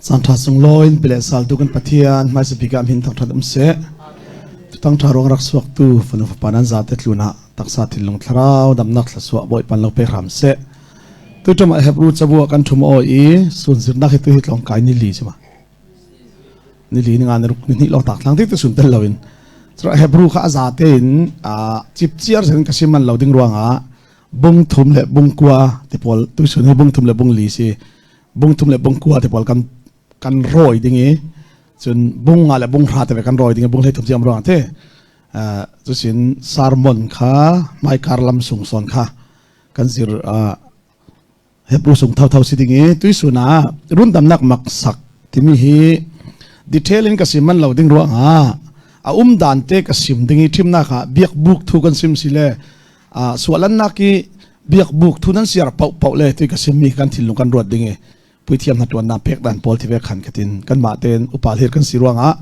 Caan ṭha sunglawi in pile saltu kan Pathian hmaisa bik ah min thangṭhat um seh. Tutang ṭha ruang rak suaktu fanu fapa nan zate tlun ah taksa thinlung thlarau damnak thluachuah Bawipa lo pe hram seh. Tuṭam ah Hebrew cabu ah kan ṭhum aw i sun zirnak hi tu hi tlawng kai ni li chima. Ni li ni nga ni ruk ni hnih lawng tak thlang ti te sun tel loin. Cura Hebrew kha a zate in cipciar sen ka sim man lo ding ruangah bung thum le bung kua ti pawl tu sun hi bung thum le bung li si. Bung thum le bung kua te pawl kan kan rawi ding i cun bung nga le bung hra te kan rawi ding i bung hlei thum siam ruang te cusin sermon kha hmaikar lam sung son kha kan zir Hebrew sung tho tho si ding i tuisun ah rundamnak maksak timi hi detail in ka sim man lo ding ruang ah a um dan te ka sim ding i thimnak ah biak buk thu kan sim si le sualannak i biakbuk thu nan siar paoh paoh le ti ka simmi kan thinlung kan ruat ding i puithiam hna tuannak pek dan pawl ti ve khan khatin kan mah ten upa hlir kan si ruangah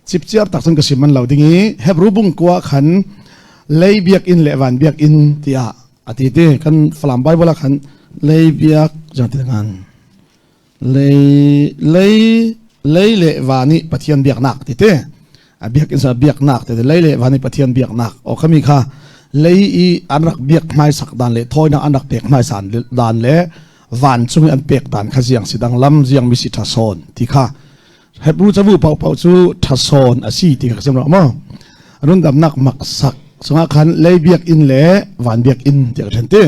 cipciar tak cun ka sim man lo ding i Hebrew bung kua khan lei biakinn le van biakinn tiah ati ti kan Falam Bible ah khan lei biak jang ti ngan lei lei lei le van i Pathian biaknak ti te a biakinn sa biaknak te lei le van i Pathian biaknak o khami kha lei i an rak biak hmaisak dan le thawinak an rak pek hmaisan dan le vancung i an pek dan kha ziang si dang lam ziang mi si tha sawn ti kha Hebrew cabu pau pau cu tha sawn a si ti kha sim ro mo rundamnak maksak sungah khan lei biakinn le van biakinn ti ka then ti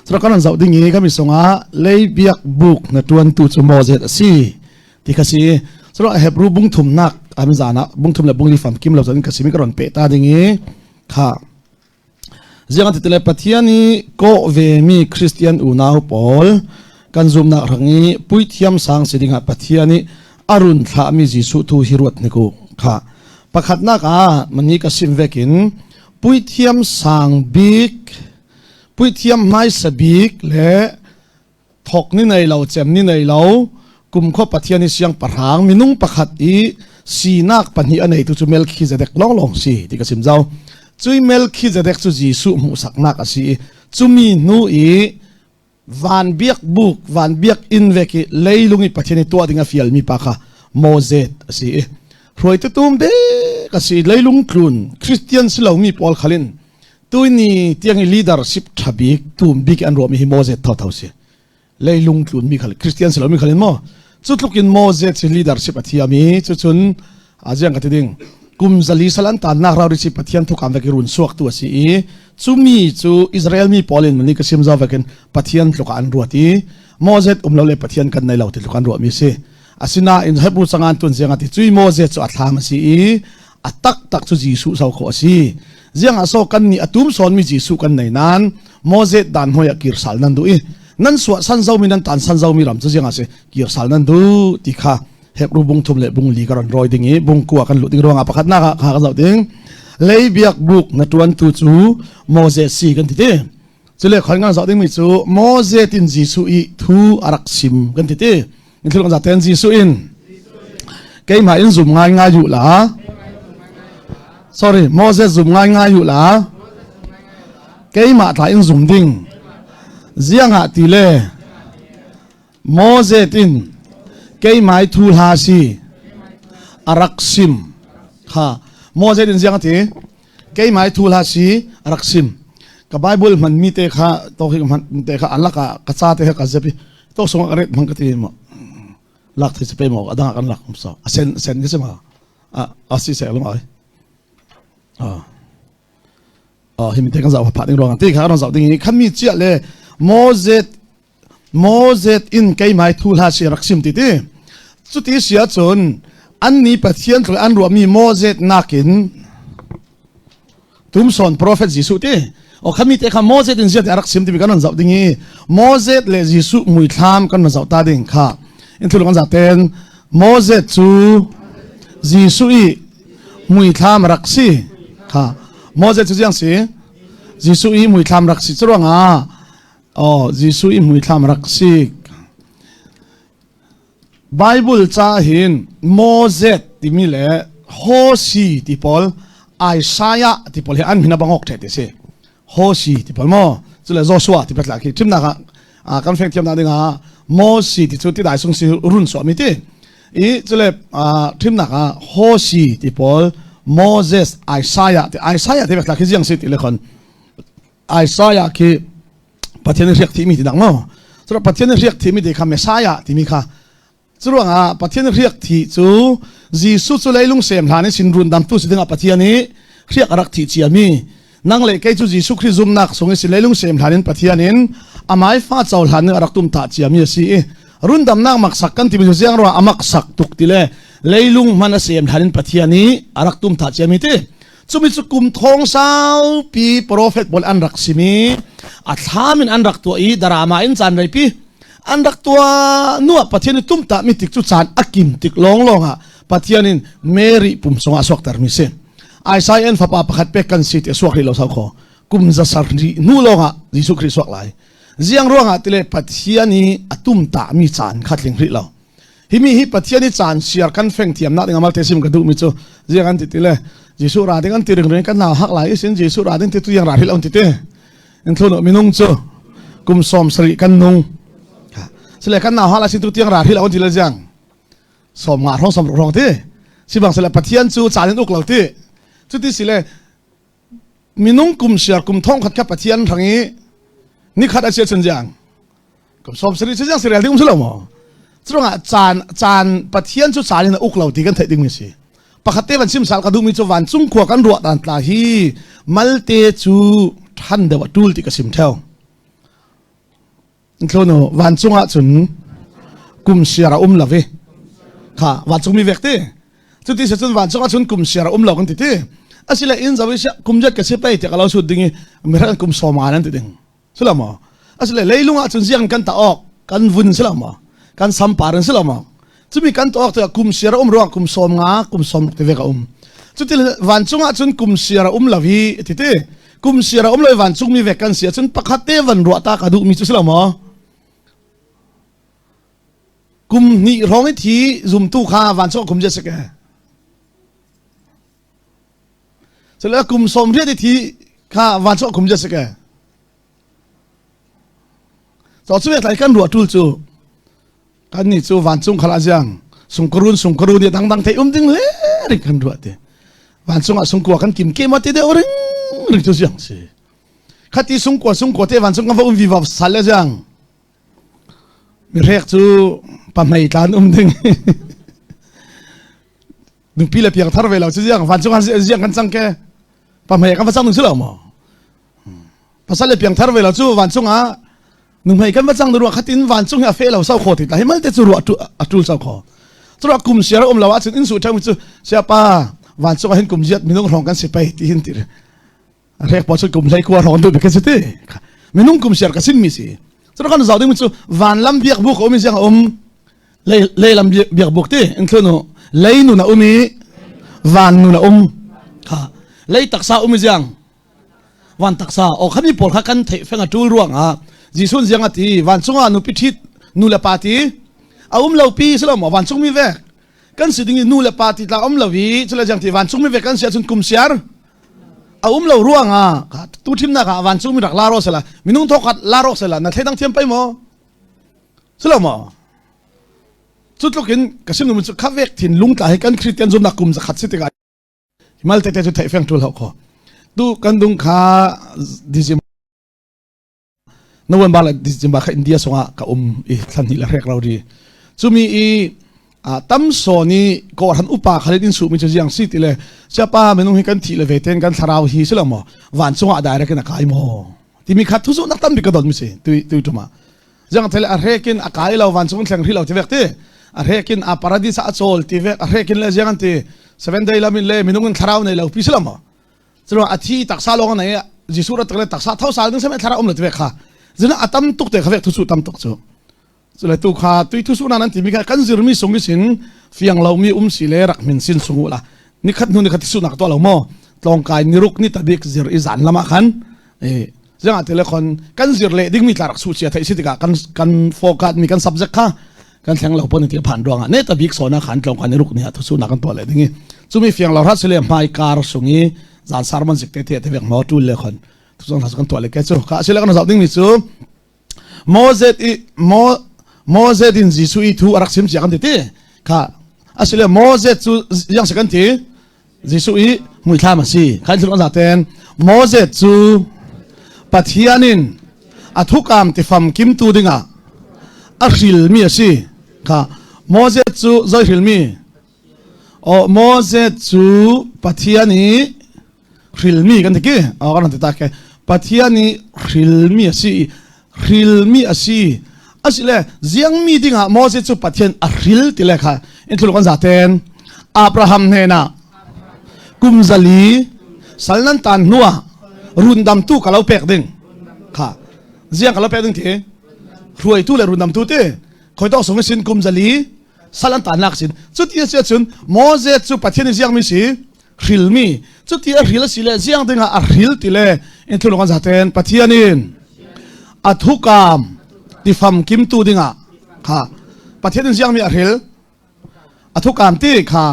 Cura kan zoh ding i kami sungah lei biak buk na tuantu cu Moses a si ti kha si. Cura Hebrew bung thumnak am zan ah bung thum le bung li fam kim lo cun ka simi ka ron pe ta ding i kha ziang ti le Pathian i kawh ve mi Christian unau pawl kan zumnak rang i puithiam sang si dingah Pathian i arun thlah mi Jesuh tu hi ruat ni ku kha pakhatnak ah mani ka sim vekin puithiam sang bik Puithiam hmaisa bik le thok ni nei lo cem ni nei lo kumkhua Pathian i siangpahrang minung pakhat i sinak pahnih a neitu cu Melchizedek lawnglawng si ti ka chim zau. Cui Melchizedek cu Jesuh hmuhsaknak a si i cumi hnu i van biak buk van biak inn vek i leilung i Pathian i tuah ding a fialmi pa kha Moses a si i hruaitu tum dek a si leilung tlun Christian si lomi pawl khalin Tuini tiang i leadership ṭha bik tum bik an ruahmi hi Moses thotho si. Leilung tlunmi khal Christian si lomi khal in maw cu tluk in Moses si leadership a thiam i cucun aziang ka ti ding kum zali sal an tannak rau si Pathian thukam vek i run suak tu a si i cumi cu Israel mi pawl in mani ka sim zo vekin Pathian tluk an ruat i Moses um lo le Pathian kan nei lo ti tluk an ruahmi si. Asinain Hebrew cangan tun ziang ati cui Moses cu a thlam a si i a taktak cu Jesuh so khawh a si. Ziang ah so kan nih a tum sawnmi Jesuh kan nei nain Moses dan hnuai ah kir sal nan duh i nan suah san zomi nan tan san zomi ram cu ziang ah si kir sal nan duh ti kha Hebrew bung thum le bung li ka ron rawi ding i bung kua kan luh ding ruangah pakhatnak ah kha kan zoh ding lei biak buk na tuantu cu Moses si kan ti ti cule khoi ngan zoh dingmi cu Moses in Jesuh i thu a rak sim kan ti ti in thil kan zaten Jesuh in keimah in zum ngai ngai u la sorry Moses zum ngai ngai u la keimah tla in zum ding ziang ah ti le Moses in keimai thu hla si arak sim kha Moses in ziang ti keimai thu hla si arak sim ka Bible hman mi te kha to hi hman te kha an laka ka cha te kha ka zepi to song ka ret mang ka ti mo lak thei pe mo adang kan lak so a sen sen ke ma a a si se lo mai a a hi mi te kan zau pha ding rong ti kha ron zau ding ni khan mi chia le Moses Moses in keimai thu hla si rak sim ti ti cuti sia cun an ni Pathian tlai an ruahmi Moses nakin tumsawn prophet Jesuh ti o khami te kha Moses in ziat rak sim timi kan zoh ding i Moses le Jesuh muithlam kan zoh ta ding kha in thul kan za ten Moses cu Jesuh i muithlam rak si kha Moses cu ziang si Jesuh i muithlam rak si curuangah oh Jesuh i muithlam rak si Bible ca hin Moses timi le Hosi ti pawl Isaiah ti pawl hi an min a bangok the ti si. Hosi ti pawl mo cule Joshua ti patla khi thimnak ah kan feng thiam na ding ah Mosi ti cu ti dai sung si run so mi ti. I cule thimnak ah Hosi ti pawl, Moses, Isaiah ti, Isaiah ti vek tla khi ziang si ti le khon Isaiah khi Pathian riak thi mi ti dak mo. Cura Pathian riak thi mi ti kha Messiah timi kha. Curuangah Pathian riak thi cu Jesuh cu leilung sem hlan in sin run dam tu si dingah Pathian i riak a rak thi cia mi. Nang le kei cu Jesuh Khrih zumnak sung in sin leilung sem hlan in Pathian in amai fa co hlan in a rak tum ta cia mi a si i rundamnak maksak kan timi cu ziang ruah a maksak tuk ti le leilung hman a sem hlan in Pathian i a rak tum ta cia mi ti. Cumi cu kum thong saupi profet pawl an rak simi a thlam in an rak tuah i darama in caan reipi an rak tuah nuah Pathian i tumtah mi tik cu caan a kim tik lawnglawng ah Pathian in Mary pum sungah suakter mi si. Isaiah fapa pakhat pek kan si ti suak rih lo sau kho kum za sar ri hnu lawngah Jesuh Khrih suak lai. Ziang ruangah tile Pathian i a tumtah mi caan kha tling rih lo. Hi mi hi Pathian i caan siar kan feng thiamnak ding amal te sim ka duh mi cu ziang an ti ti le Jesuh ra ding an ti ring ring kan nau hak lai isin Jesuh ra ding ti tu yang ra hil on ti ti in thlu minung cu kum 70 kan nung sile kan nau hak lai sin tu tiang ra hil on ti le ziang som nga rong som rong ti si bang sile Pathian cu caan in uk lo ti cuti sile minung kum siar kum thong khat kha Pathian rang i nikhat a sia chun jiang kum 70 cu jiang sirel ding um si lo maw? Curangah caan caan Pathian cu caan in a uk lo ti kan theih ding mi si. Pakhat te van sim sal ka duh mi cu vancung khua kan ruah dan tla hi malte cu than deuh a tul ti ka sim theo. Thlono vancung ah cun kum siar a um lo i kha vancung mi vek ti. Cuti se cun vancung ah cun kum siar a um lo kan ti ti. Asile in zawi kum jet ka si pei ti ka lo sut ding i mi kum sawm nga nan ti ding. Silo maw? Asile leilung ah cun ziang kan ta awk kan vun silo maw? Kan sampar in silo maw? Cumi kan ta awk tikah kum siar a um ruang kum 50 kum 60 ti ve ka um. Cuti vancung ah cun kum siar a um lo hi ti ti. Kum siar a um lo i vancung mi vek kan si ahcun pakhat te van ruah ta ka duh mi cu silo maw? Kum hnih hrawng i thi zumtu kha vancung kum je sike. Cule kum 80 i thi kha vancung kum je sike. So cu tlai kan ruah tul cu kan nih cu vancung khala ziang sungkarun sungkarun i dangdang thei um ding le ring kan ruah te. Vancung ah sungkua kan kim ke ma te deuh ring ring cu ziang si. Khati sungkua sungkua te vancung kan va um vi va sal le ziang. Mirek cu pahmei tlan um ding. Nupi le piang thar ve lo cu ziang vancung ah ziang kan cang ke. Pahmei kan va cang ding si lo maw? Pasal le piang thar ve lo cu vancung ah nuhmei kan va cang ruah khatin vancung hi a fe lo sau kho ti ta hi malte cu ruah a tul sau kho. Cu ruah kum siar um lo ahcun in su ṭheu cu siapa vancung ah hin kum ziat minung hrawng kan si pei ti hin ti rek pa cu kum hlei kua hrawng tu ka si ti minung kum siar ka sin mi si. Cu kan zau ding cu van lam biak buk um siang um lei lam biak buk ti in thlunu lei nu na um i van nu na um kha lei taksa um i ziang van taksa o khami pawl kha kan theih feng a tul ruang ah Jesuh ziang ati vancung ah nupi ṭhit nu le pa ti a um lo pi si lo maw? Vancung mi vek kan si ding i nu le pa ti tla um lo i cule ziang ti vancung mi vek kan si ahcun kum siar a um lo ruang ah tu thimnak ah vancung mi rak la ro sela minung thokhat la ro sela na thleidang thiam pai maw si lo maw? Cu tluk in ka sim cu kha vek thin lung tla hi kan Christian zumnak kum zakhat si tikah mal tete cu theih feng tul ho kho tu kan dung kha December November le December kha India songah ka um i thlan hnih le hrek ro ri cumi i tam so ni ko han upa khalin in su mi chu jiang si ti le siapa minung hi kan thi le ve ten kan thlarau hi si lo maw vancung ah direct in a kai maw timi kha thuzu nak tam bi ka don mi si tui tui tuma jang thele a hrekin a kai lo, vancung thleng ri lo ti vek ti a hrekin a paradis a chawl ti vek a hrekin le jiang an ti seven day lamin le minung in thlarau nei lo pi si lo maw? Culo a thi taksa lawng nei Jesuh rat le taksa tho sal ding sem thlarau um lo ti vek kha zina a tam tuk te kha vek thu su tam tuk cu cule tu kha tui thu su na nan ti mi kha kan zir mi sung sin fiang lo mi um si le rak min sin sungu la nikhat hnu nikhat su nak to lo mo tlongkai niruk ni tabik zir i zan lama khan e zanga tele khon kan zir le ding mi tla rak su chia thai si tikah kan kan focus mi kan subject kha kan thleng lo pon ti phan ruanga ne tabik sona khan tlong kan ruk ni ha thu su na kan to le ding i chumi fiang lo rat sile hmai kar sungi zan sarman zik te te te vek mo tul le khon tu zong kan to le ke chu kha sile kan zau ding mi chu Moses i Mo Moses in Jesuh i thu arak sim sia kan ti ti kha. Asile Moses cu yang se kan ti Jesuh i muithlam a si. Khan thil kan ten Moses cu Pathian in a thukam tifam kimtu dingah a hrilmi a si. Kha Moses cu zei hrilmi? O Moses cu Pathian i hrilmi kan ti ki. O kan ti ta ke. Pathian i hrilmi a si. Hrilmi a si. Asile ziangmi dingah Moses cu Pathian a hril ti le kha in thul kan zaten Abraham hnenah kum zali sal nan tan hnuah rundamtu ka lo pek ding kha ziang ka lo pek ding ti hruaitu le rundamtu ti khoi tok sung sin kum zali sal an tan lak sin cuti a si ahcun Moses cu Pathian i ziangmi si hrilmi cuti a hril a si le ziang dingah a hril ti le in thulung an zaten Pathian in a thukam tifam kimtu dingah kha Pathian in ziangmi a hril a thukam ti kha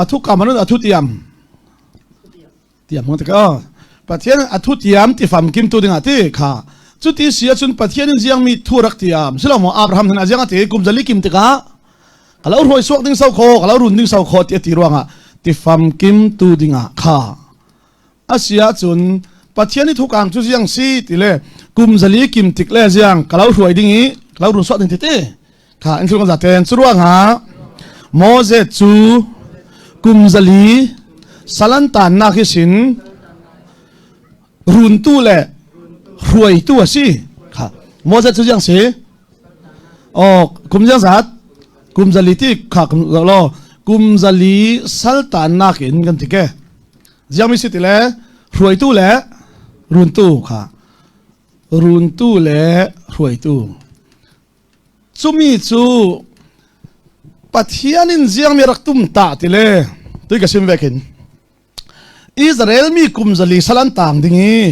a thukam anun a thu tiam tiam hmang tik oh Pathian a thu tiam tifam kimtu dingah ti kha cuti si ahcun Pathian in ziangmi thu rak tiam silo maw Abraham hna ziang a ti kum zali kim tikah ka lo hruai suak ding sau kho ka lo run ding sau kho ti a ti ruangah tifam kimtu dingah kha a si ahcun Pathian i thukang cu ziang si ti le kum zali kim tik le ziang ka lo hruai ding i ka lo run suak ding ti ti kha in thil zaten cu ruangah Moses cu kum zali salantannak hi sin runtu le hruaitu a si kha Moses cu ziang si oh kum ziang zat kum zali ti kha kum lo kum zali saltannak in kan ti ke ziang mi si ti le hruaitu le runtu kha runtu le hruaitu Cumi cu Pathian in ziangmi rak tum ta ti le tui ka sim ve khin. Israel mi kum zali sal an tang ding i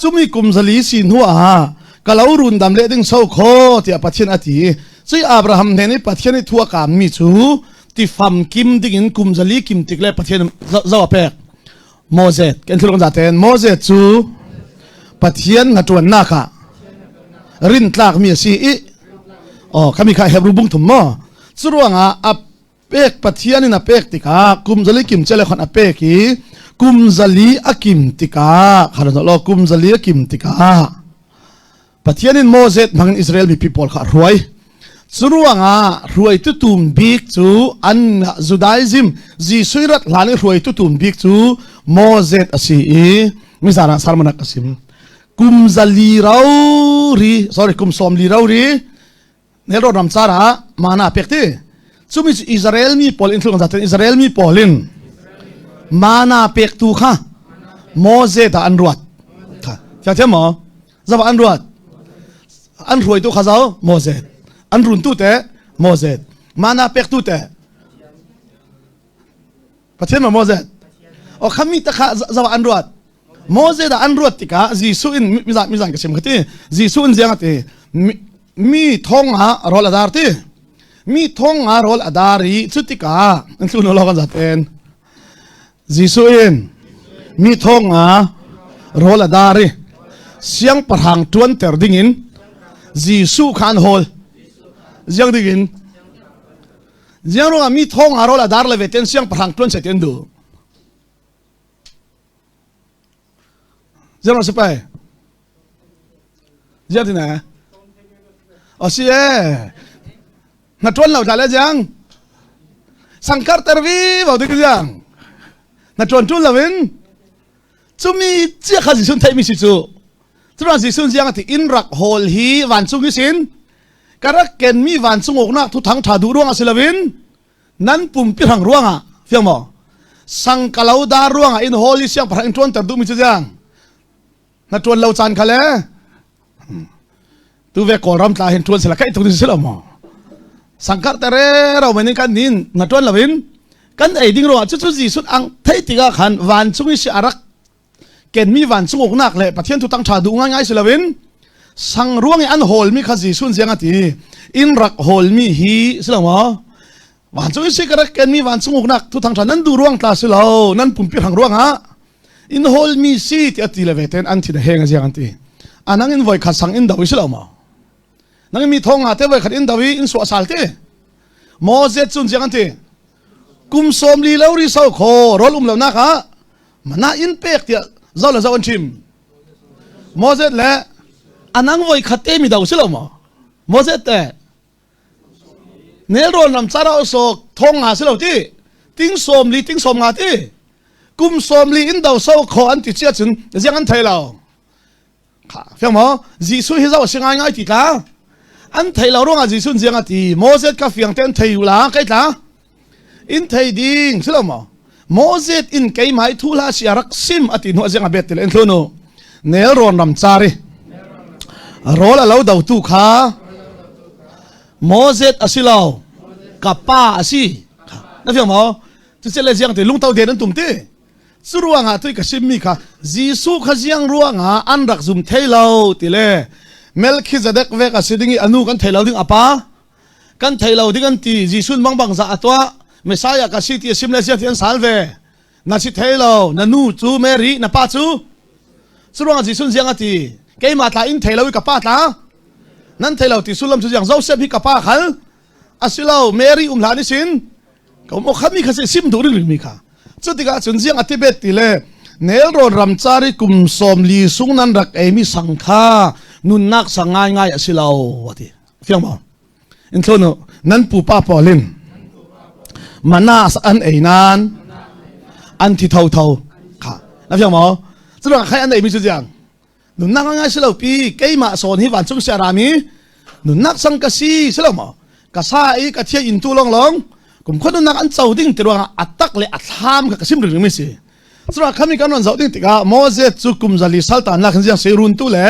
cumi kum zali si hnu ah ka lo run dam le ding so kho tiah Pathian a ti. Cui Abraham hnen i Pathian i thua kaam mi cu tifam kim ding in kum zali kim tik le Pathian zo a pek. Moses kan thil kan zaten Moses cu Pathian hnaṭuannak ah rintlak mi a si i oh khami kha Hebrew bung thum maw cu ruangah a pek Pathian in a pek tikah kum zali kim chele khon a pek i kum zali a kim tikah khan lo kum zali a kim tikah Pathian in Moses hmangin Israel mipi pawl kha a hruai. Cu ruangah hruaitu tum bik cu an Judaism Jesuh rat hlan i hruaitu tum bik cu Moses a si i mizan ah sermon a sim. Kum zali rau ri sorry kum sawm li rau ri nelrawn ram car ah mana pek ti. Cumi cu Israel mi pawl in thil kan Israel mi pawl in mana pek tu kha Moses dah an ruat. Kha thiam maw? Zaba an ruat. An hruaitu kha zau Moses. An runtu te Moses. Mana pektu te Pathian ma Moses. O khami ta kha zaba an ruat. Moses da an ruat tikah Jesuh in mizan mizan ka sim khati. Jesuh in ziang ati mi thong ah rol adar ti. Mi thong ah rol adar i cu tikah an tlu lo kan zaten. Jesuh in mi thong ah rawl a dar i siangpahrang ṭuanter dingin Jesuh kha an hawl. Ziang dingin ziang ruangah mi thong ah rawl a dar le ve ten siangpahrang ṭuan seh ti an duh. Ziang ruang si pai? Ziang ti na? O si e. Na ṭuan lo tla le ziang sangkar ter vi bo dik ziang na ṭuan ṭul lo in cumi cia kha Jesuh theih mi si cu curuang Jesuh ziang ati in rak hawl hi vancung hi sin ka rak ken mi vancung uknak thu thang ṭha duh ruang ah si lo in nan pumpi hrang ruangah fiang maw sangkalo dar ruangah in hawl i siangpahrang in ṭuanter duh mi cu ziang na ṭuan lo caan kha le Tu ve Kawlram tla hin ṭuan sila kai tuk si lo maw? Sangkar te re ro men in kan nin na ṭuan lo in kan ei ding ruangah cucu Jesuh ang theih tikah khan vancung i si a rak kenmi vancung uknak le Pathian thu tang ṭha duh ngaingai si loin sang ruang i an hawlmi kha Jesuh ziang a ti in rak hawlmi hi si lo maw vancung i si ka rak kenmi vancung uknak thu thang ṭha nan duh ruang tla si lo nan pumpi hrang ruangah in hawlmi si ti a ti le ve ten an thin a heng a ziang an ti anang in voi khat sang in do i si lo maw nang mi thong nga te voi khat in do i in suah sal te Moses cun ziang an ti Kum 40 lo ri so kho rol um lo nak ah mana in pek tiah zo le zo an chim. Moses le anang voi khat te mi do si lo maw? Moses te nelrawn ram cara so thong nga si lo ti ting 40 ting 50 ti kum 40 in do so kho an ti chia cun ziang an thei lo. Kha fiang maw? Jesuh hi zo si ngai ngai ti tla. An thei lo ruangah Jesuh ziang a ti Moses ka fiang te an thei u la kai tla. In thei ding si lo maw? Moses in keimah i thu hlah si a rak sim a ti hnu ziang a bet ti le in thlunu. Nel rawn ram cari. Rawl a lo do tu kha Moses a si lo. Ka pa a si. Na fiang maw? Cucu le ziang ti lungto den an tum ti. Cu ruangah tui ka simmi kha Jesuh kha ziang ruangah an rak zum thei lo ti le Melkhizedek vek a si ding i anu kan thei lo ding a pa kan thei lo ding an ti Jesuh bang bang za a tuah Messiah ka si ti a sim le sia ti an sal ve na si thei lo na nu cu Mary na pa cu cu ruangah Jesuh ziang a ti keimah tla in thei lo i ka pa tla nan thei lo ti sullam cu ziang Joseph hi ka pa khal asilo Mary um hlan i sin ka um khami kha sim duh ring mi kha cu tikah cun ziang a tibet ti le nelrawn ramcar i kum 40 sung nan rak ei mi sang kha nunnak sang ngai ngai a si lo ati fiang maw in thlonu nan pupa pawlin manas an ei nan an thi tho tho kha na fiang maw cu khai an ei mi cu ziang nunnak ngai si lo pi keimah sawn hi vancung sia rami nunnak sang ka si si lo maw ka sa i ka thia in tu long long kum khua nunnak an co ding ti ruangah a tak le a thlam kha ka sim ring mi si cura khami kan ron zoh ding tikah Moses cu kum zali saltan nak ziang se run tu le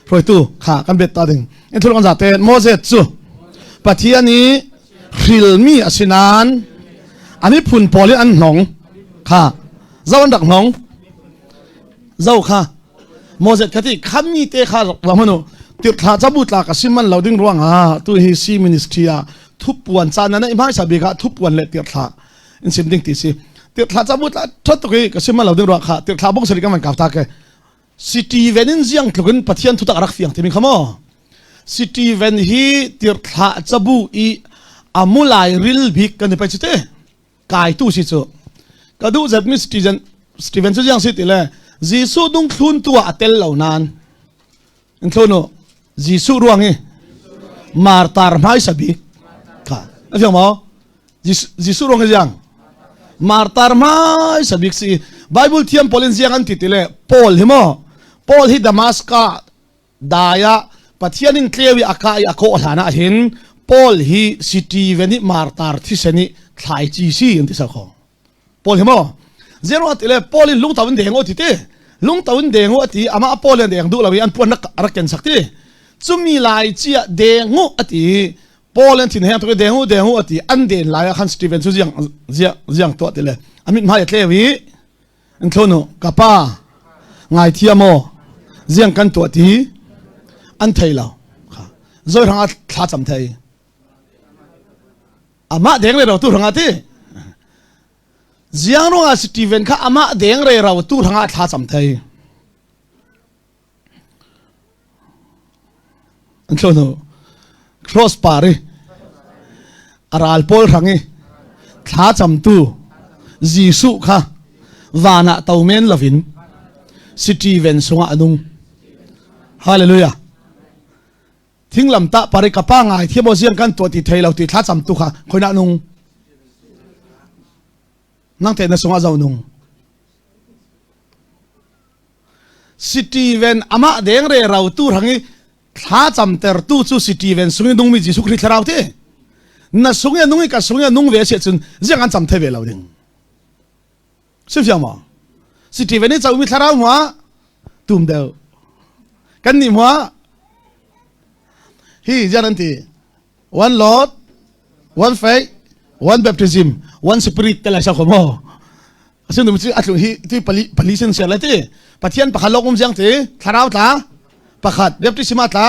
hruaitu kha kan bet ta ding in thul kan za te Moses cu Pathian i hrilmi asinan ani phun pawl in an hnong kha zo an rak hnong zo kha Moses kha ti khammi te kha rak hmanu tirthla cabu tla ka sim man lo ding ruangah tu hi si ministry ah thupuan caan na hmaisa bik ah thupuan le tirthla in sim ding ti si tirthla cabu tla thot tuk i ka sim man lo ding ruang kha tirthla bong sari ka man kau ta ke city ven in ziang tlukin pathian thutak rak fiang timi kha mo city ven hi tirthla cabu i amulai ril bik kan i pai chu te kai tu si cu ka duh zat mi Stephen Stephen cu jiang si ti le Jesuh dung thlun tu ah a tel lo nan in thlun u Jesuh ruang hi martar hmai sabi kha a fiang maw Jesuh ruang hi jiang martar hmai sabik si Bible thiam pawl in ziang an ti ti le Paul hi maw Paul hi Damascus Dai ah Pathian in tleu i a kah i a kawh hlan ah hin Paul hi Stephen i martar thisen i thlaici si an ti sal kho. Paul hi maw zero ati le Paul in lungtau in deng ti ti lungtau in deng ati amah Paul in deng duh lo i an puan rak ken sak ti cumi lai chi ah dengu ati Paul an thin heng tuk i dengu dengu ati an den lai ah khan Stephen cu ziang ziang ziang tuah ti le amit hmai a tleu i In thlonu ka pa ngaithiam aw ziang kan tuah ti an thei lo zoi hrang ah thla cam thei amah deng re ro tu hrang ah ti ziang ruang ah Steven kha amah deng re ro tu hrang ah thla cam thei An thlonu cross par i a ral pawl hrang i thla camtu Jesuh kha van ah to men lovin city ven sungah a nung. Hallelujah. Thinglam tah pari ka pa ngai thiam aw ziang kan tuah ti thei lo ti thla camtu kha khoina nung. Nang te na sungah zo nung. Steven amah deng re rau tu rang i thla camtertu cu Steven sung i nungmi Jesuh Khrih thlarau ti na sung i nung i ka sung i nung ve si cun ziang an cam thei ve lo ding si fiang maw Steven i comi thlarau hua tum deuh kan nih hua hi zian an ti one Lord one faith one baptism one spirit te lai sa ko maw asin dum chi atlu hi ti pali pali sin sia lai ti pathian pakhat lok um jiang ti thlarau tla pakhat baptism tla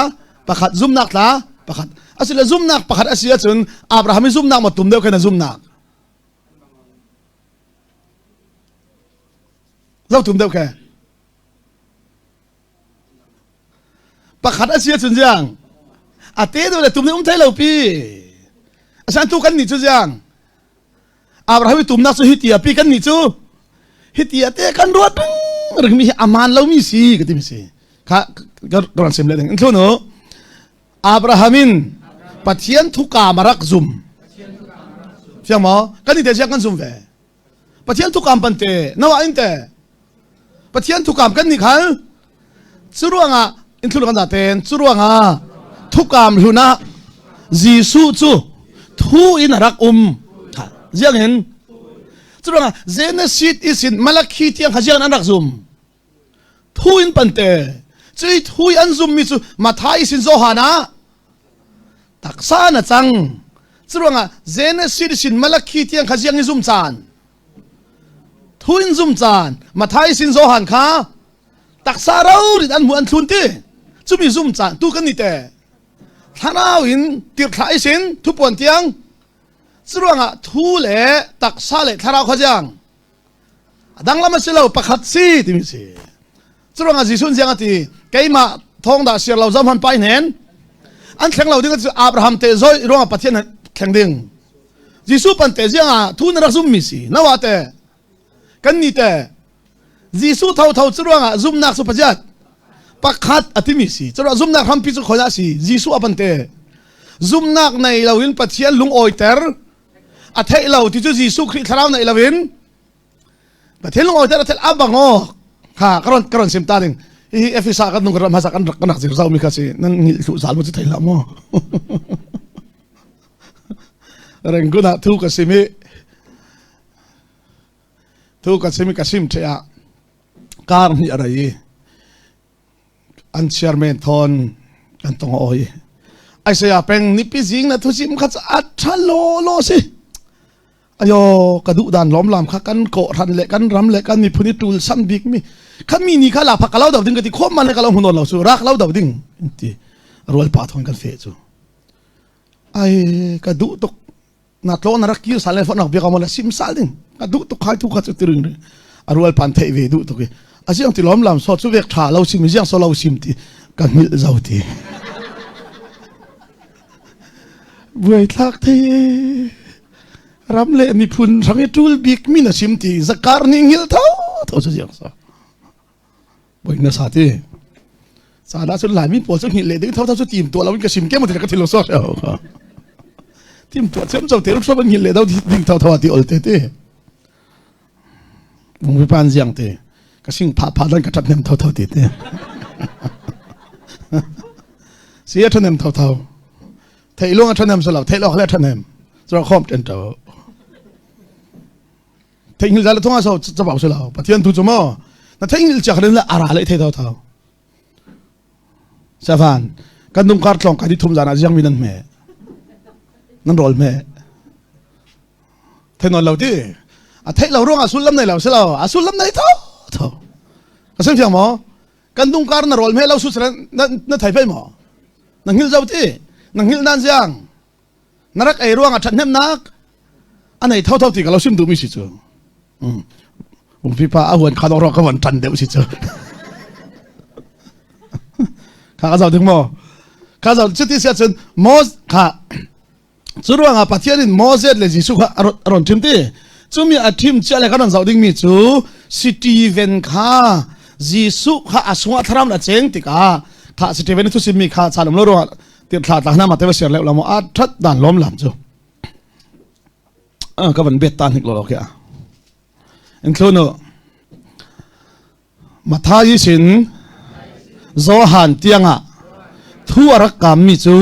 pakhat zumnak tla pakhat asile zumnak pakhat asi ahcun abraham i zumnak ma tum deuh khan zumnak zo tum deuh ke Pakhat a si ahcun ziang a te deuh le tum nih um thai lo pi. Asan tu kan nih cu ziang. Abraham i tumnak cu hi tia pi kan nih cu hi tia te kan ruat ring mi hi aman lo mi si ka ti mi si kha ka ran sim le ding in thlu Abraham in Pathian thuka marak zum fiang maw kan i te siang kan zum ve Pathian thukam pan te nawa in te Pathian thukam kan nih khal curuangah in thlu kan ten curuangah thukam hluna Jesuh cu thu in a rak um ziang in curuangah Genesis isin Malakhi tiang kha ziang an rak zum thu in pante cui thui an zum mi cu Mathai sin Johan ah taksa na cang curuangah Genesis sin Malakhi tiang kha ziang i zum caan thu in zum caan Mathai sin Johan kha taksa rorin an hmu an thlun ti cumi zum caan tu kan ni te thlarau in tirhthla isin thupuan tiang curuangah thu le taksa le thlarau kha ziang danglam a si lo pakhat si timi si curuangah Jesuh ziang a ti keimah thawng dah siar lo zam han pai hnen an thleng lo ding cu Abraham te zoi ruangah Pathian thleng ding Jesuh pan te ziang ah thu na rak zum mi si nawa te kan ni te Jesuh tho tho cu ruangah zumnak cu paziat pakhat a timi si cu ruangah zumnak hrampi cu khoi si Jesuh a pan te zumnak nei lo in Pathian lungawiter a theih lo ti cu Jesuh Khrih thlarau neih lo in Pathian lungawiter a theih abang aw kha karon karon sim ta ding hi Efesa kan nung ram hasa kan rak kan rak zir zau mi kha si nan ngil thlu zal mu chu thei la mo renggun ah thu ka simi thu ka simi ka sim the ah kar ni arai an chairman thon kan tong oi ai saya peng ni pi zing na thu sim kha a tha lo lo si ayo ka du dan lom lam kha kan ko ran le kan ram le kan mi phuni tul sam bik mi khan mi ni kha la pha ka lo dau ding ka ti khom man le ka lo hunon lo su rak lo dau ding ti rual pa thon kan fe chu ai ka du tuk na tlo na rak kir sal le nak bia ka mo la sim sal ding ka duh tuk khai tu kha chu tiring ri arual pan thei ve duh tuk i aziang ti lom lam so chu vek tha lo sim ziang so lo sim ti ka hmil zo ti buai thlak thei ram le miphun rang i tul bik mi na sim ti zakar ni ngil tho tho chu ziang so boi na sa ti sa da chu lai mi pawl chu hngilh le ding tho tho chu tim tua lo in ka sim ke mo ti ka thil lo so tim tua chem chau te ru ban hngilh le do ding tho tho ti ol te te mung pan ziang te ka sing pha pha dan ka that nem tho tho ti te si a thanem tho tho thei lung a thanem so lo thei lo le thanem zo khom ten to Theihnghilh zal thong so chabau se lo Pathian tu chu mo na theihnghilh chak rin le ara le thei tho tho Safan kan nung kar tlong ka di thum zana jiang mi nan me nan rol me thei non lo ti a thei lo ruang a sullam nei lo se lo a sullam nei tho tho ka sem fiang mo kan nung kar na rol me lo su na na thei phei mo na ngil zau ti na ngil nan jiang na rak ei ruangah ṭhathnemnak a nei thotho ti ka lo sim duhmi si cu Ungpi pa a huan kha ro ka van ṭan deuh si cu kha ka zoh ding maw kha zoh cuti si ahcun Moses kha cu ruangah Pathian in Moses le Jesuh kha a ron ṭhim ti cumi a ṭhim cia le kan ron zoh dingmi cu Stephen kha Jesuh kha a sungah thlarau a cheng tikah kha Stephen thu simmi kha chan um lo ruangah thla tla hna ma te va share leu la mo a that dan lom lam chu ka van bet ta hnik lo lo kya in thlu nu Matthai sin Johan tianga thu arak kam mi chu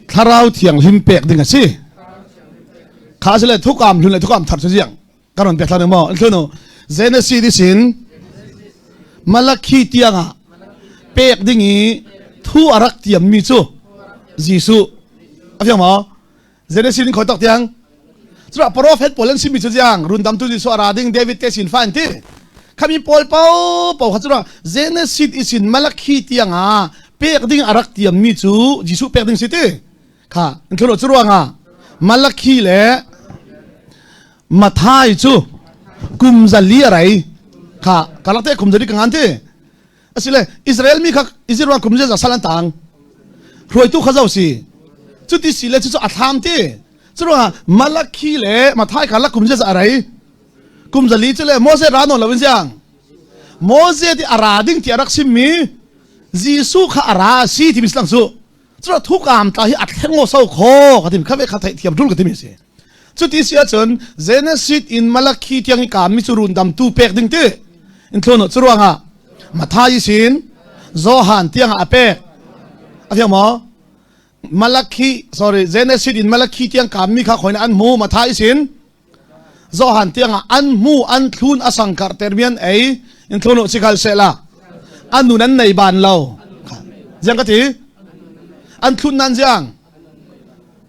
thlarau thiang hlim pek ding a si kha sile thu kam hlun le thu kam thar chu jiang karon pe thlan mo in thlu nu Genesis di sin Malakhi tianga pek ding i thu arak tiam mi chu Jesuh a fiang maw Genesis in khoi tok tiang cura prophet pawl an simi chu jiang rundam tu Jesuh ara ding David te sin fa ti khami pawl pau pau kha cura Genesis isin Malakhi tianga pek ding arak tiam mi chu Jesuh pek ding si ti kha in thlulo chu ruanga Malakhi le Mathai chu kum zali arai kha kalakte kum zali ka ngan ti asile Israel mi kha Israel kum za salan tang hruaitu kha zo si chuti si le chu chu a thlam ti. Curuangah Malakhi le Mathai karlak kum zeizah a rei? Kum 400 cu le Moses ra nawn loin siang. Moses ti a ra ding ti a rak simmi Jesuh kha a ra a si timi si lang cu. Curuangah thukam tla hi a thleng so kho ka timi kha ve kha theih thiam tul ka timi si. Cuti si ahcun Genesis in Malakhi tiang i kaammi cu rundamtu pek ding ti. In thlun cu ruangah Matthai sin Johan tiang ah a pek. A fiang maw? Malakhi sorry Genesis in Malakhi tiang kaammi kha khoin an hmu Matthai sin Johan tiang ah an hmu an thlun a sangkar termian ei in thlun u sikal sehla an nun an nei ban lo. Ziang ka ti? An thlun nan ziang?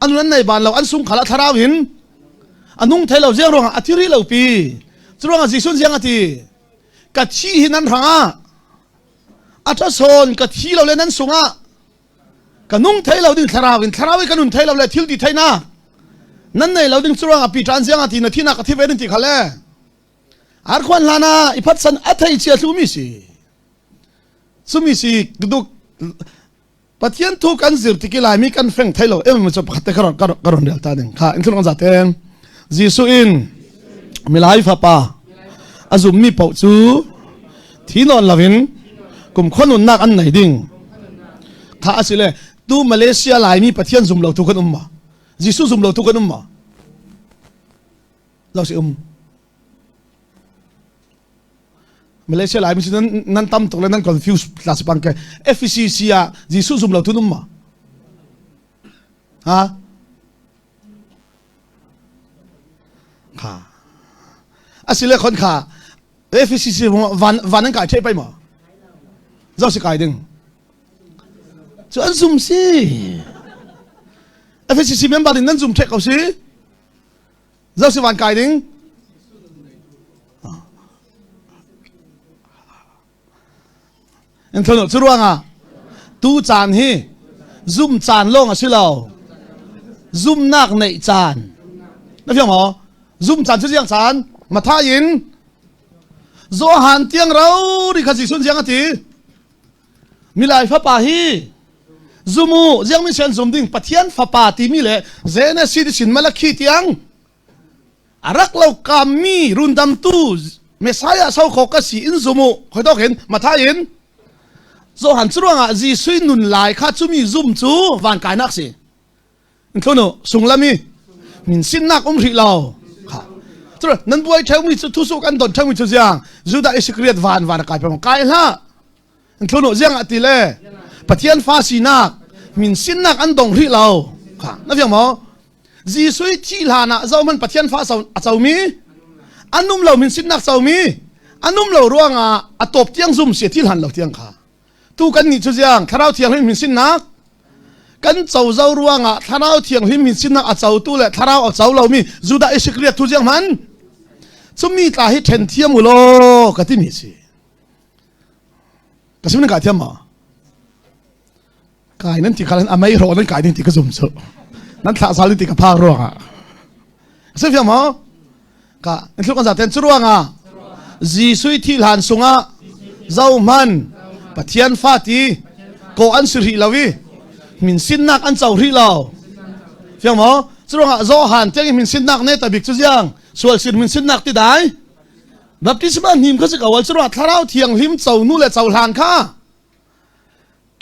An nun an nei ban lo an sung khal a thlarau in a nung thei lo ziang ruangah a thi rih lo pi cu ruangah Jesuh ziang a ti ka thi hi nan hrangah a ṭha sawn ka thi lo le nan sungah ka nung thei lo ding thlarau in thlarau in ka nun thei lo le thil ti thei na nan nei lo ding cu ruangah Peter an ziang a ti na thi na ka thi ve ding ti kha le arkhuan hlan ah i phatsan a thei chia thlu mi si cumi si duk Pathian thu kan zir tik i Laimi kan feng thei lo em cu pakhat te ka ron rel ta ding kha in thlung za ten Jesuh in milai fapa a zummi paoh cu thi nawn loin kum khua nunnak an nei ding kha asile tu Malaysia Laimi Pathian zum lo tu kan um ma Jesuh zum lo tu kan um ma lo si um Malaysia Laimi cu nan tam tuk le nan confuse tla si pang ke FCC ah Jesuh zum lo tu um ma? Ha? Kha. Asile khon kha FCC van van an kai thei pai ma? Zau si kai ding. Cu an zum si. FCC member din nan zum thek ko si. Zau si van kai ding. In thon cu ruangah tu caan hi zum caan lawng a si lo. Zumnak neih caan. Na fiang maw? Zum caan cu ziang caan? Mathai in Johan tiang ro ri kha Jesuh ziang a ti. Milai fapa hi zumu ziang min sian zum ding Pathian fapa timi le Genesis sin Malakhi tiang a rak lo kammi rundamtu Messiah so kho ka si in zumu khoi dok hin Mathai in Johan cu ruangah Jesuh nun lai kha cumi zum cu van kainak si Thlunu sunglami min sinnak um rih lo kha cu nan buai theumi cu thusu kan don theumi cu ziang Judah Iskariot van van kai peng kai hlah thlunu ziang ah ti le Pathian fa sinak min sinnak an dong rih lo kha na fiang maw Jesuh thi hlan ah zohman Pathian fa a comi an um lo min sinnak comi an um lo ruangah a top tiang zum si thi hlan lo tiang kha tu kan nih cu ziang thlarau thianghlim min sinnak kan cozo ruangah thlarau thianghlim min sinnak a cotu le thlarau a co lomi Judah Iskariot tu ziang hman cumi tla hi then thiam u law ka timi si ka sim nan kai thiam ma kai nan ti khalan amei ro nan kai ding ti ka zum chu nan thla sal ti ka phak ruangah se fiam ho ka in thluk an zaten chu ruangah Jesuh thi hlan sungah zohman Pathian fa ti ko an si rih lo i min sinnak an co rih lo fiang maw cu ruangah Johan tiang min sinnak ne tabik cu ziang sual sin min sinnak ti dai baptisma hnim kha si ko al cu ruangah thlarau thianghlim co nu le co hlan kha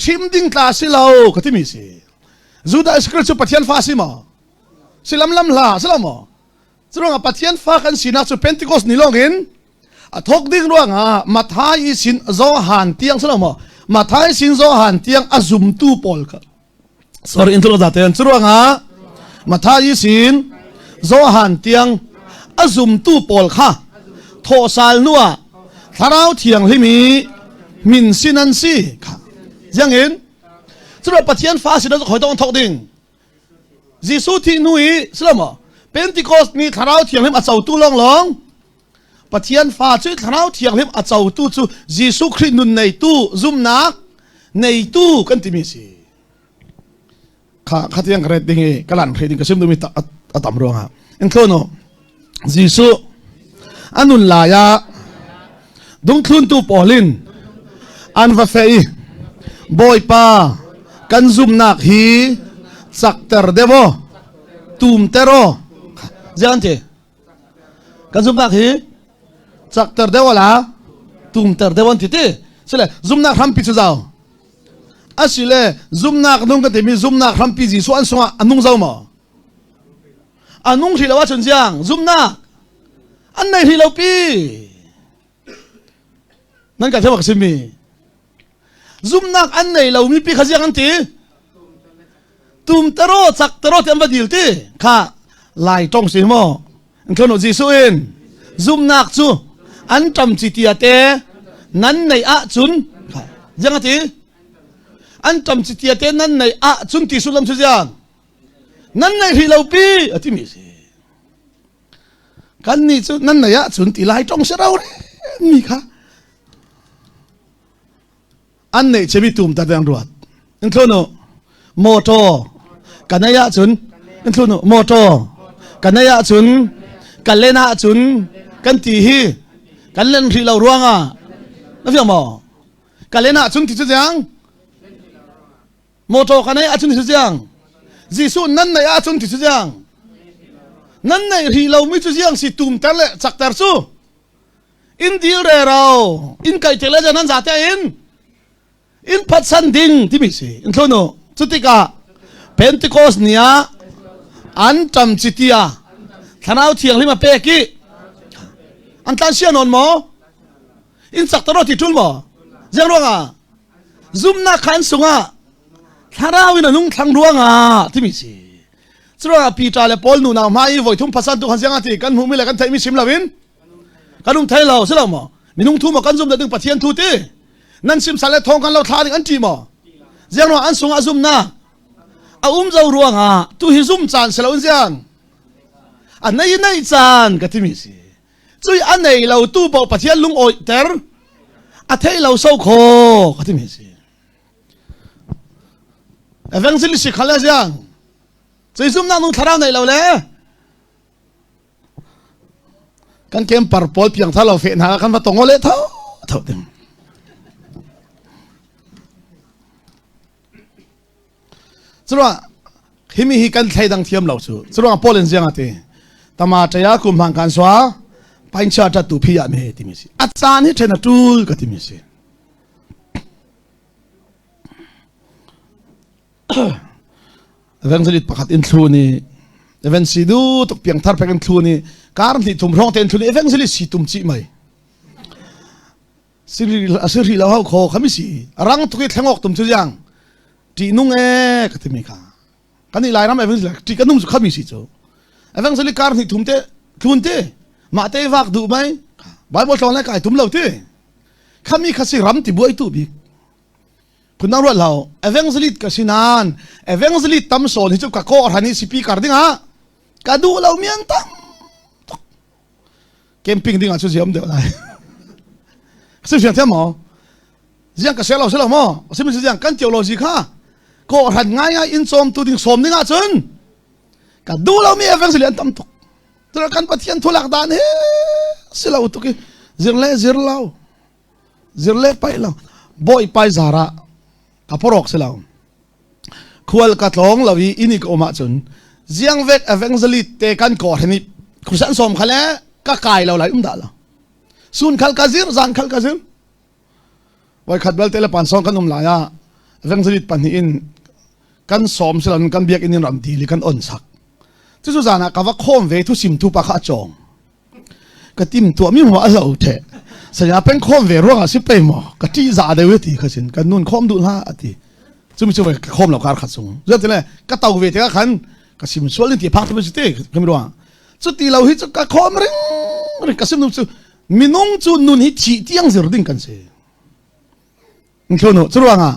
thim ding tla si lo ka timi si Judah Iskariot cu Pathian fa si maw si lam lam hla si lo maw cu ruangah Pathian fa kan sinak cu Pentecost ni lawng in a thok ding ruangah Matthai sin Johan tiang si lo maw Matthai sin Johan tiang a zumtu pawl kha sorry in za ten cu ruangah Matthai sin Johan tiang a zumtu pawl kha thawhsal nu ah thlarau thianghlim i min sin an si kha ziang in cu Pathian fa sin khoi tong thok ding Jesuh thih hnu i silamaw Pentecost ni thlarau thianghlim a cotu lawnglawng Pathian fa cu thlarau thianghlim a cotu cu Jesuh Khrih nun neitu zumnak neitu kan timi si kha khatiang ka ret ding i ka lan hre ding ka sim dumi a tam ruangah in thlono Jesuh a nun lai ah dungthluntu pawl in an va feh i Bawipa kan zumnak hi cakter deuh aw. Tum tero. Ziang ti? Kan zumnak hi cakter deuh ala tumter deuh an ti ti. Sile zumnak hrampi cu zau. Asile zumnak nung kan timi zumnak hrampi Jesuh an sungah a nung zau maw? A nung hrih lo ahcun ziang zumnak an nei hrih lo pi. Nan ka thiam ka mi. Zumnak an nei lo mi pi kha ziang an ti? Tum taro chak taro ti an va dil ti. Kha lai tong si mo. An khono Jesuh in zumnak cu an tam chi tia te nan nei ahcun ziang a ti? An tam chi tia te nan nei ahcun ti sullam cu ziang? Nan nei hrih lo pi a ti mi si. Kan nih cu nan nei ahcun ti lai tong si ro mi kha an neih chemi tum ta dang ruat. In thlu motor kan nei ahcun in thlu motor kan nei ahcun kan len ahcun kan ti hi kan len hrih lo ruangah na fiang maw? Kan len ahcun ti cu ziang Motor ka neih ahcun ti cu ziang Jesuh nan neih ahcun ti cu ziang nan neih rih lomi cu ziang si tumter le cakter cu in dil rero in kai te le nan zate in in phatsan ding timi si in thlunu cutikah Pentecost ni ah an ṭam citia thlarau thianghlim a pek i an tlan sia nawn maw in cak taro ti ṭul maw ziang ruangah Zumnak kha an sungah thlarau in a nung thlang ruangah timi si. Curuangah Peter le Paul nunau hma i voithum phasan tu khan siang ti kan hmuhmi le kan theihmi sim loin kan um thei lo si lo maw? Minung thu maw kan zum ding Pathian thu ti? Nan sim sal le thong kan lo thla ding an ṭi maw? Ziang ruang an sungah zumnak a um zo ruangah tu hi zum caan si lo in ziang a nei nei caan ka timi si. Cui a nei lo tu paoh Pathian lung awihter a thei lo so kho ka timi si. Evangelist si khal ziang. Cui zumnak nung thlarau nei lo le kan kem par pawl piang tha lo fe hna kan va tong le tho tho ding. Curuang himi hi kan thleidang thiam lo cu. Curuang Paul in ziang ati. Tama ṭaya kum hang kan swa paincha ṭat tu phi ya me timi si. A caan hi ṭhen a ṭul ka timi si. Evangelist pakhat in thlu ni Evan si du tuk piang thar pek in thlu ni kar hnih thum hrawng te in thlu ni evangelist si tum chi mai. A si ri lo hau kho khami si rang tuk i thlengok tum cu jiang ṭih nung e ka timi kha kan i Lairam evangelist ṭih ka nung cu khami si cu evangelist kar hnih thum te thlun te mah te vak duh mai Bible tlawng le kai tum lo ti khami kha si ram ti buai tu bik phun ruat lo evangelist ka sinan evangelist tam sawn hi cu ka ko ran i sipi kar ding ah ka duh lo mian tam camping ding ah cu ziam deuh lai si fiang thiam maw ziang ka share lo si lo maw si mi ziang kan theology kha ko ran ngai ngai in cawm tu ding sawm ding ah cun ka duh lo mi evangelist an tam tuk tura kan pathian thulak dan he si lo tuk i zir le zir lo zir le pai lo bawi pai zara ka porok si lo Khual ka tlawng lo i inn i ka um ahcun ziangvek evangelist te kan kawr hin i khusan sawm kha le ka kai lo lai um dah lo. Sun khal ka zir, zan khal ka zir. Voi khat belte le pan sawng kan um lai ah evangelist pahnih in kan sawm siloin kan biakinn in ram dil i kan on sak. Cucu zan ah ka va khawm ve thu sim tu pa kha a cawng. Ka tim tuah mi hmuh a lo the. Saya peng khawm ve ruangah si pe maw ka ṭih za deuh ti kha sin kan nun khawm duh hlah ati. Cumi cu ka khawm lo kar khat sung. Zat le ka to ve te khan ka sim sual in ti phak tu si te kami ruang. Cu ti lo hi cu ka khawm ring ring ka sim nu cu minung cu nun hi thi tiang zir ding kan si. Ngthlu cu ruangah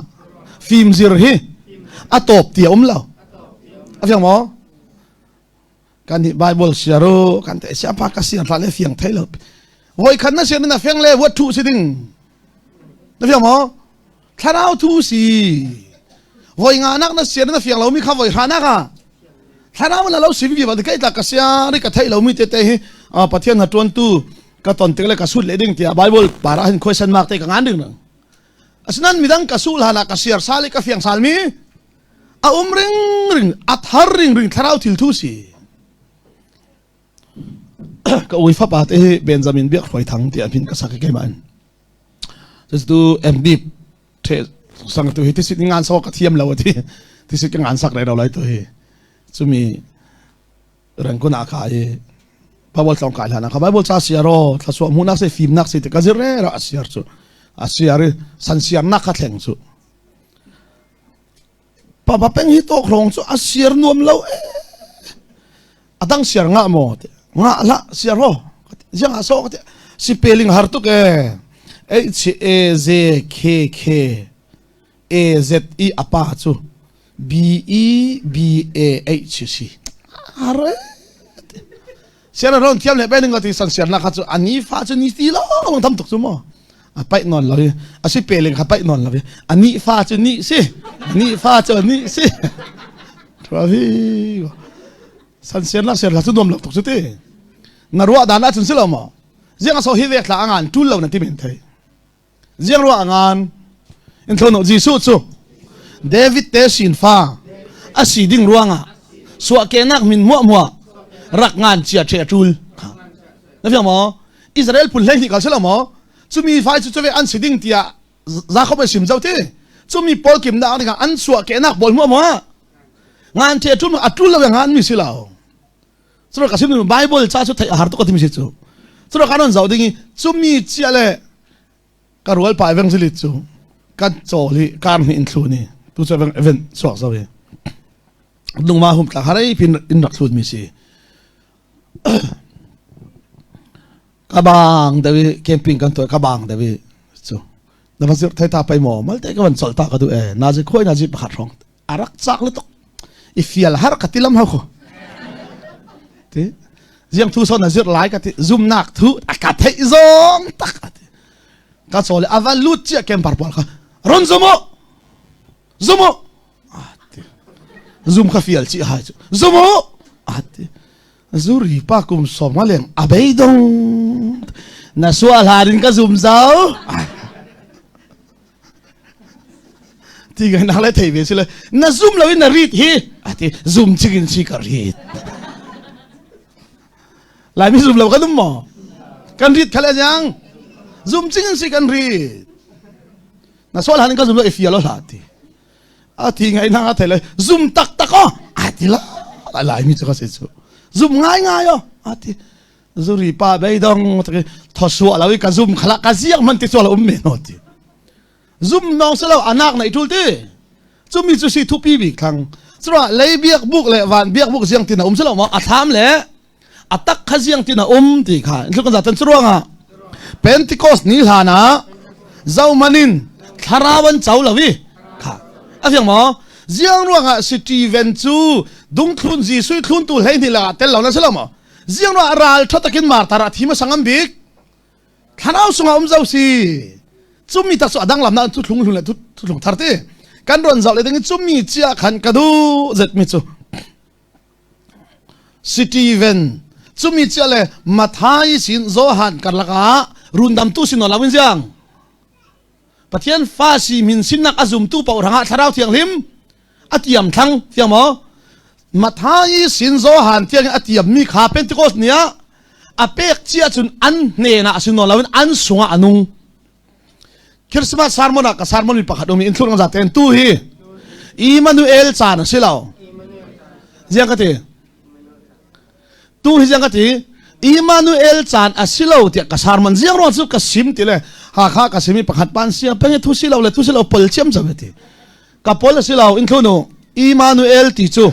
fim zir hi a tawp ti a um lo. A fiang maw? Kan nih Bible siar u kan te sia pa ka siar hlah le fiang thei lo. Voi khat na siar na fiang le huat thu si ding. Na fiang maw? Thlarau thu si. Voi nga nak na siar na fiang lo mi kha voi hra nak ah thlarau na lo sim vi ba kai ta ka sia ri ka thei lo mi te te hi Pathian na tuan tu ka ton tik le ka sut le ding tia Bible para hin question mark te ka ngan ding nang. Asinan midang ka sul hana ka siar sal i ka fiang sal mi. A um ring ring a thar ring ring thlarau thil thu si. Ka ui fapa te hi Benjamin Biak Hruai Thang ti an min ka sak keimah in. Cucu MD the sang tu hi tisit ngan so ka thiam lo ti tisit ka ngan sak re lo lai tu hi chumi rangkun ah kha i Bible tlong kai hlan kha Bible cha siaro thlasua mu nak se fim nak se te ka zir re ra asiar chu asiar san siar nak kha thleng chu pa peng hi tok rong chu asiar nuam lo e adang siar nga mo te nga la siar ho jiang a so te si peling har tuk e H A J K K A Z I apa chu B E B A H si are siar ron thiam le pe ning ti san siar na kha chu ani fa chu ni ti lo long tham tuk chu mo a paih non lo i a si peling kha paih non lo i ani fa chu ni si ni fa chu ni si travi san siar na siar la chu nuam lo tuk chu ti na ruah dan ah cun si lo mo ziang so hi vek thla angan tul lo na ti men thei Ziang ruah ngan in thlono Jesuh cu David te sin fa a si ding ruangah suah kenak min muah muah rak ngan chia the tul na fiang maw Israel phun hlei hnih kal selo maw chumi fai chu chuve an si ding tiah Jacob ai sim zau ti chumi pawl kim na ding an suah kenak bol muah muah ngan the tul a tul lo ngan mi si lo Curo ka sim Bible ca cu theih a har tuk ka timi si cu. Curo kan on zoh ding i cumi chia le ka rual pa evangelist cu kan cawl hi kar hnih in thlu ni tu cu event suak zo hi lungma hum tlak harei pin in rak thlut mi si ka bang dewi camping kan tuah ka bang dewi cu na va zir thai ta pai mo mal te ka van chol ta ka du e na ji khoi na ji pakhat rong a rak cak le tuk i fial har ka ti lam ho khu ti ziang thu son a zir lai ka ti zumnak thu a ka theih zong tak ati ka chole ava lut chia kem par pol kha ron zumo zumo ati zum kha fial chi hai chu zumo ati zuri pa kum som nga leng abei dong na sual harin ka zum zau ti ka nak le thei ve si le na zum lo in na rit hi ati zum chingin si ka rit laimi zum lo kan um maw kan rit khale jang zum chingin si kan rit na sol han ka zum lo i fia lo hla ti a thi ngai na thei le zum tak tak o ati la laimi chu ka se chu zum ngai ngai o ati zuri pa beidong thosua lo i ka zum khala ka ziak man ti chuala um me no ti zum nong se lo anak nei tul ti chumi chu si thupi bik thlang chura lei biak buk le van biak buk ziang tin a um se lo mo a tham le a tak kha ziang tin a um ti kha in kan zatan churuanga Pentecost ni hlana zomanin thlarawan chau lowi kha a fiang mo ziang ruanga Stephen chu dungthlun Jesu thlun tu hlei ni la tel lo na se lo mo Ziang ruah ral ṭha takin martar a thim a sangam bik. Thlarau sungah um zo si. Cumi tak cu a dang lamnak cu thlung hlun le thlung thar ti. Kan ron zoh le ding cumi chia khan ka du zet mi cu. Stephen cumi chia le Mathai sin Johan karlak ah rundam tu sin lawin ziang. Pathian fa si min sinnak a zumtu paoh rangah thlarau thianghlim a tiam thlang thiang maw Mathai sin Johan tiang a tiam mi kha Pentecost ni ah a pek cia cun an hnenah a si nawn loin an sungah a nung Christmas sermon ah ka sermon mi pakhat um in thlur ngam zaten tu hi Emmanuel caan a si lo ziang ka ti Tu hi ziang ka ti Emmanuel caan a si lo tiah ka sarman ziang ruang cu ka sim ti le Hakha ka simi pakhat pan sia peng thu si lo le thu si lo pol chiam cham ti ka pol a si lo in thlunu Emmanuel ti cu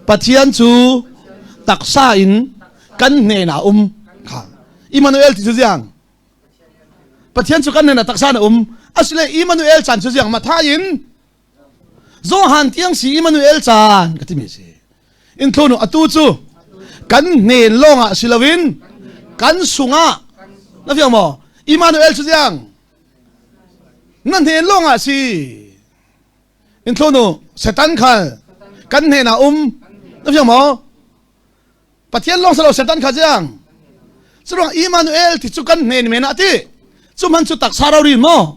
Pathian cu taksa in kan hnenah um kha Emmanuel ti cu ziang Pathian cu kan hnenah taksa na um asile Emmanuel caan cu ziang Mathai in Johan tiang si Emmanuel caan ka timi si. In thlunu atu cu kan hnen lawngah si loin kan sungah na fiang maw? Emmanuel cu ziang na hnen lawngah si. In thlunu Satan khal kan hnen ah um na fiang maw? Pathian lawng salo Satan kha ziang curuang Emmanuel ti cu kan hnen men ah ti cu man cu taksa ro rin maw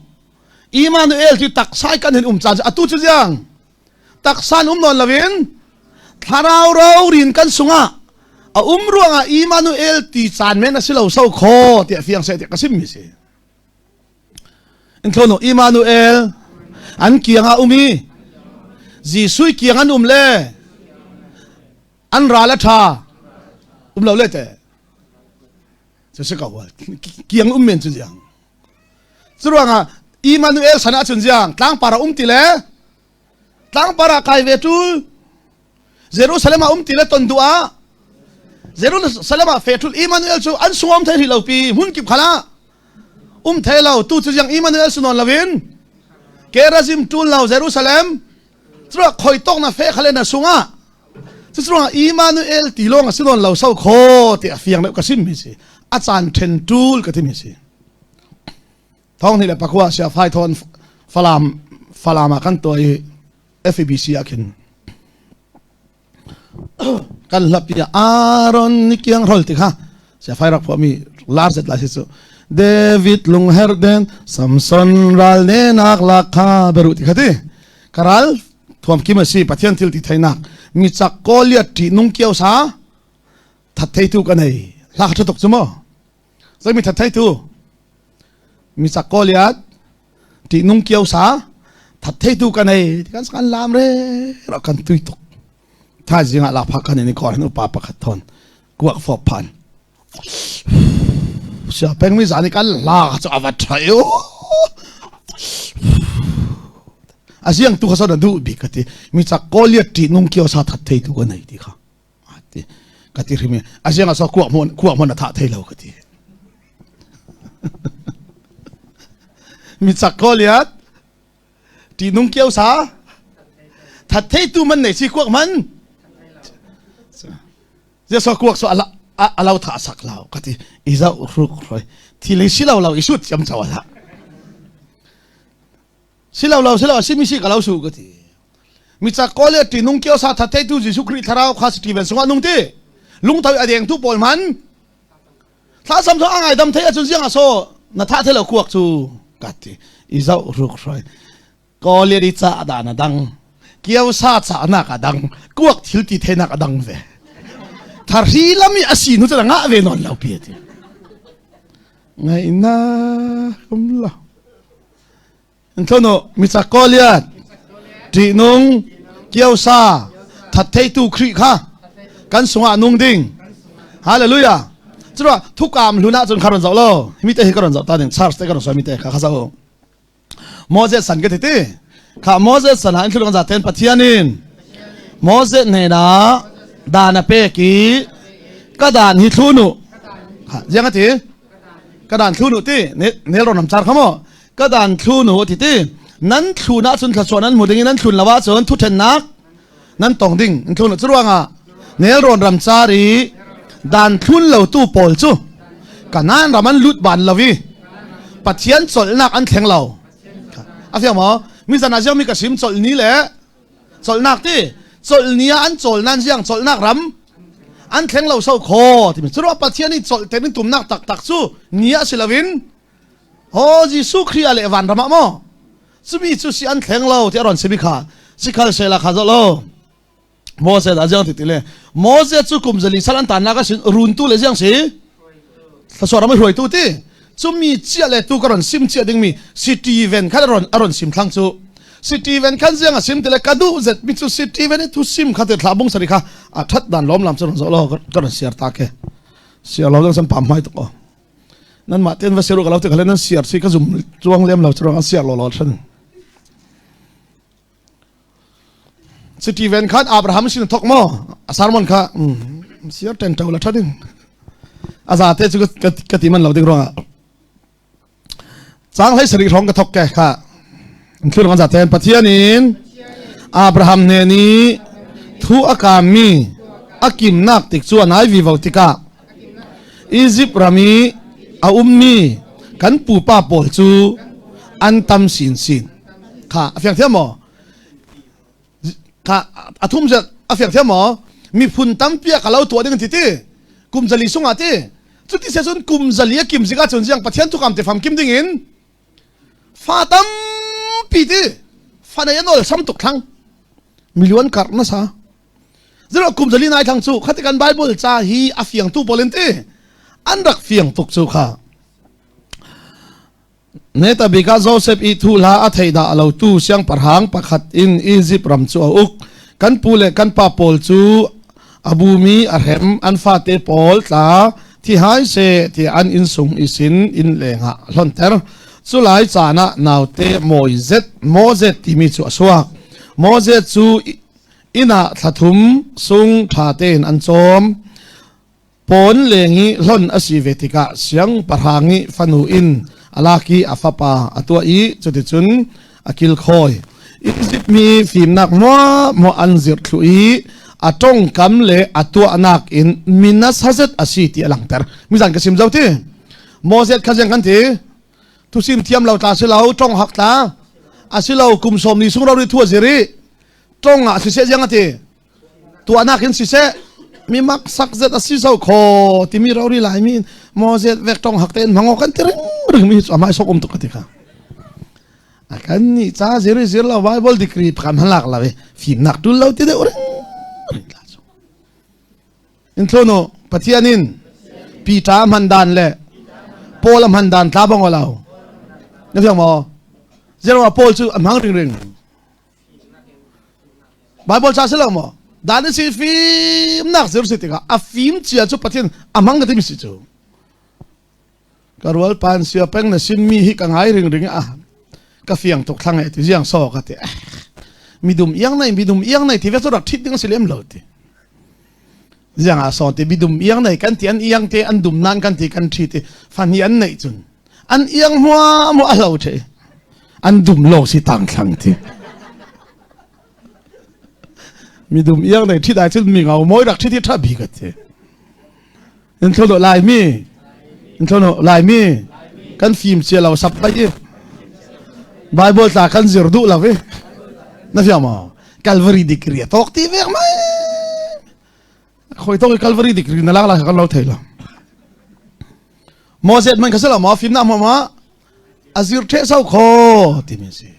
Emmanuel ti taksa kan hin um caan atu cu ziang Taksan um nawn loin thlarau rorin kan sungah a um ruangah Immanuel ti caan men a si lo so kho tiah fiang seh tiah ka sim mi si. In thlono Immanuel an kiang ah um i Jesuh kiang an um le an ral a ṭha um lo le te cu si ko kiang um men cu ziang cu ruangah Immanuel san ah cun ziang tlangpar a um ti le tlangpar ah kai ve ṭul Jerusalem ah um ti le ton duh ah Jerusalem ah fe ṭul Immanuel cu an sungom thei ri lo pi hmun kip khala um thei lo tu cu ziang Immanuel sunon loin Gerazim ṭul lo Jerusalem cu khoi tok na fe khale na sungah Curuangah Immanuel ti lawng a si nawn lo so kho ti a fiang deuh ka sim mi si. A caan then tul ka ti mi si. Thong ni le pakua sia fai thon falam falam ah kan tuah i FEBC ah khin kan hlap i Aaron ni kiang rol ti kha sia fai rak phuah mi lar zet la si cu David lungher den Samson ral ne nak lak kha beru ti kha ti karal thuam kim a si Pathian thil ti theinak mi chak koliat ṭih nung kio sa that theitu ka nei hla kha ṭha tuk cu maw zei mi that theitu mi chak koliat ṭih nung kio sa that theitu ka nei kan kan lam re ra kan tui tuk thaizing ah lakphak kan in kor hin upa pakhat thon kuak fop phan sia peng mi zani kan la chu avat thai o aziang tu kha so na du bi ka ti mi chak koliat ti nung kio sa that thei tu ka nei ti kha ti ka ti rimi aziang aso kuak mon kuak mon tha thei lo ka ti mi chak koliat ti nung kio sa that thei tu man nei si kuak man Jesuh kuak so ala alo tha sak lo ka ti i zau ruk roi thi le si lo lo i sut cam chaw ala si lo lo si lo si mi si ka lo su ka ti mi cha ko le ti nung kio sa tha te tu Jesuh Khrih thlarau kha Steven sungah nung ti lung thoi adeng tu pawl man thla sam so angai dam thei achun siang aso na tha the lo kuak chu ka ti i zau ruk roi Kawlian i ca dan a dang kiosa cahnak a dang kuak thil ti thenak a dang ve thari lam i a si nu cu ngah ve nawn lo pi ti ngaina um lo Anthono mica kawlian ṭihnung kiosa thattheitu Khrih kha kan sungah nung ding hallelujah cura thukam hluna cun kha ron zoh lo mi te hi ka ron zoh ta ding charge te ka ron soi mi te kha kha zoh Moses san ka ti ti kha Moses san ah in thil za ten Pathian in Moses hnenah dan a pek i ka dan hi thlu nu kha ziang a ti ka dan thlu nu ti nel ron am char kha mo ka dan thlu nu ti ti nan thlu na cun thla nan mu ding in nan thlun lawa cun thu thennak nan tong ding in thlun cu ruangah nel ron ram char i dan thlun lo tu pawl cu kanan ram an lut ban lo i pathian cholnak an thleng lo a fiang maw mi zan ah ziang mi ka sim cholh ni le cholnak ti cholh ni ah an chawl nan ziang cholnak ram an thleng lo so kho timi cu ruah pathian i cholh ten in tumnak taktak cu ni ah si loin ho Jesuh Khrih ah le van ram ah maw Cumi cu si an thleng lo ti a ron simi kha sikhal sela kha zo lo Moses a ziang ti ti le Moses cu kum zali sal an tannak a sin runtu le ziang si thlasua ram hruaitu ti cumi chia le tu ka ron sim chia ding mi Stephen khan ron a ron sim thlang cu Stephen khan ziang a sim ti le ka duh zet mi cu Stephen i thu sim kha te thla bung sari kha a that dan lom lam chu ron zo lo ka ron siar ta ke siar lo dang san pam mai to ko Nan mah ten va siar ka lo te khale nan siar si ka zum chuang lem lo chuang an siar lo lo than. Stephen khan Abraham sin thok mo a sermon kha siar ten to la thading aza te chu ka ti man lo ding ronga chang hlei sari rong ka thok ke kha thil kan za ten Pathian in Abraham ne ni thu akam mi akim nak tik chu anai vi vo tikah Egypt ram i a ummi kan pupa pawl cu an tam sinsin kha a fiang thiam maw kha a thum zet a fiang thiam maw miphun tampi a ka lo tuah ding ti ti kum zali sungah ti cuti se cun kum zali a kim zikah cun ziang Pathian thukam te fam kim ding in fa tampi ti fa nei an ol sam tuk thlang. Milian karh na sa. Zero kum zali nai thang chu khati kan Bible ca hi a fiang tu pawl in ti an rak fiang tuk chu kha. Neta bika Joseph i thu hla a thei dah lo tu siangpahrang pakhat in Egypt ram chu a uk. Kan pu le kan pa pawl chu a bumi a hrem an fate pawl tla thi hai se ti an inn sung isin inn lengah hlonter. Culai caan ah naute Moses Moses timi cu a suak. Moses cu inn ah thla thum sung ṭha tein an cawm. Pawn leng i hlonh a si ve tikah siangpahrang i fanu in a lak i a fapa a tuah i cuticun a kilkhawi. Izipt mi fimnak hmuahhmuah an zirhthlu i a ṭongkam le a tuahnak in minasazet a si ti a langhter. Mizan ka sim zo ti. Moses kha ziang kan ti? Thusim thiam lo tla si lo, ṭong hak tla. A si lo, kum sawm ni sung ro ri thu a zir i ṭong ah siseh ziang a ti. Tuahnak in siseh mi mak sak zet a si so kho timi rori lai mi mo zet vek tong hak tein mango kan ti ring ring mi chu amai sok um tuk ka ti kha a kan ni cha zir zir lo bible degree pham halak la ve fimnak tul lo ti deuh ring ring la chu in thlono pathian in Peter man dan le Paul a man dan tla bang lo na fiang mo zero Paul chu a mang ring ring Bible ca si lo maw? Dan si fimnak zir si tikah a fim cia cu Pathian a hmang ka timi si cu. Ka rual pan sia peng na sim mi hi ka ngai ring ring a ka fiang tuk thlang e ti ziang so ka ti midum iang nei midum iang nei ti ve cu rak thit ding si lem lo ti ziang a so ti midum iang nei kan ti an iang te an dum nan kan ti kan thi ti fan hi an nei cun an iang hua mu a lo the an dum lo si tang thlang ti mi dum iang nei thi dai cun mi ngau moi rak thi thi tha bi ka ti in thlo do lai mi in thlo no lai mi kan fim cia lo sap bai bible tla kan zir du lo vi na fiang ma calvary degree tok ti vek mai khoi tok calvary degree na lak la kan lo thei lo Moses man kha sala ma fim na ma ma azir the sau kho ti mi si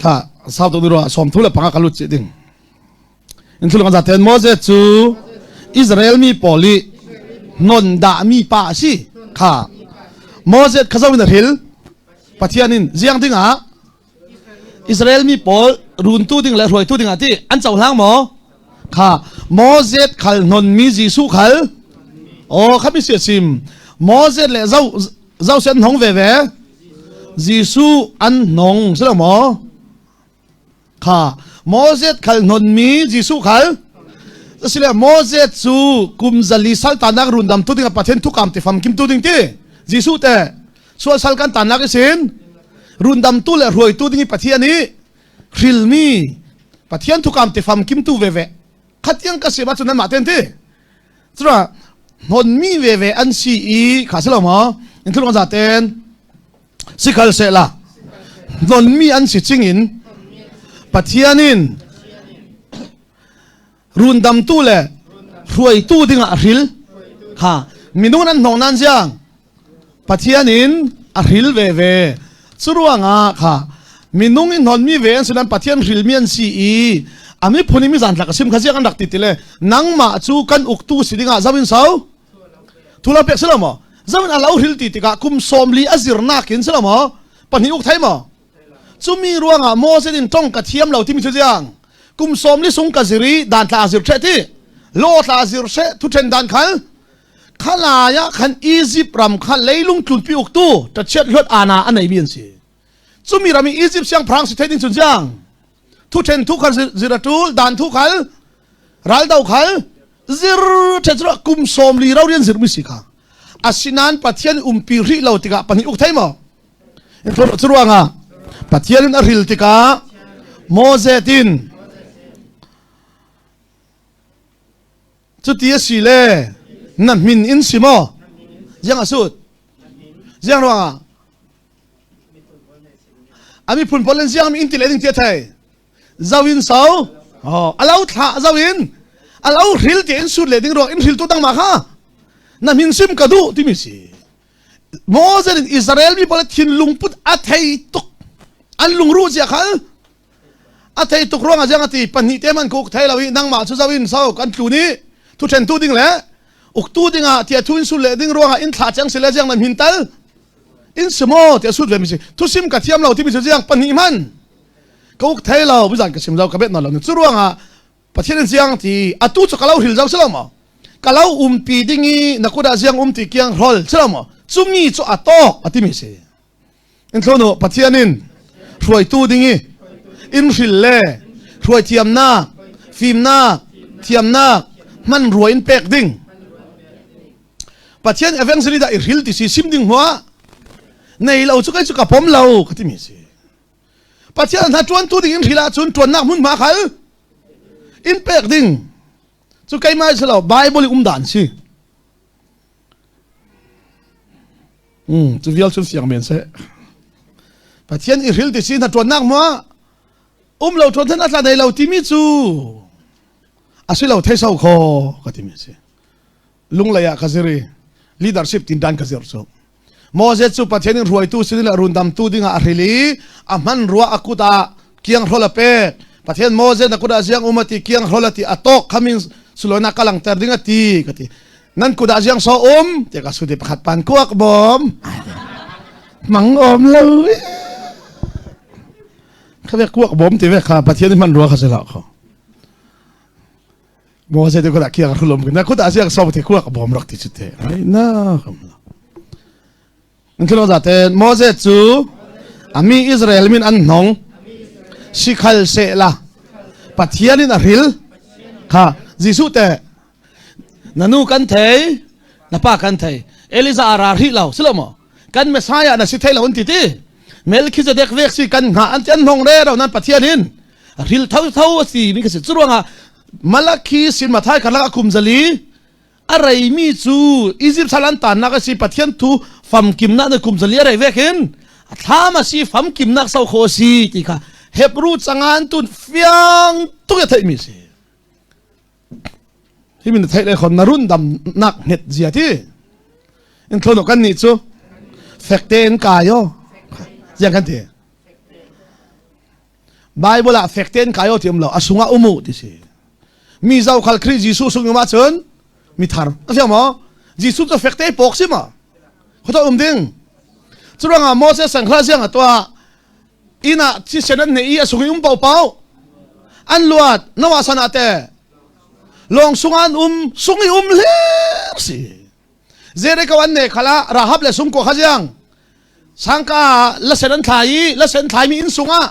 kha sau to ro som thu le panga kalut chi ding in thul kan zaten Moses chu Israel mi poli non da mi pa si kha Moses kha zo in hil Pathian in ziang ding ah Israel mi pawl runtu ding le hruaitu ding ah ti an cohlang maw? Kha Moses khal hnon mi Jesuh khal oh kha mi sia sim Moses le zo zo sen hong ve ve Jesuh an hnong si lo maw? Kha Moses khal hnon mi Jesuh khal Asile Moses cu kum zali sal tanak rundam tu ding Pathian thukam ti fam kim tu ding ti Jesuh te sual sal kan tannak isin rundamtu le hruaitu ding i Pathian i hrilmi Pathian thukam ti famkimtu veve khatiang ka si ma cu nan mah ten ti cura hnonmi veve an si i kha si lo maw in thulung za ten sikhal se la hnonmi an si chingin Pathian in rundamtu le hruaitu dingah a hril kha minung nan hnong nan ziang Pathian in a hril ve ve curuangah kha minung in hnonmi ve an si nan Pathian hrilmi an si i a miphun i mi zantlak a sim kha ziang an rak ti ti le nangmah cu kan uktu si dingah zam in so thula pek si lo maw zam in a lo hril ti tikah kum 40 a zirnak in si lo maw pahnih uk thai maw Cumi ruangah Moses in tong ka thiam lo timi cu ziang kum 40 sung ka zir i dan tla zir the ti law tla zir she thu then dan khal khalaya khan Egypt ram kha leilung tlunpi uktu ta chiat hluat ana a nei mi an si cumi ram i Egypt siang phrang si thei ding chun ziang thu then thu khal zir atul dan thu khal ral do khal zir the chu kum 40 ro rian zir mi si kha asinan Pathian umpi ri lo tikah pahnih uk thei maw Cu ruangah Pathian in a hril tikah Moses in cuti a si le na min in si maw ziang a sut ziang ruangah a miphun pawl in ziang mi in ti le ding ti a thei zo in so a lo thla zo in a lo hril ti in sut le ding ruang in hril tu dang ma kha na min sim ka duh timi si Moses in Israel mi pawl thinlung put a thei tuk. An lungruh cia khal a thei tuk ruang ah ziang ati pahnih te man ka uk thei lo i nangmah cu zo in so kan tlu ni thu then tu ding le uktu dingah tia thu in sul le ding ruangah in thla chang si le ziang nan hin tal in simo tia sut ve mi si thu sim ka thiam lo ti mi cu ziang pahnih man ka uk thei lo bizan ka sim lo ka bet na lo ni cu ruangah Pathian in ziang ti atu cu ka lo hril zo si lo maw ka lo umpi ding i na kut ah ziang um ti kiang hrol si lo maw cumi cu a tawk a timi si in thlonu Pathian in hruaitu ding i in hril le hruai thiamnak fimnak thiamnak hman rua in pek ding Pathian evangelist ah i hril ti si sim ding hmuah nei lo cu kai cu ka pom lo ka timi si Pathian hna ṭuantu ding in hril ahcun ṭuannak hmunhma khal in pek ding cu keimah si lo Bible i um dan si. Cu vial cun siang men seh. Pathian i hril ti si hna ṭuannak mua um lo ṭuan than a tla nei lo timi cu a si lo thei so kho ka timi si. Lunglei ah ka zir i leadership tin dan ka zir cu. Moses cu Pathian in hruaitu sin le rundamtu dingah a hril i a hman rua a kut ah kiang hrol a pek. Pathian Moses na kut ah ziang um a ti kiang hrol a ti a tawk khamin sulona ka langter ding a ti ka ti. Nan kut ah ziang so um ti ka sudi pakhat pan kuak bom. Mang om lo. Kha ve kuak bom ti ve kha Pathian hman rua kha se la kho. Moses te kut kiang hrulom na kut ah siang so te kuak bom rak ti chu te ai na kham la Thilo za te Moses cu ami Israel min an hnong sikhal se la Pathian in a hril kha Jesuh te nanu kan thei na pa kan thei Eliza ara ri lo silo mo kan Messiah na si thei lo an ti ti Melchizedek vek si kan hnga an ti an hnong re ro nan Pathian in ril tho tho a si mi ka si curuangah Malakhi sin Mathai karlak a kum zali a reimi cu Egypt sal an tannak a si Pathian thu famkimnak na kum zali a rei vek hin a thlam a si famkimnak so kho a si ti kha Hebrew cangan tun fiang tuk a theihmi si hi min theih le khon na run dam nak hnet zia ti in thlono kan nih cu fekte in kai o ziang kan ti Bible ah fek tein kai o ti um lo a sungah umu ti si mi zau khal Khrih Jesuh sung um ahcun mi thar a si maw Jesuh cu fek te pok si ma khoto um ding curuangah Moses sanghla siang a tuah inn ah thisen an nei i a sung i um pau pau an luat nawa san ah te lawng sung an um sung i um hlir si Jericho an ne khala Rahab le sung ko kha jiang sangka lasen an thlai i lasen thlaimi inn sungah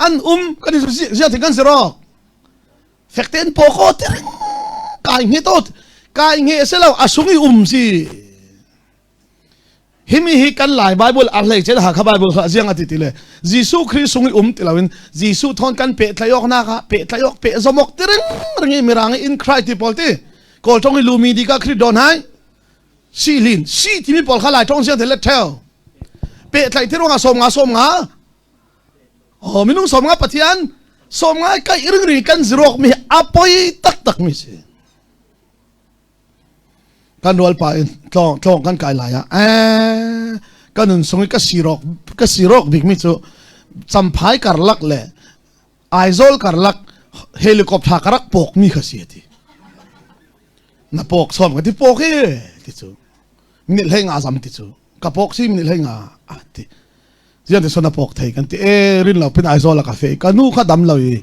an um kan i zia thing kan si rawk fek tein paw ko tiring kai nge to kai nge se lo a sung i um si himi hi kan lai bible a hlei chen ha kha bible kha ziang ati ti le Jesuh Khrih sung i um ti loin Jesuh thon kan pe tlayok na ka pe tlayok pe zomok tiring ringi mirang in Christ ti pawl ti kawl tong i lumi di ka Khrih don hai si lin si timi pawl kha lai tong siang the let theo pehtlaih thi ruangah 50 50 oh minung 50 pathian 50 kai ring ring kan zirok mi apoi tak tak mi si kan rual pa in tlong tlong kan kai lai ah eh kan nun sung ka sirok ka sirok bik mi chu champhai karlak le Aizawl karlak helicopter ka rak pok mi kha si ti na pok som ka ti pok hi ti cu minute hlei nga zam ti cu ka pok si minute hlei nga a ti zian ti son na pok thei kan ti e rin lo pin Aizawl ka fe ka nu kha dam lo i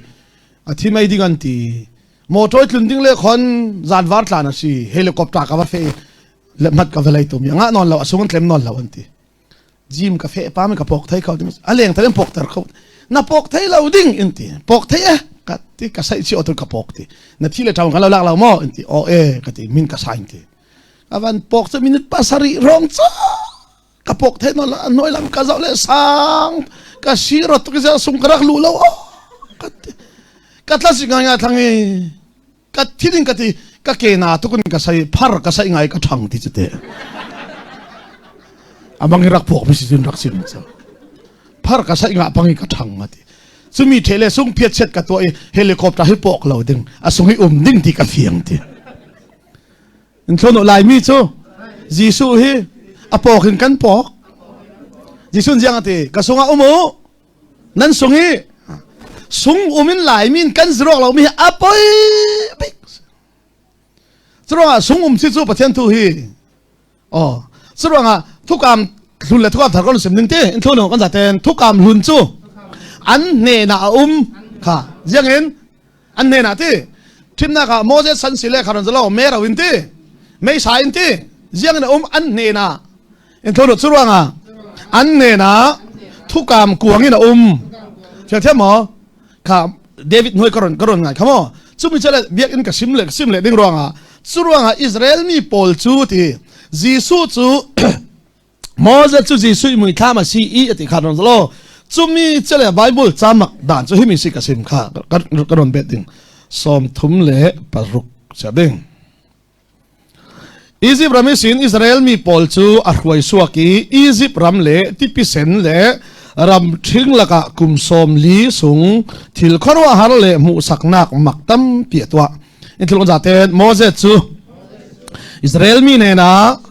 a thi mei ding an ti motor tlun ding le khon zan var tlan a si helicopter ka va fe le mat ka velai tum nga non lo asung tlem non lo an ti gym ka fe pa mi ka pok thei kho ding a leng thei pok ter kho na pok thei lo ding in ti pok thei e ka ti ka sai chi otur ka pok ti na thi le thang ka lo lak lo mo in ti o e ka ti min ka sain ti avan pok chu minute pasari rong cha ka pok thei no la noi lam ka zau le sang ka si rot ka sung ka rak lu lo o ka ti ka tla si nga nga thang i ka thiding ka ti ka ke na tukun ka sai phar ka sai ngai ka thang ti chute amang hi rak phok mi si cun rak sim cho phar ka sai nga pangi ka thang ma ti chumi thele sung phiat chet ka to i helicopter hi pok lo ding a sung hi um ding ti ka fiang ti in thlono lai mi chu Jesuh hi a pok in kan pok Jesuh jiang ati ka sunga umu. Nan sung hi sung um in Laimi in kan ziruak lomi hi a poi bik. Curuangah sung um si cu Pathian thu hi oh curuangah thukam hlun le thukam thar kan sim ning te in thlu kan zaten thukam hlun cu an hnenah a um kha ziang in an hnenah ti thimnak ah Moses san si le kharon zalo me ro in ti mei sa in ti ziang in a um an hnenah in thlu curuangah an hnenah thukam kuang in a um thiam thiam maw kha David hnuai ka ron ka ron ngai kha maw chumi chale biakinn ka sim le sim le ding ruangah cu ruangah Israel mi pawl cu ti Jesuh cu Moses cu Jesuh mui thlam a si i ati kha ron lo chumi chale Bible chamak dan chu himi si ka sim kha ka ron bet ding 36 cha ding Izipt ram in Israel mi pawl cu a hruai suak i Izipt ram le tipi sen le ram ṭhing lakah kum 40 sung thil khuaruahhar le hmuhsaknak mak tampi a tuah. In thil zaten Moses cu Israel mi hnenah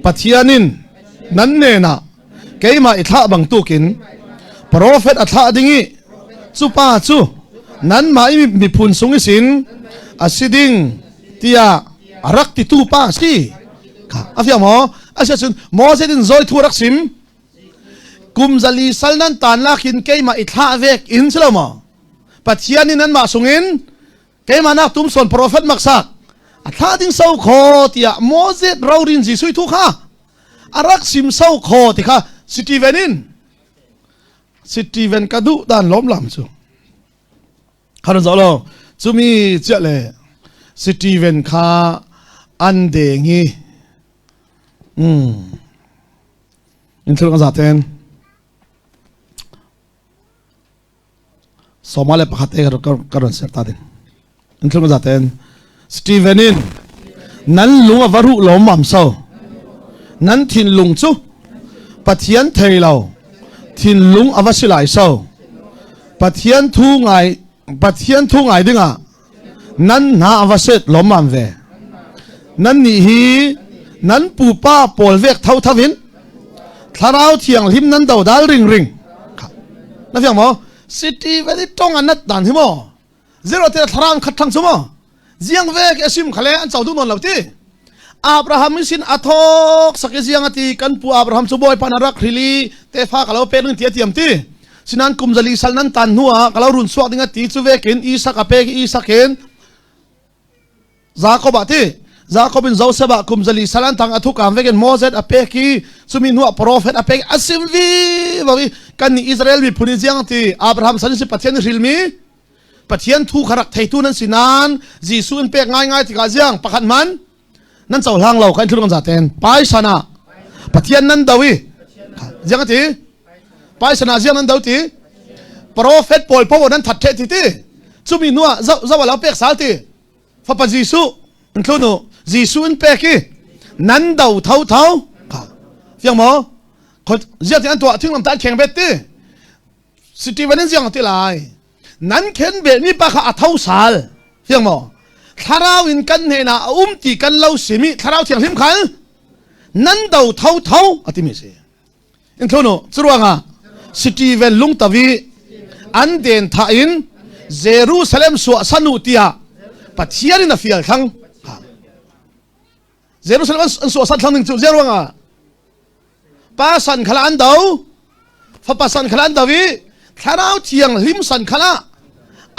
Pathian in nan hnenah keimah i thlah bangtukin profet a thlah ding i cu pa cu nanmah i miphun sung isin a si ding tiah a rak titu pa a si kha a fiang maw a si ahcun Moses in zawi thu rak sim kum 400 sal nan tan lakin keimah i thlah vek in si lo maw Pathian in nanmah sungin keimah nak tum sawn profet maksak a thlah ding so kho tiah Moses rorin Jesuh thu kha a rak sim so kho ti kha Stephen in Stephen ka duh dan lom lam cu khan zo lo chumi chia le Stephen kha an deng hi in thil ka zaten 21 te ka ron ser ta ding in thlum za ten Stephen in nan lung a va ruh lawm mam so nan thinlung cu Pathian thei lo thinlung a va si lai so Pathian thu ngai Pathian thu ngai dingah nan hna a va set lawm mam ve nan nih hi nan pupa pawl vek tho tho in thlarau thianghlim nan do dal ring ring na fiang maw city veli tong an nat dan hi maw zero te thlarau khat thang chu maw ziang ve ke asim khale an chau du non lo ti Abraham sin athok saki ziang ati kan pu Abraham chu boy pan rak hrili te fa kalo pe ning ti atiam ti sinan kum 400 sal nan tan hnu ah kalo run suak ding ati chu vekin Isak a pek Isak in Jacob ah ti Jacob in Joseph ah kum 400 sal an tang athu kam vekin Moses a pek i chumi hnu ah prophet a pek asim vi vawi kan ni Israel mi phun ziang ti Abraham san si Pathian hrilmi Pathian thu kha rak theitu nan si nan Jesuh in pek ngai ngai tikah ziang pakhat man nan cohlang lo kan thulung zaten paisana Pathian nan do i ziang ati paisana ziang nan do ti prophet pawl po nan that the ti ti chumi nuah zo zo lo pek sal ti fapa Jesuh in thlunu Jesuh in pek i nan do tho tho kha fiang mo ziang ti an tuah thinglam ta kheng bet ti Stephen in ziang ti lai nan khen bel mi pa kha a tho sal fiang maw thlarau in kan hnenah a um ti kan lo simi thlarau thianghlim khal nan do tho tho a timi si in thunu curuangah Stephen lungtawi an den tha in Jerusalem suah sanu tiah Pathian in a fial thlang Jerusalem an suah san thlang ning cu zeruangah pa san khala an do fapa san khala an do i thlarau thianghlim san khala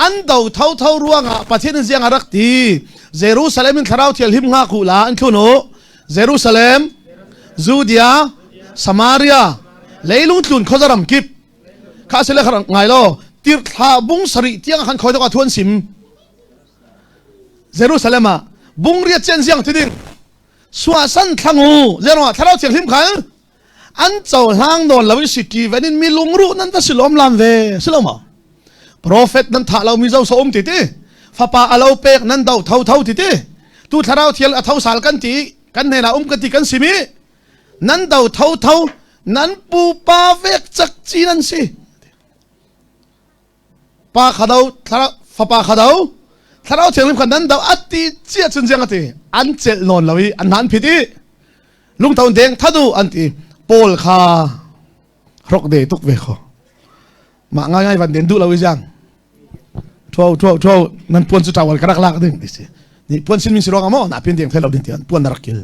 an do tho tho ruangah Pathian in ziang a rak ti Jerusalem in thlarau thianghlim nga ku la an thlun u Jerusalem Judea Samaria leilung tlun khuazaram kip kha sile kha ngai lo tir thla bung sarih tiang khan khoi dok a thuan sim Jerusalem ah bung riat chen ziang ti ding suasan thlangu zero thlarau thianghlim khal an cohlang nawn lo i city van in mi lungruh nan va silom lam ve silo ma prophet nan thah lo mi zo so um ti ti fapa alo pek nan do tho tho ti ti tu thlarau thial a tho sal kan ti kan hnen ah um kan ti kan simi nan do tho tho nan pupa vek chak chi nan si Pa kha do thlarau fapa kha do thlarau thianghlim kha nan do ati cia cun ziang ati an celh nawn lo i an han phit i lungtho deng thadu an ti Paul kha rok de tuk ve kho. Mah ngai ngai van den duh lo i jang. Tho tho tho nan puan cu tawal ka rak lak ding ti si. Ni puan sin min si rong amo na pin ding thelo ding ti an puan na rak kil.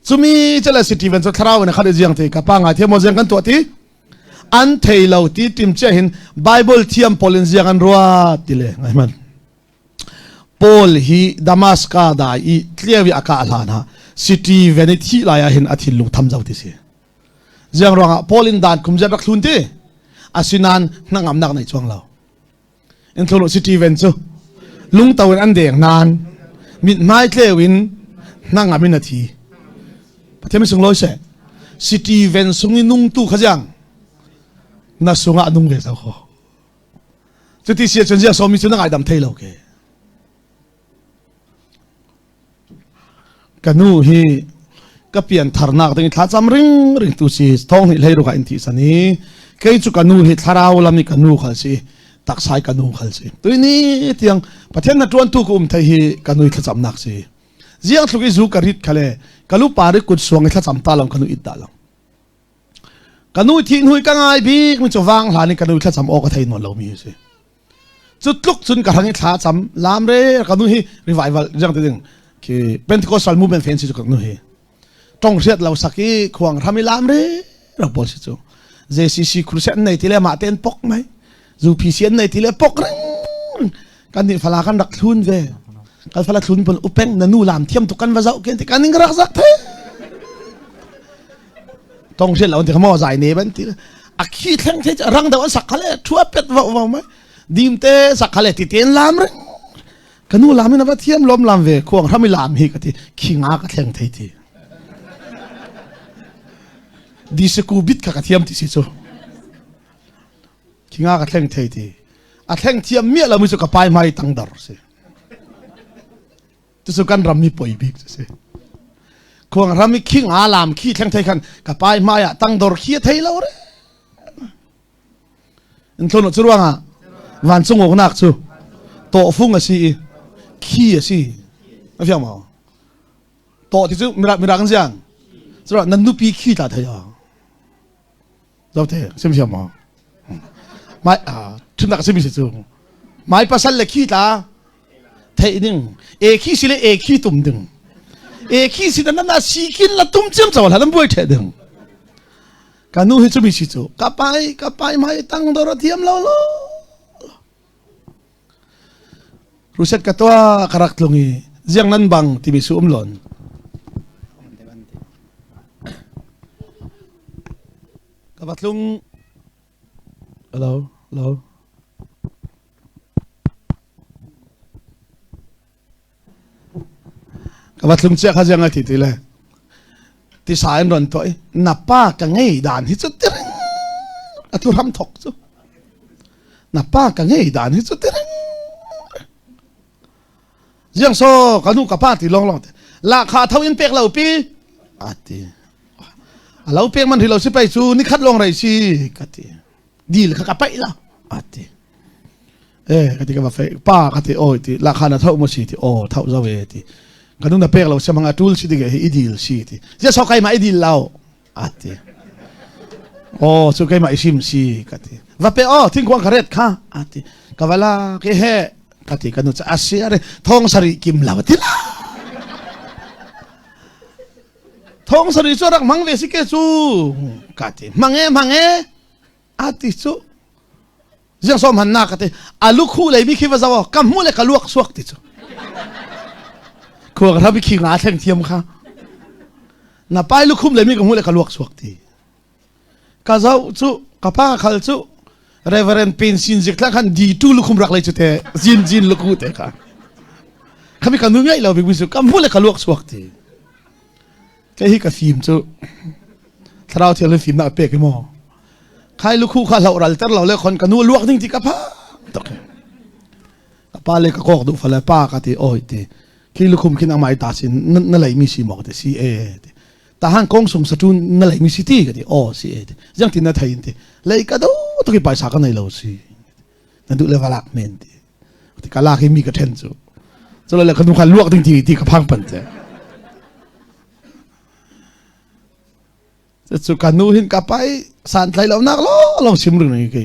Cumi chela Stephen cu thlarau in khat jiang te ka pa ngai thiam mo jiang kan tuah ti an thei lo ti tim che hin Bible thiam pawl in ziang an ruat ti le ngai man. Paul hi Damaska dai i tliawi a kah hlan ah Stephen i thih lai ah hin a thinlung tham zo ti si. Ziang ruangah Paul in dan kum zet rak thlun ti asinain hnangamnak nei chuang lo. In thulu Stephen cu lungto in an deng nain mithmai tleu in hnangam in a thi. Pathian sunglawi seh. Stephen sung i nung tu kha ziang na sungah nung ve zo kho. Cuti si ahcun ziang sawmi cu na ngaidam thei lo ke. Ka nu hi ka pian tharnak ding thlacam ring ring tu si thong hnih hlei ruk ah in thi san i kei cu ka nu hi thlarau lam i ka nu khal si taksai ka nu khal si tuini tiang Pathian na tuan tu ka um thei hi ka nu thlacamnak si ziang thluk i zu ka rit khale ka lu pari kut suang i thlacam ta long ka nu it da long Ka nu thih hnu i ka ngai bik mi cu vang hlan in ka nu thlacam awk a thei nawn lomi a si. Cu tluk cun ka hrang i thla cam lam re ka nu hi revival jang te ding khi Pentecostal movement fan si cu ka nu hi. Tong hriat lo sak i khuang hram i lam re rak pawl si cu. JCC crusade nei ti le mah ten pok mai. UPC an nei ti le pok ring. Kan nih fala kan rak thlun ve. Kan fala thlun pun upeng na nu lam thiam tuk kan va zau ken ti kan ning rak zak the. Tong hriat lo ti mo zai ne ban ti a khi thleng the rang deuh an sak khale thua pet vo vo mai dim te sak khale ti ten lam ring kanu lam in ava thiam lom lam ve khuang ram i lam hi ka ti khi nga ka thleng thei ti di se ku bit kha ka thiam ti si chu khi nga ka thleng thei ti a thleng thiam mi lo mi chu ka pai mai tang dar si Cucu kan ram mi poi bik cu si. Khuang ram i khing a lam khi thleng thei khan ka pai hmai ah tangdor khi a thei lo re. In thlon cu ruangah vancung uknak cu tawhfung a si i khi a si. A fiang maw? Tawh ti cu mirak mirak an siang. Cu nan nupi khi tla thei a. Zote sim siam maw? Mai thunnak simi si cu. Mai pasal le khi tla theih ding e khi si le e khi tum ding e khi si na na si kin la tum chiam chaw la lam buai the ding ka nu hi chumi si chu ka pai ka pai mai tang dor thiam lo lo ruset ka tua karak tlungi ziang nan bang timi su um lon ka batlung hello hello Ka va thlung cia kha ziang a ti ti le tisa in ron tuah i na pa ka ngei dan hi cu tiring a tu hram thok cu na pa ka ngei dan hi cu tiring ziang so ka nu ka pa ti long long te la kha tho in pek lo pi a ti a lo pek man hi lo si pai cu ni khat long rei si ka ti dil kha ka paih la a ti eh ka ti ka va fe pa ka ti oi ti la kha na thau mo si ti o thau zo e ti ka nu na pek lo semang a tul si ti hi idil si ti je so kai ma idil lao a ti o chu kai ma isim si ka ti va pe o thing kwang ka ret kha a ti ka wala ke he ka ti ka nu cha asi are thong sari kim la ti la thong sari chu rak mang ve si ke chu ka ti mang e mang e a ti cu ziang som han na ka ti a lukhu lei mi khi va zaw ka mu le ka luak suak ti cu khua ka bi khi nga thleng thiam kha na pai lukhum le mi ka mu le ka luak suak ti ka zau cu ka pa khal cu Reverend pension zik thla khan di tu lukhum rak lei cu te zin zin lukhu te kha khami ka nu ngai lo bik su ka mu le ka luak suak ti Kei hi ka fim cu thlarau thiang le fimnak a pek i maw khai lukhu kha hloh ral ter lo le khon ka nu luak ding ti ka pha tok ka pa le ka kok duh fale pa ka ti oi ti khi lukhum khin amai ta sin na lei mi si mok ti si e ti ta han kong sung sa tun na lei mi si ti ka ti o si e ti jang tin na thai in ti lei ka do to ki paisa ka nei lo si na duh le valak men ti ti ka lak hi mi ka then cu cu le ka nu kha luak ding ti ti ka phang pan te cu ka nu hin ka pai san tlai lo nak lo lo sim ring ni ke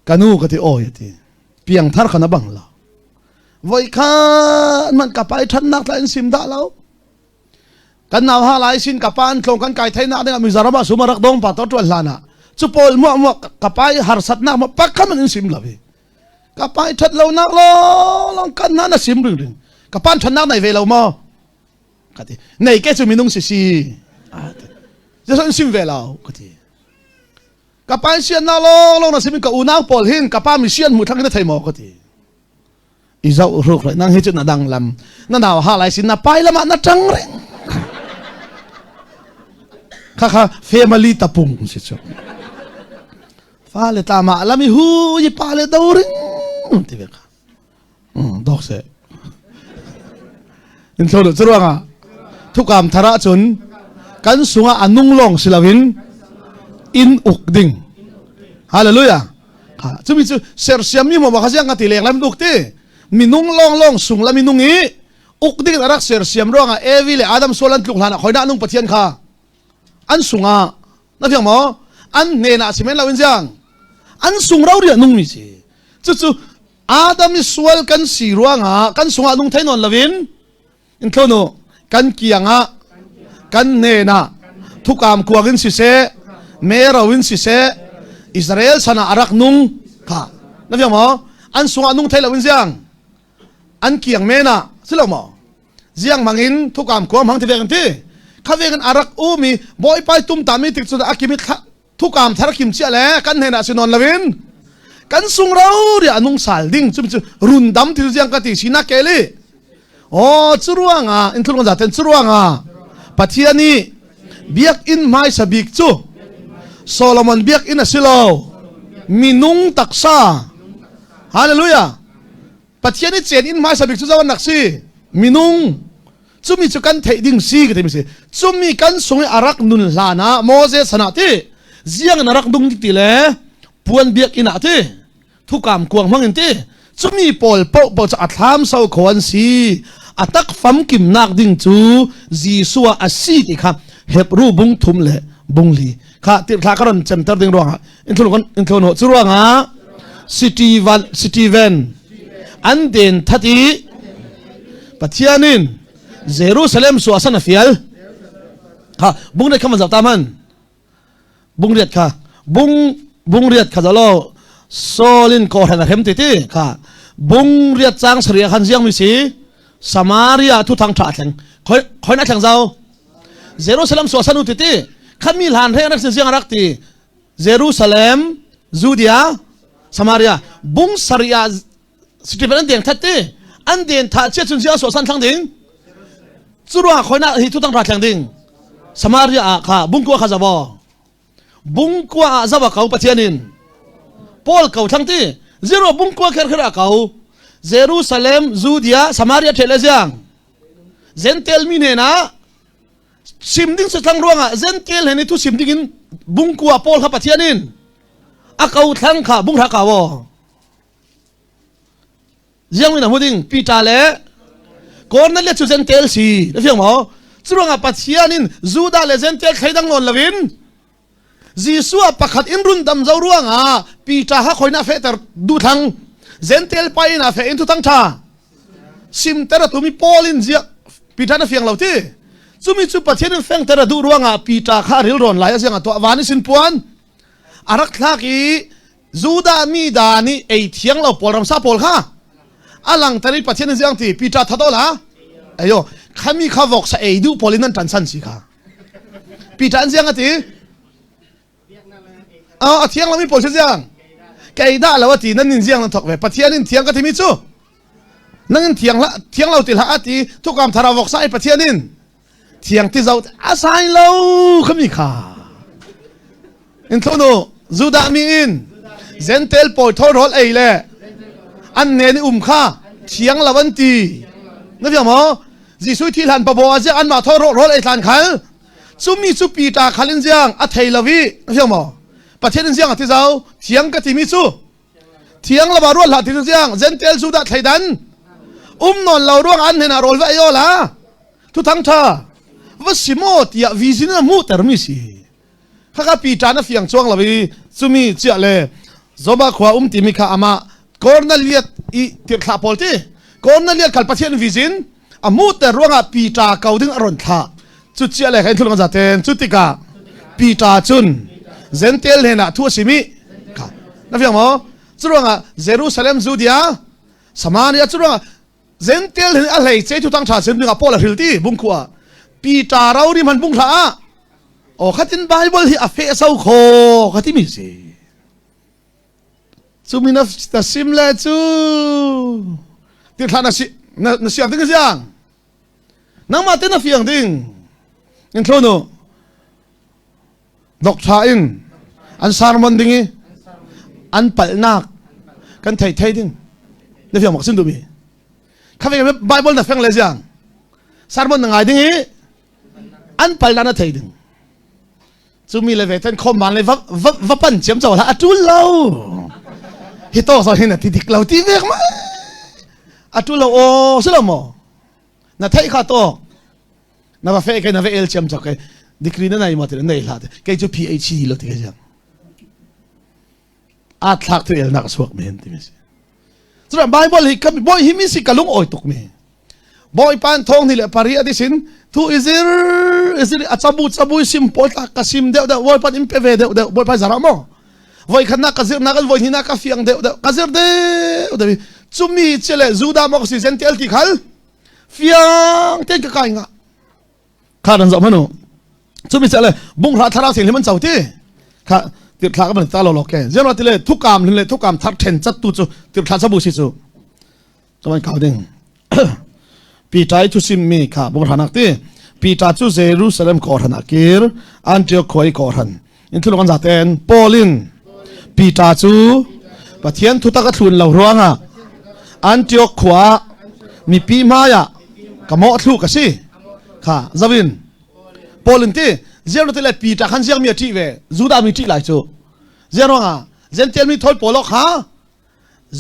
Kanu ka ti oi ti. Piang thar khana bang lo. Voi khan man ka pai than nak tla in sim da lo. Kan nau ha lai sin ka pa an tlong kan kai thai nak ding Mizoram ah suma rak dong pa to tuan hlan ah chu pawl mu mu ka pai harsat nak ma pakham in sim lo hi. Ka pai that lo nak lo long kan na na sim ring ring. Ka pan than nak nai ve lo mo. Ka ti. Nei ke chu minung si si. Jesu in sim ve lo ka ti. Ka pa sian na long long na simin ka unau pawl hin ka pa mi sian mu thang in thei mo ka ti. I zau ruk lai nang hi chu na dang lam na nau ha lai sin na pai lama na tang reng. Kha kha family tapung si chu. Fa le ta ma lami hu yi pa le do ring ti ve kha. Dok se. In thlo chu ruanga thukam thara chun kan sunga anung long silawin in uk ding. Hallelujah. Kha chumi chu ser siam mi mo ma kha siang ka ti leng lam uk ti minung long long sung la minung i uk ding arak ser siam ruanga Evi le Adam sual an tluk hlan ah khoina nung Pathian kha an sunga na fiang maw an hnenah simen lo in ziang an sung ro ria nung mi si chu chu Adam i sual kan si ruangah kan sungah nung thei nawn loin in thlo kan kiangah kan hnenah thukam kuang in siseh mero in siseh Israel sana arak nung kha na fiang maw an sungah nung thei lo in ziang an kiang mena si lo maw ziang mangin thukam kuang mang ti vek an ti kha vekin arak umi bawipai tum tami tik chu akimi thukam thar kim chia le kan hnenah si non loin kan sung ro ria anung sal ding chu chu rundam ti ziang ka ti sina keli o churuanga in thulung zaten churuanga Pathian i biak in mai sabik chu Solomon biak in asilo minung taksa hallelujah Pathian i chen in hmaisa bik cu zoh nak si minung cumi cu kan theih ding si ka ti mi si cumi kan sung i arak nun hlan ah Moses sana ti ziang in arak nung ti le puan biak inn ah ti thukam kuang hmang in ti cumi pawl paoh paoh cu a thlam so kho an si a tak famkim nak ding cu Jesuh a si ti kha Hebrew bung thum le bung li kha tirhthla ka ron cemter ding ruangah in thlun ho cu ruangah city van city van an den that i Pathian in Jerusalem su asan a fial kha bung riat kha man zau ta man bung riat kha bung bung riat kha zalo solin ko hren a hrem ti ti kha bung riat chang saria khan ziang mi si Samaria thu thang tha thleng khoi khoi na thleng zau Jerusalem so sanu ti ti khami hlan re rak siang rak ti Jerusalem Judea Samaria bung saria Stephen an deng that ti an den tha chia chun sia so san thlang ding churwa khoina hi thu tang ra thleng ding Samaria a kha bungkua kha zawo bungkua a zawa kau Pathian in Paul kau thlang ti zero bungkua kher kher a kau Jerusalem Judea Samaria thele ziang Gentel mi hnenah sim ding thlang ruangah Gentel he ni thu sim ding in bungkua pawl kha Pathian in a ko thlang kha bung hra ka wo ziang in a mu ding Peter le Cornelius cu Gentel si na fiang maw curuangah Pathian in Judah le Gentel thleidang nawn loin Jesuh pakhat in run dam zo ruangah Peter ha khoina fehter du thlang Gentel pa in a fe in thu thang tha simter a tumi Paul in zia Peter na fiang lo ti chumi chu Pathian in fengter a du ruangah Peter kha ril ron lai a siang a to van sin puan arak thlak i Judah mi da nih ei thiang lo pawl ramsa pawl kha alang tari Pathian in ziang ti Peter thado la ayo khami kha vok sa ei du pawl in an tan san si kha Peter an ziang ati a thiang lomi pawl cu ziang kei dah lo ati nan nin ziang nan thok ve Pathian in thiang ka timi cu nang in thiang hlah thiang lo ti hlah ati thukam thara vok sai Pathian in thiang ti zo a sai lo khami kha in thunu Judah mi in Gentel pawl thaw rawl ei le an ne ni um kha thiang lo an ti na fiang maw Jesuh thi hlan pabo a ziang anmah thaw rawl ei hlan khal cumi cu Peter khal in ziang a thei lo i fiang maw Pathian in ziang a ti zau thiang ka timi cu thiang lama rual hlah ti cu ziang Gentel Judah thleidan um nawn lo ruang an hnenah rawl va ei aw la thu thang tha va si maw tiah vision a hmuh termi si khaka Peter na fiang chuang lo i cumi chiah le. Joppa khua um timi kha amah Kornelias i tirhthlah pawl ti Kornelias khal Pathian vision a hmuhter ruangah Peter ko ding a ron thlah. Cu cia le khain thulung zaten cu tikah Peter cun Gentile hnenah thu a simi kha na fiang maw? Cu ruangah Jerusalem Judea Samaria cu ruangah Gentile hin a hlei ce thu tang tha sim dingah Paul a hril ti bungkhu ah Peter ro ri man bung hlah ah o khatin Bible hi a fe so kho khati mi si cu mi na na sim le cu ti thla na si na na siang ding siang nangmah te na fiang ding in thlo nu dok tha in an sermon ding i an palhnak kan thei thei ding na fiang mak sim duhmi kha ve Bible na feng le ziang sermon na ngai ding i an palhnak na thei ding cu mi le ve ten khom man le va va va pan chiam chaw la atul lo hi to so hin ti dik lo ti vek ma atul lo o si lo mo na thei kha to na va fe ke na va el chiam chok ke degree na nei mo ti nei hla te kei chu PhD lo ti ke jang a thlak tu el nak suak men ti mi si cura bible hi kam boy hi mi si kalung oi tuk mi boy pan thong ni le pari ati sin thu izir izir achabu chabu sim pol ta ka sim deuh deuh boy pan im pe ve deuh deuh boy pa zara mo voi khat na ka zir na kan voi ni na ka fiang deuh deuh ka zir deuh deuh chumi chele juda mok si zen tel ti khal fiang ten ka kai nga kha ran zoh manu chumi chale bung hra thlarau thianghlim an cho ti kha tirthla ka ban ta lo lo ke zero ti le thukam le thukam thar then chat tu chu tirthla chabu si chu kaman kau ding Peter thu sim mi kha bung hra nak ti Peter chu Jerusalem ko hran akir Antioch khoi ko hran in thulong an zaten Paulin Peter chu Pathian thutak a thlun lo ruangah Antioch khua mipi hmaiah ka mawh thlu ka si kha zawin Paul in ti ziang te le Peter khan ziang mi a ṭih ve Judah mi ṭih lai cu ziang ruangah Gentile mi thol pawl kha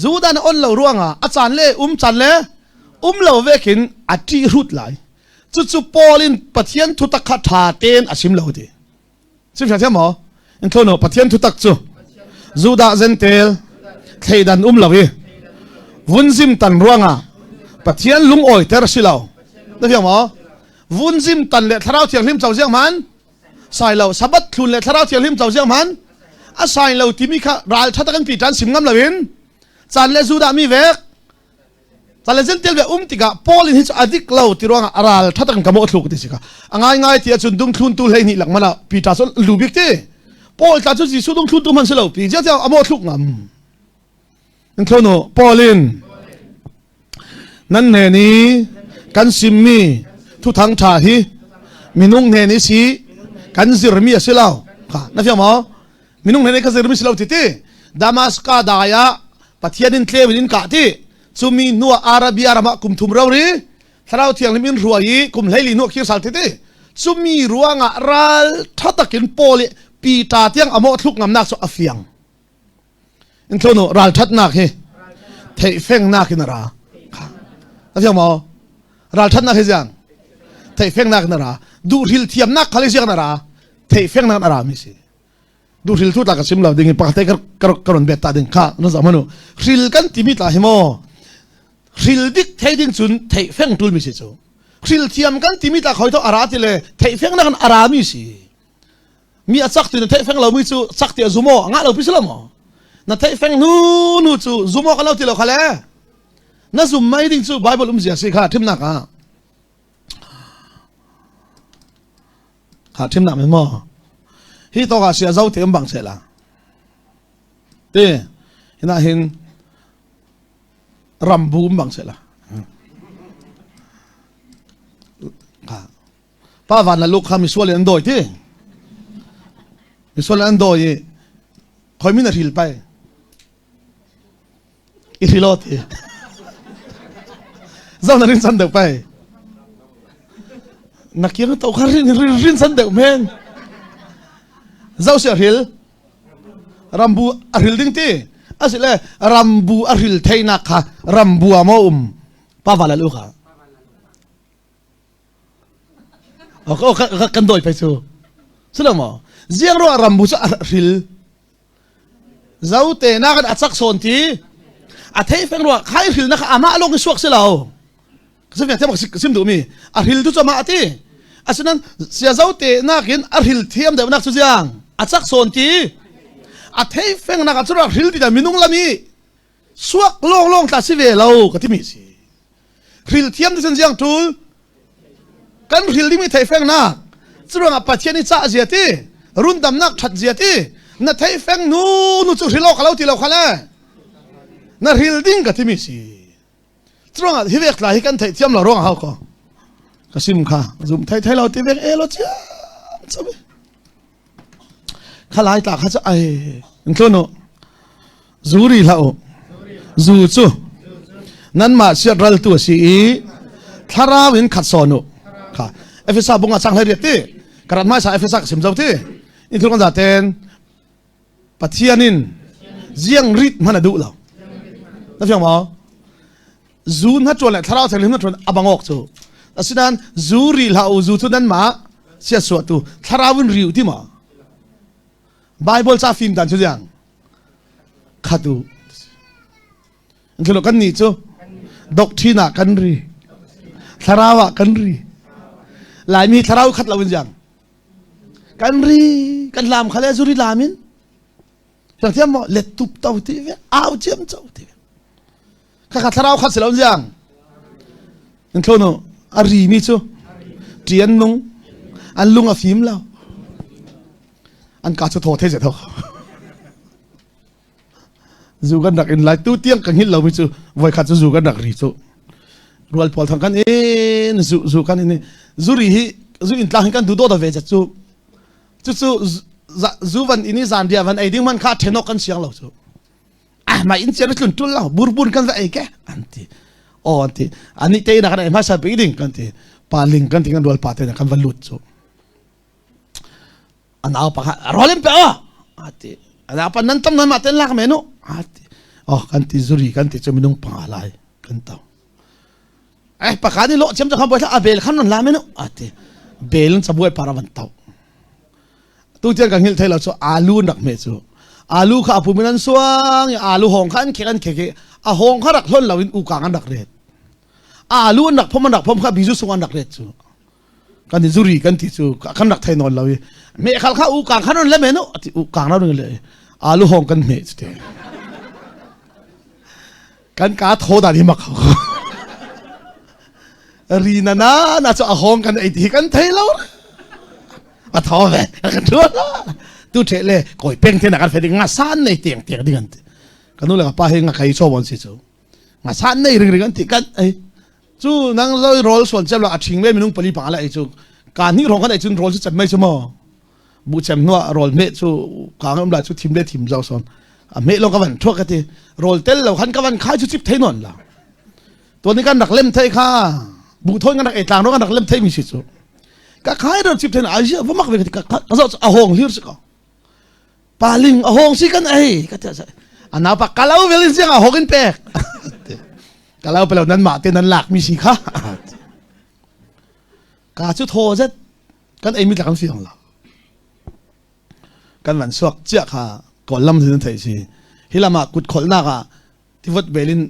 Judah na on lo ruangah a caan le um caan le um lo vekin a ṭih hrut lai cucu Paul in Pathian thutak kha ṭha tein a sim lo ti Sim thiam maw? In thlono Pathian thutak cu Judah Gentile thleidan um lo i vunzim tan ruangah Pathian lungawi ter si lo. Na fiang maw? Vunzim tan le thlarau thianghlim co ziang man sai lo sabat thlun le thlarau thianghlim co ziang man a sai lo timi kha ral tha tak an pi tan sim ngam lo in chan le Judah mi vek Cale zentel ve um tikah Paul in hi cu adik lo ti ruangah a ral thatak in ka mawh thluk ti si ka. A ngai ngai ti ahcun dungthlun tu hlei hnih lakman ah Peter cu lu bik ti. Paul tla cu Jesuh dungthlun tu hman si lo pi zia a mawh thluk ngam. In thlo nu Paul in nan hnen i kan simmi thuthang ṭha hi minung hnen i si kan zirmi a si lo. Kha na fiang maw? Minung hnen i ka zirmi si lo ti ti. Damaska dai ah Pathian in tleu in in kah ti cumi hnu ah Arabia ram ah kum thum rori thlarau thianghlim in hruai i kum 14 hnu khir sal ti ti cumi ruangah ral tha takin Paul i Peter tiang amawh thluk ngamnak cu a fiang in thlono ral thatnak hi theih fengnak in a ra a fiang maw ral thatnak hi ziang theih fengnak in a ra duhril thiamnak khal hi ziang na ra theih fengnak a ra mi si du hril thu ta ka sim lo ding in pakhat ka ka ron bet ta ding kha na zam hanu hril kan timi tla hi mo hril dik thei ding cun thei feng tul mi si cu hril thiam kan timi tla khoi to ara ti le thei feng na kan ara mi si mi a chak tu na thei feng lo mi cu chak ti a zumo nga lo pi si lo mo na thei feng nu nu cu zumo ka lo ti lo kha le na zum mai ding cu bible um zia si kha thimnak ah Kha thimnak men maw? Hi tawk ah sia zo te um bang sehla. Te hina hin rambu um bang sehla. Kha pa van la luk kha misual in an dawi ti. Misual an dawi i khoi min a hril pai. I hrilo ti. Zo na rin san deuh pai. Na kiang to kha rin rin rin san deuh men. Zo sia hril. Rambu a hril ding ti. Asile rambu a hril theinak kha rambu a mo um. Pa vala lu kha. Kan doi pai chu. Silo mo. Ziang ro rambu chu a hril. Zote nakin a cak sawn ti. A thei feng rua khai hril na kha amah lawng i suak si lo. Sim te bak sim duh mi. A hril tu cu amah ati. Asinan sia zote nakin a hril thiam deuh nak cu ziang. A cak sawn ti. A thei feng nak ah cu rak hril ti da minung lami suak lawng lawng tla si ve lo ka timi si. Hril thiam ti cun ziang tul kan hril dingmi theifeng nak curuangah Pathian i cah zia ti rundamnak that zia ti na theifeng nu nu cu hril awk lo ti lo kha le na hril ding ka timi si curuangah hi vek tla hi kan theih thiam lo ruang hau ko ka sim kha zum thei thei lo ti vek e lo chiam chami Kha lai tla kha cu ai in tlun u. Zu ri hlah u. Zu cu nanmah siat raltu a si i thlarau in khat sawn u. Kha Efesa bung ah cang hlei riat ti. Karat hmaisa Efesa ka sim zo ti. In thil kan zaten Pathian in ziang rit hman a duh lo. Na fiang maw? Zu na ṭuan le thlarau thianghlim na ṭuan a bangawk cu. Asinain zu ri hlah u, zu cu nanmah siasuahtu thlarau in ri u ti maw? Bible ca fim dan cu ziang khat u. Thilo kan nih cu doctrine ah kan ri, thlarau ah kan ri. Laimi thlarau khat lo in ziang kan ri, kan lam kha le zu ri lam in. Thiam maw let tup to ti ve au ciam cho ti ve. Khakha thlarau khat si lo ziang. Nan thlo a ri mi cu ṭian nung an lung a fim lo. An ka cu thaw the ze tho. Zu kan rak in lai tu tiang ka hngilh lo mi cu voi khat cu zu kan rak ri cu. Rual pawl thang kan in zu zu kan in zu ri hi zu in tlang hi kan du do da ve zat cu. Cucu zu van in i zan ria van ei ding man kha ṭhenok kan siang lo cu. Ah ma in chiar tlun tul lo burbun kan va ei ke an ti o an ti ani te na kan ei hmasa bik ding kan ti pa ling kan ti kan rual pa te na kan va lut cu anau pa kha rolin pe o ati ana pa nan tam nan ma ten lak me nu ati oh kan ti zuri kan ti chu minung panga lai kan tau eh paka ni lo chem cha boi a bel khan non la me nu ati bel chabuai para van tau Tu tiang ka hngilh thai lo cu alu an rak hmeh cu. Alu kha a pum in an suang i alu hawng kha an khek an khek i a hawng kha rak hlon lo in ukang an rak ret. Alu an rak phom an rak phom kha bizu sung an rak ret cu. Kan i zuri kan ti cu kan rak thei nawn lo i meh khal kha ukang khan on le men u ati ukang ra le alu hawng kan hmeh cu te. Kan ka tho dan hi mak ri na na na cu a hawng kan ei ti kan thei lo a tho ve kan ṭuan tu ṭhe le koi peng te na kan fe ding nga san nei tiang tiang ding an ti kan nu le ka pa hi nga kai chaw bon si cu nga san nei ring ring an ti kan ei cu nang lo rol suan cem lo a ṭhing ve minung pali pa la ei cu ka ni rong kan ei cun rol cu cem mai cu mo bu cem hnuah rawl hmeh cu ka ngam lai cu thim le thim zau son a hmeh lo ka van thuak ka ti rawl tel lo khan ka van khai cu chip thei non la to ni kan rak lem thei kha bu thon kan rak ei tlang ro kan rak lem thei mi si cu ka khai ro chip thei na ai va mak ve ka ka zo a hong hlir si ko paling a hong si kan ei ka ti ana pa kalau velin siang a hong in pek kalau pelo nan ma te nan lak mi si kha ka chu tho zet kan ei mi tla kan fiang lo kan van suak cia kha kawl lam sin thei si hi lam ah kut kholnak ah tivot belin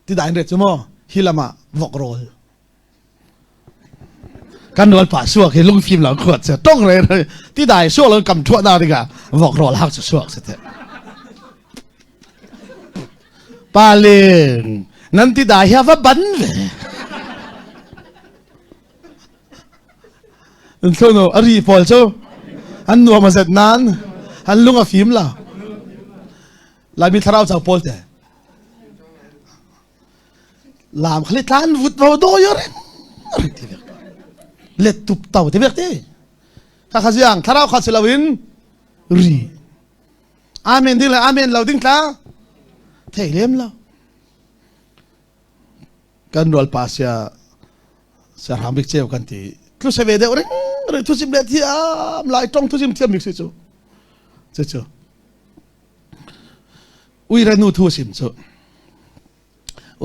ti dain ret chu mo hi lam ah vok rawl kan rawl pa suak hi lungfim lo khuat se tong re re ti dai suak lo kam thuah na ding ah vok rawl hak chu suak se te pa ling nan ti dai hi va ban ve Thlono a ri pawl cu an nuam a zet nain an lung a fim lo. Laimi thlarau cang pawl te. Lam khali tlan vut ro do yo ring ring ti vek. Let tup tau ti vek ti. Kha kha ziang thlarau kha si loin ri. Amen ding le amen lo ding tla. Thei lem lo. Kan rual pa sia siarham bik ceu kan ti tlu se ve deuh ring ring thu sim le thiam lai tong thu sim thiam bik si cu cu cu uire nu thu sim cu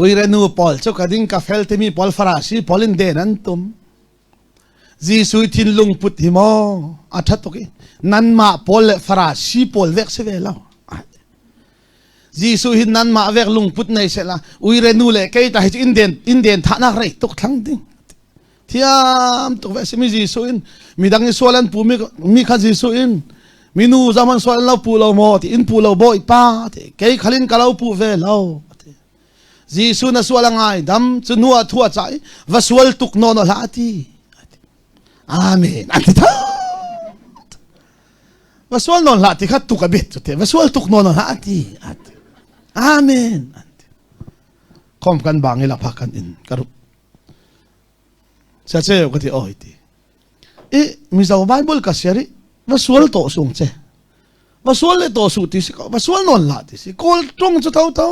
uire nu pawl cu ka ding ka fel timi pawl farasi pawl in den an tum Jesuh thinlung put hi maw a ṭhat tuk i nanmah pawl le farasi pawl vek si ve lo. Jesuh hi nan mah vek lungput nei se la uire nu le kei ta hi chu inden inden thahnak rei tuk thlang ding thiam tuk ve simi Jesuh in midang i sual an pu mi mi kha Jesuh in minu zaman sual an lo pu lo maw ti in pu lo bawi pa ti kei khalin ka lo pu ve lo ti Jesuh na sual a ngai dam cu nu ah thua chai va sual tuk no no hlah ti Amen an ti tha va sual non hlah ti kha tuk a bit cu te va sual tuk non hlah ti amen an ti khom kan bang i lapha kan in ka rup cha che ka ti oi ti i mizo bible ka siari va sual to sung che va sual le to su ti si ko va sual non la ti si kawl tong chu tho tho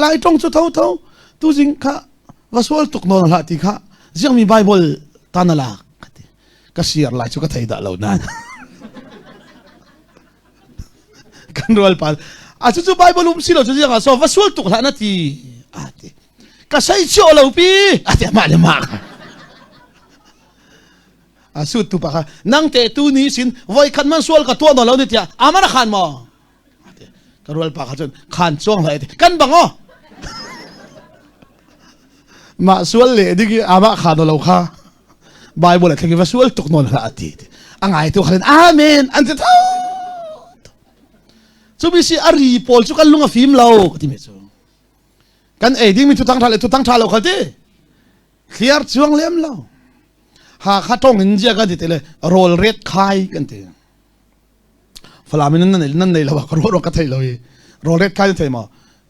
lai tong chu tho tho tu jing kha va sual tuk non hlah ti kha ziang mi bible tanala ka siar lai cu ka thei dah lo nan kan rual pa a cu cu bible um si lo cu ziang ah so va sual tuk hlah na ti a ti ka sei cio lo pi a ti mah le mah a su tu pa kha nang te tu ni sin voi khat man sual ka tua no lo ni tia amana khan mo ka rual pa kha cun khan chuang hlai ti kan bang o mah sual le ding i amah kha lo kha Bible a thleng i va sual tuk nawn hlah ti a ngai tu khalin amen an ti tho cu mi si a ri pawl cu kan lung a fim lo ka ti mi cu kan ei ding mi thu tang tha le thu tang tha lo khal ti thliar chuang lem lo ha kha tong in zia kan ti te le rawl ret khai kan ti Falam in nan nan nei lo ka ro ka thei lo i rawl ret khai thei ma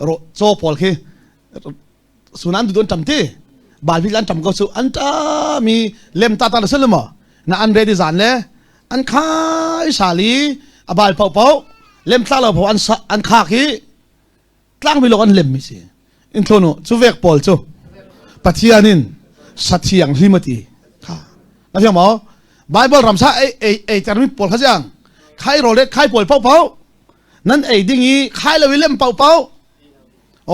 ro chaw pawl khi sunan du don tam ti bal bi lan tam ko su an ta mi lem ta ta la sul mo na an ready zan le an khai sali a bal pau pau lem tla lo pho an an kha khi tlang mi lo an lem mi si in thlono chu vek pawl chu pathian in sathiang hlimati kha na fiang mo bible ram sa ei ei ei ter mi pawl kha jiang khai ro le khai pawl pau pau nan ei ding i khai lo i lem pau pau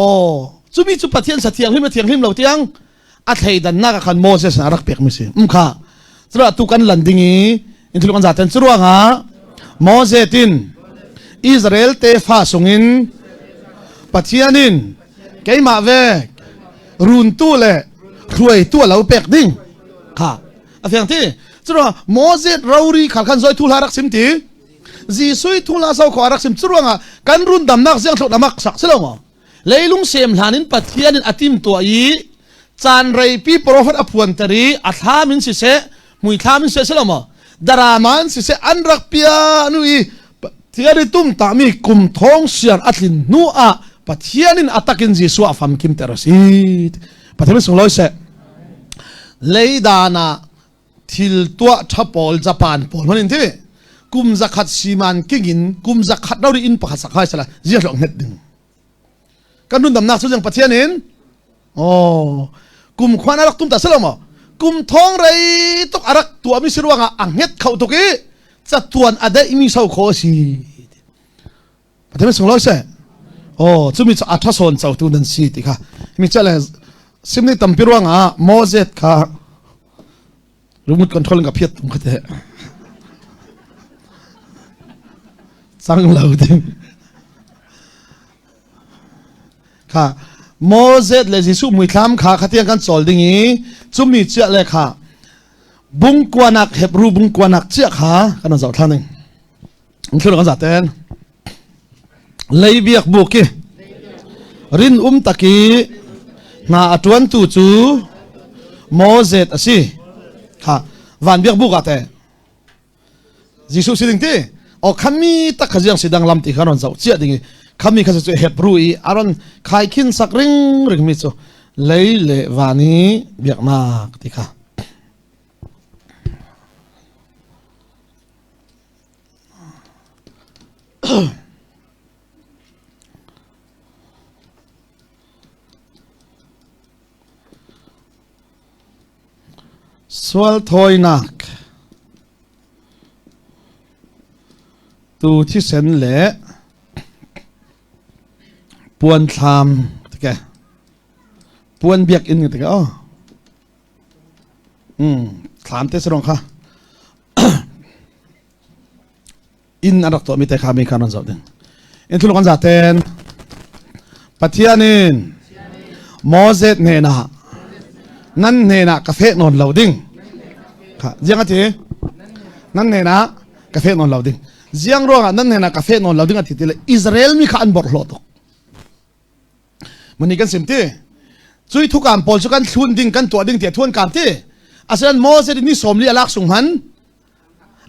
oh chu mi chu pathian sathiang hlim thiang hlim lo tiang a thleidannak ah khan Moses a rak pek mi si um kha cura tu kan lan ding i in thil kan zaten curuangah Moses tin Israel tefa sungin Pathian in keimah ve runtu le hruaitu a lo pek ding kha a fiang ti curuang Moses rori khal khan zoi thu hla rak sim ti Jesuh thu hla so kho rak sim curuangah kan run damnak ziang thlok damak sak si lo maw Leilung sem hlan in Pathian in a timtuah i caan reipi profet a phuanter i a thlam in siseh muithlam in siseh lo maw darama in siseh an rak pia nu i Pathian i tum tami kum thong siar a tlin hnu ah Pathian in a takin Jesuh a famkim ter a si. Pathian sunglawi seh. Leidan ah thil tuah ṭha pawl Japan pawl hman in ti kum zakhat siman king in kum zakhat ro in pakhat sak hai sala zia hlong het ding kan nun damnak chu jang pathian in oh kum khwan arak tum ta selo mo kum thong rei tuk arak tua mi siruanga anghet khau tuk i chatuan adai mi so kho si Pathian sung lo se oh chumi chu atha son chau tu nan si ti kha mi chale simni tampi ruangah Moses kha remote control ka phiat tum khate chang lo ding kha Moses le Jesuh muithlam kha khatiang kan chol ding i chumi chia le kha bungkuanak Hebrew bungkuanak chia kha kan zoh thlan ding Thil kan zaten. Lei biak bu ki rin um taki hna a tuan tu cu Moses a si. Kha van biak bu ka te. Jesuh si ding ti. O khami tak kha jiang si dang lam ti kha ron zau chia ding i khami kha chu Hebrew i aron khai khin sak ring ring mi chu lei le vani biaknak ti kha. Sual thawinak tu thisen le puan thlam tike puan biakinn tike oh thlam te sarong kha inn an rak tuahmi te kha mi kha nan zoh ding in thuluk an zaten. Pathian in Moses hnenah nan hnenah ka feh nawn lo ding. Kha ziang a ti? Nan hnenah ka feh nawn lo ding. Ziang ruangah nan hnenah ka feh nawn lo ding a ti ti le Israel mi kha an borhlawh tuk. Mani kan sim ti. Cui thukam pawl cu kan thlun ding kan tuah ding tiah thuan kam ti. Asinain Moses ni 40 a lak sung han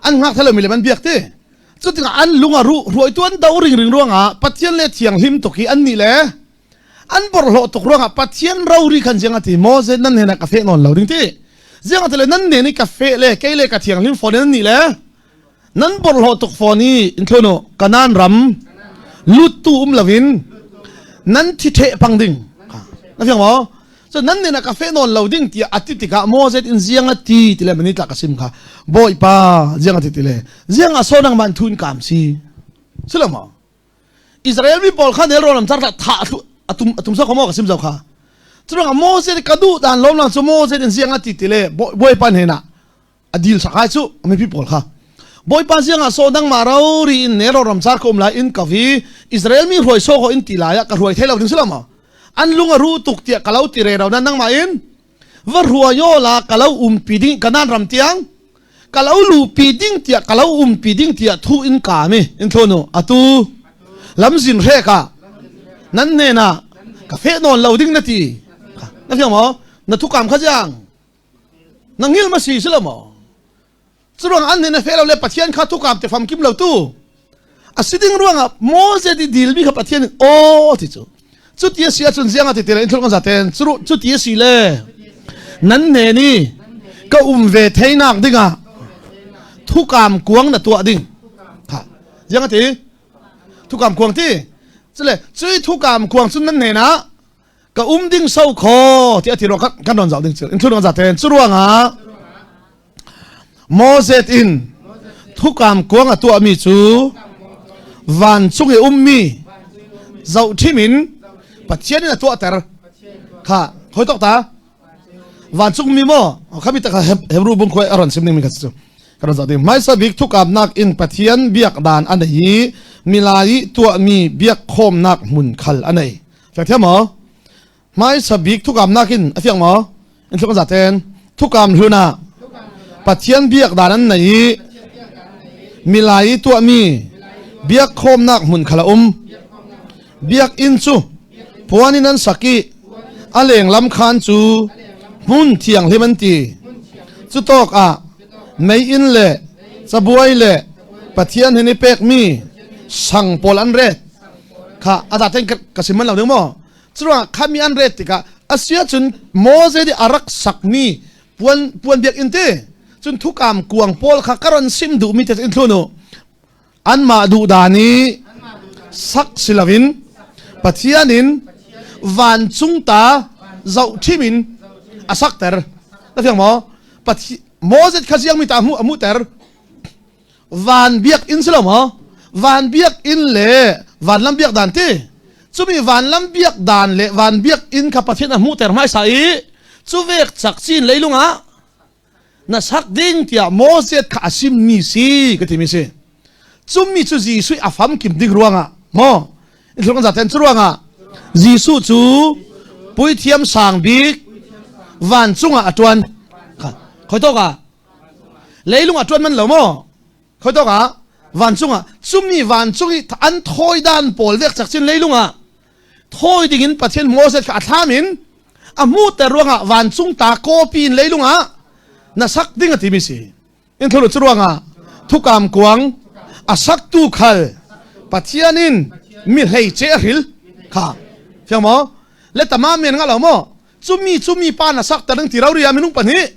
an ngak thalo mi le man biak ti. Cu tikah an lung a ruh ruaitu an do ring ring ruangah Pathian le thianghlim tuk hi an nih le an borhlawh tuk ruangah Pathian rori khan ziang ati Moses nan hnen ah ka feh nawn lo ding ti. Ziang ati le nan nen i ka feh le kei le ka thianghlim fawn nan nih le nan borhlawh tuk fawn i in thlun u Kanaan ram luttu um loin nan thi ṭheh pang ding na fiang maw so nan nen ah ka feh nawn lo ding tiah a ti tikah Moses in ziang a ti ti le mani tla ka sim kha Bawipa ziang a ti ti le ziang a so nang man thun kam si si lo maw Israel mi pawl kha nelrawn lam car tha atum atum sa kho ka sim zau kha curuangah Moses ka duh dan lom lang cu Moses in ziang a ti ti le Bawipa hnenah a dil sakai cu mipi pawl kha Bawipa ziang ah so dang ma ro ri in nero ramchar ko um lai in ka vi Israel mi hruai so ko in ti lai ah ka hruai thei lo ding si lo ma an lung a ru tuk tiah ka lo ti re ro nan nang ma in va hruai yo la ka lo um pi ding kanan ram tiang ka lo lu pi ding tiah ka lo um pi ding tiah thu in ka mi in thonu atu lamzin hre ka nan ne na ka fe non lo ding na ti na fiang mo na thu kam kha jiang na ngil ma si si lo maw curuang an nih na fe lo le Pathian kha thukam te fam kim lo tu a si ding ruangah Moses i dil mi kha Pathian in aw ti cu cu ti a si ahcun ziang a ti te le in thul kan zaten cu ti a si le nan ne ni ka um ve theinak dingah thukam kuang na tuah ding ha ziang a ti thukam kuang ti cule cui thukam kuang cun nan ne na ka um ding so kho ti ati ro kan ron zau ding chil in thlu za ten chu ruangah Moses in thukam kuang a tuah mi cu vancung i ummi zoh thim in Pathian in a tuahter kha khoi tok ta vancung mi mo khami tak Hebrew bung khoi aron sim ning mi kha chu kan zoh ding hmaisa bik thukamnak in Pathian biak dan a nei i milai tuahmi biak khawmnak hmun khal a nei Fiang thiam maw? Hmaisa bik thukamnak in a fiang maw? In thluk zaten thukam hlun ah Pathian biak dan an nei i milai i tuahmi biak khawmnak hmun khal a um. Biakinn cu puan in an sak i a lenglam khaan cu hmun thianghlim an ti. Cu tawk ah meiinn le cabuai le Pathian hin i pekmi sang pawl an ret. Kha a zaten ka sim man lo ding maw? Curuangah khami an ret tikah asia cun Moses i a rak sakmi puan puan biakinn te cun thukam kuang pawl kha ka ron sim duhmi te in thlun u. Anmah duh dan i sak si loin Pathian in vancung ta zoh ṭhim in a sakter. Na fiang maw? Moses kha ziangmi ta a hmuhter. Van biakinn si lo maw? Van biakinn le vanlam biak dan ti. Cumi vanlam biak dan le van biakinn kha Pathian a hmuhter hmaisa i cu vek chak cin leilung ah na sak ding tiah Moses kha a simmi si ka timi si. Cumi cu Jesuh a famkim ding ruangah maw in kan zaten cu ruangah Jesuh cu puithiam sang bik vancung ah a ṭuan khoi tawk ah leilung ah ṭuan man lo maw khoi tawk ah vancung ah cumi vancung i an thawi dan pawl vek chak chin leilung ah thawi ding in Pathian Moses kha a thlam in a hmuhter ruangah vancung ta kawpi in leilung ah na sak ding a timi si in thulu cu ruangah thukam kuang a saktu khal Pathian in mi hlei che a hril kha fiang maw le tama men nga lo maw cumi cumi pa na sak ter ti ro ri a minung pahnih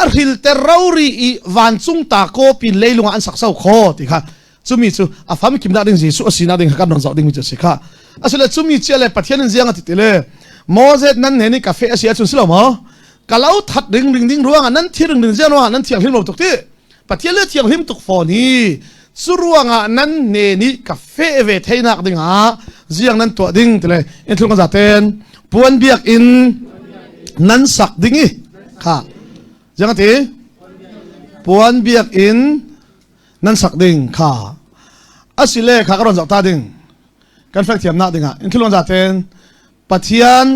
a hril ter ro ri i vancung ta ko pin leilung ah an sak so kho ti kha cumi cu a fam kim dah ding Jesuh a sinak ding kha kan ron zoh ding mi cu si kha asile cumi chia le Pathian in ziang a ti ti le Moses nan ne ni ka fe a si ahcun si lo maw ka lo that ring ring ding ruangah nan thi ring ring ziang ruangah nan thianghlim lo tuk ti Pathian le thianghlim tuk fawn hi cu ruangah nan ne nih ka fe ve theinak dingah ziang nan tuah ding tile in thlung zaten puan biak in nan sak ding i kha ziang ti puan biak in nan sak ding kha asile kha ka ron zoh ta ding kan fek thiam nak dingah in thilon zaten. Pathian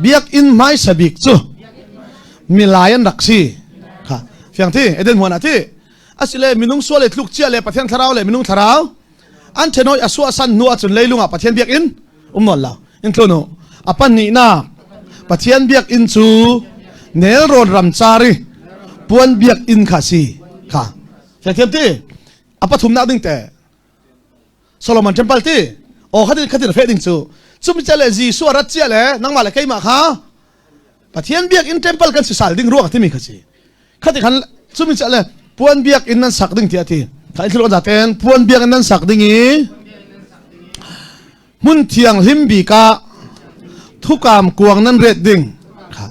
biakinn hmaisa bik cu milai an rak si kha fiang thi Eden hmuan ah thi asile minung sual le tluk chia le Pathian thlarau le minung thlarau an thenoi a suah san hnu ahcun leilung ah Pathian biakinn um nawn lo in tlunu a pahnihnak Pathian biakinn cu nelrawn ramcar i puan biakinn kha si kha fiang ti a pathumnak ding te Solomon temple ti o khatin khatin fe ding cu chumi cha le Jesuh rat chia le nangmah le keimah kha Pathian biakinn temple kan si sal ding ruang timi kha si khati khan chumi cha le puan biakinn nan sak ding ti ati kha in thil zaten puan biakinn nan sak ding i hmun thiang hlim bik ah thukam kuang nan ret ding kha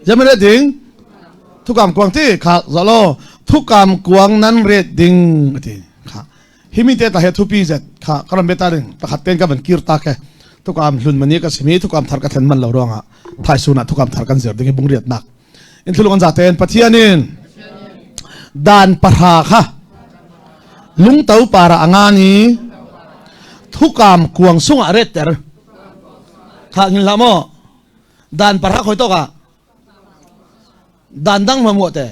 jam ret ding thukam kuang ti kha zalo thukam kuang nan ret ding ati kha himi te ta he thupi zet kha karam beta ding pakhat ten ka van kir ta ke thukam hlun mani ka simi thukam thar ka thlen man lo ruanga thai suna thukam thar kan zer ding bung riat nak in thulung an zaten pathian in dan pahra kha lungto para angani thukam kuang sungah retter kha ngin la mo dan pahra khoi to ka dan dang ma mu te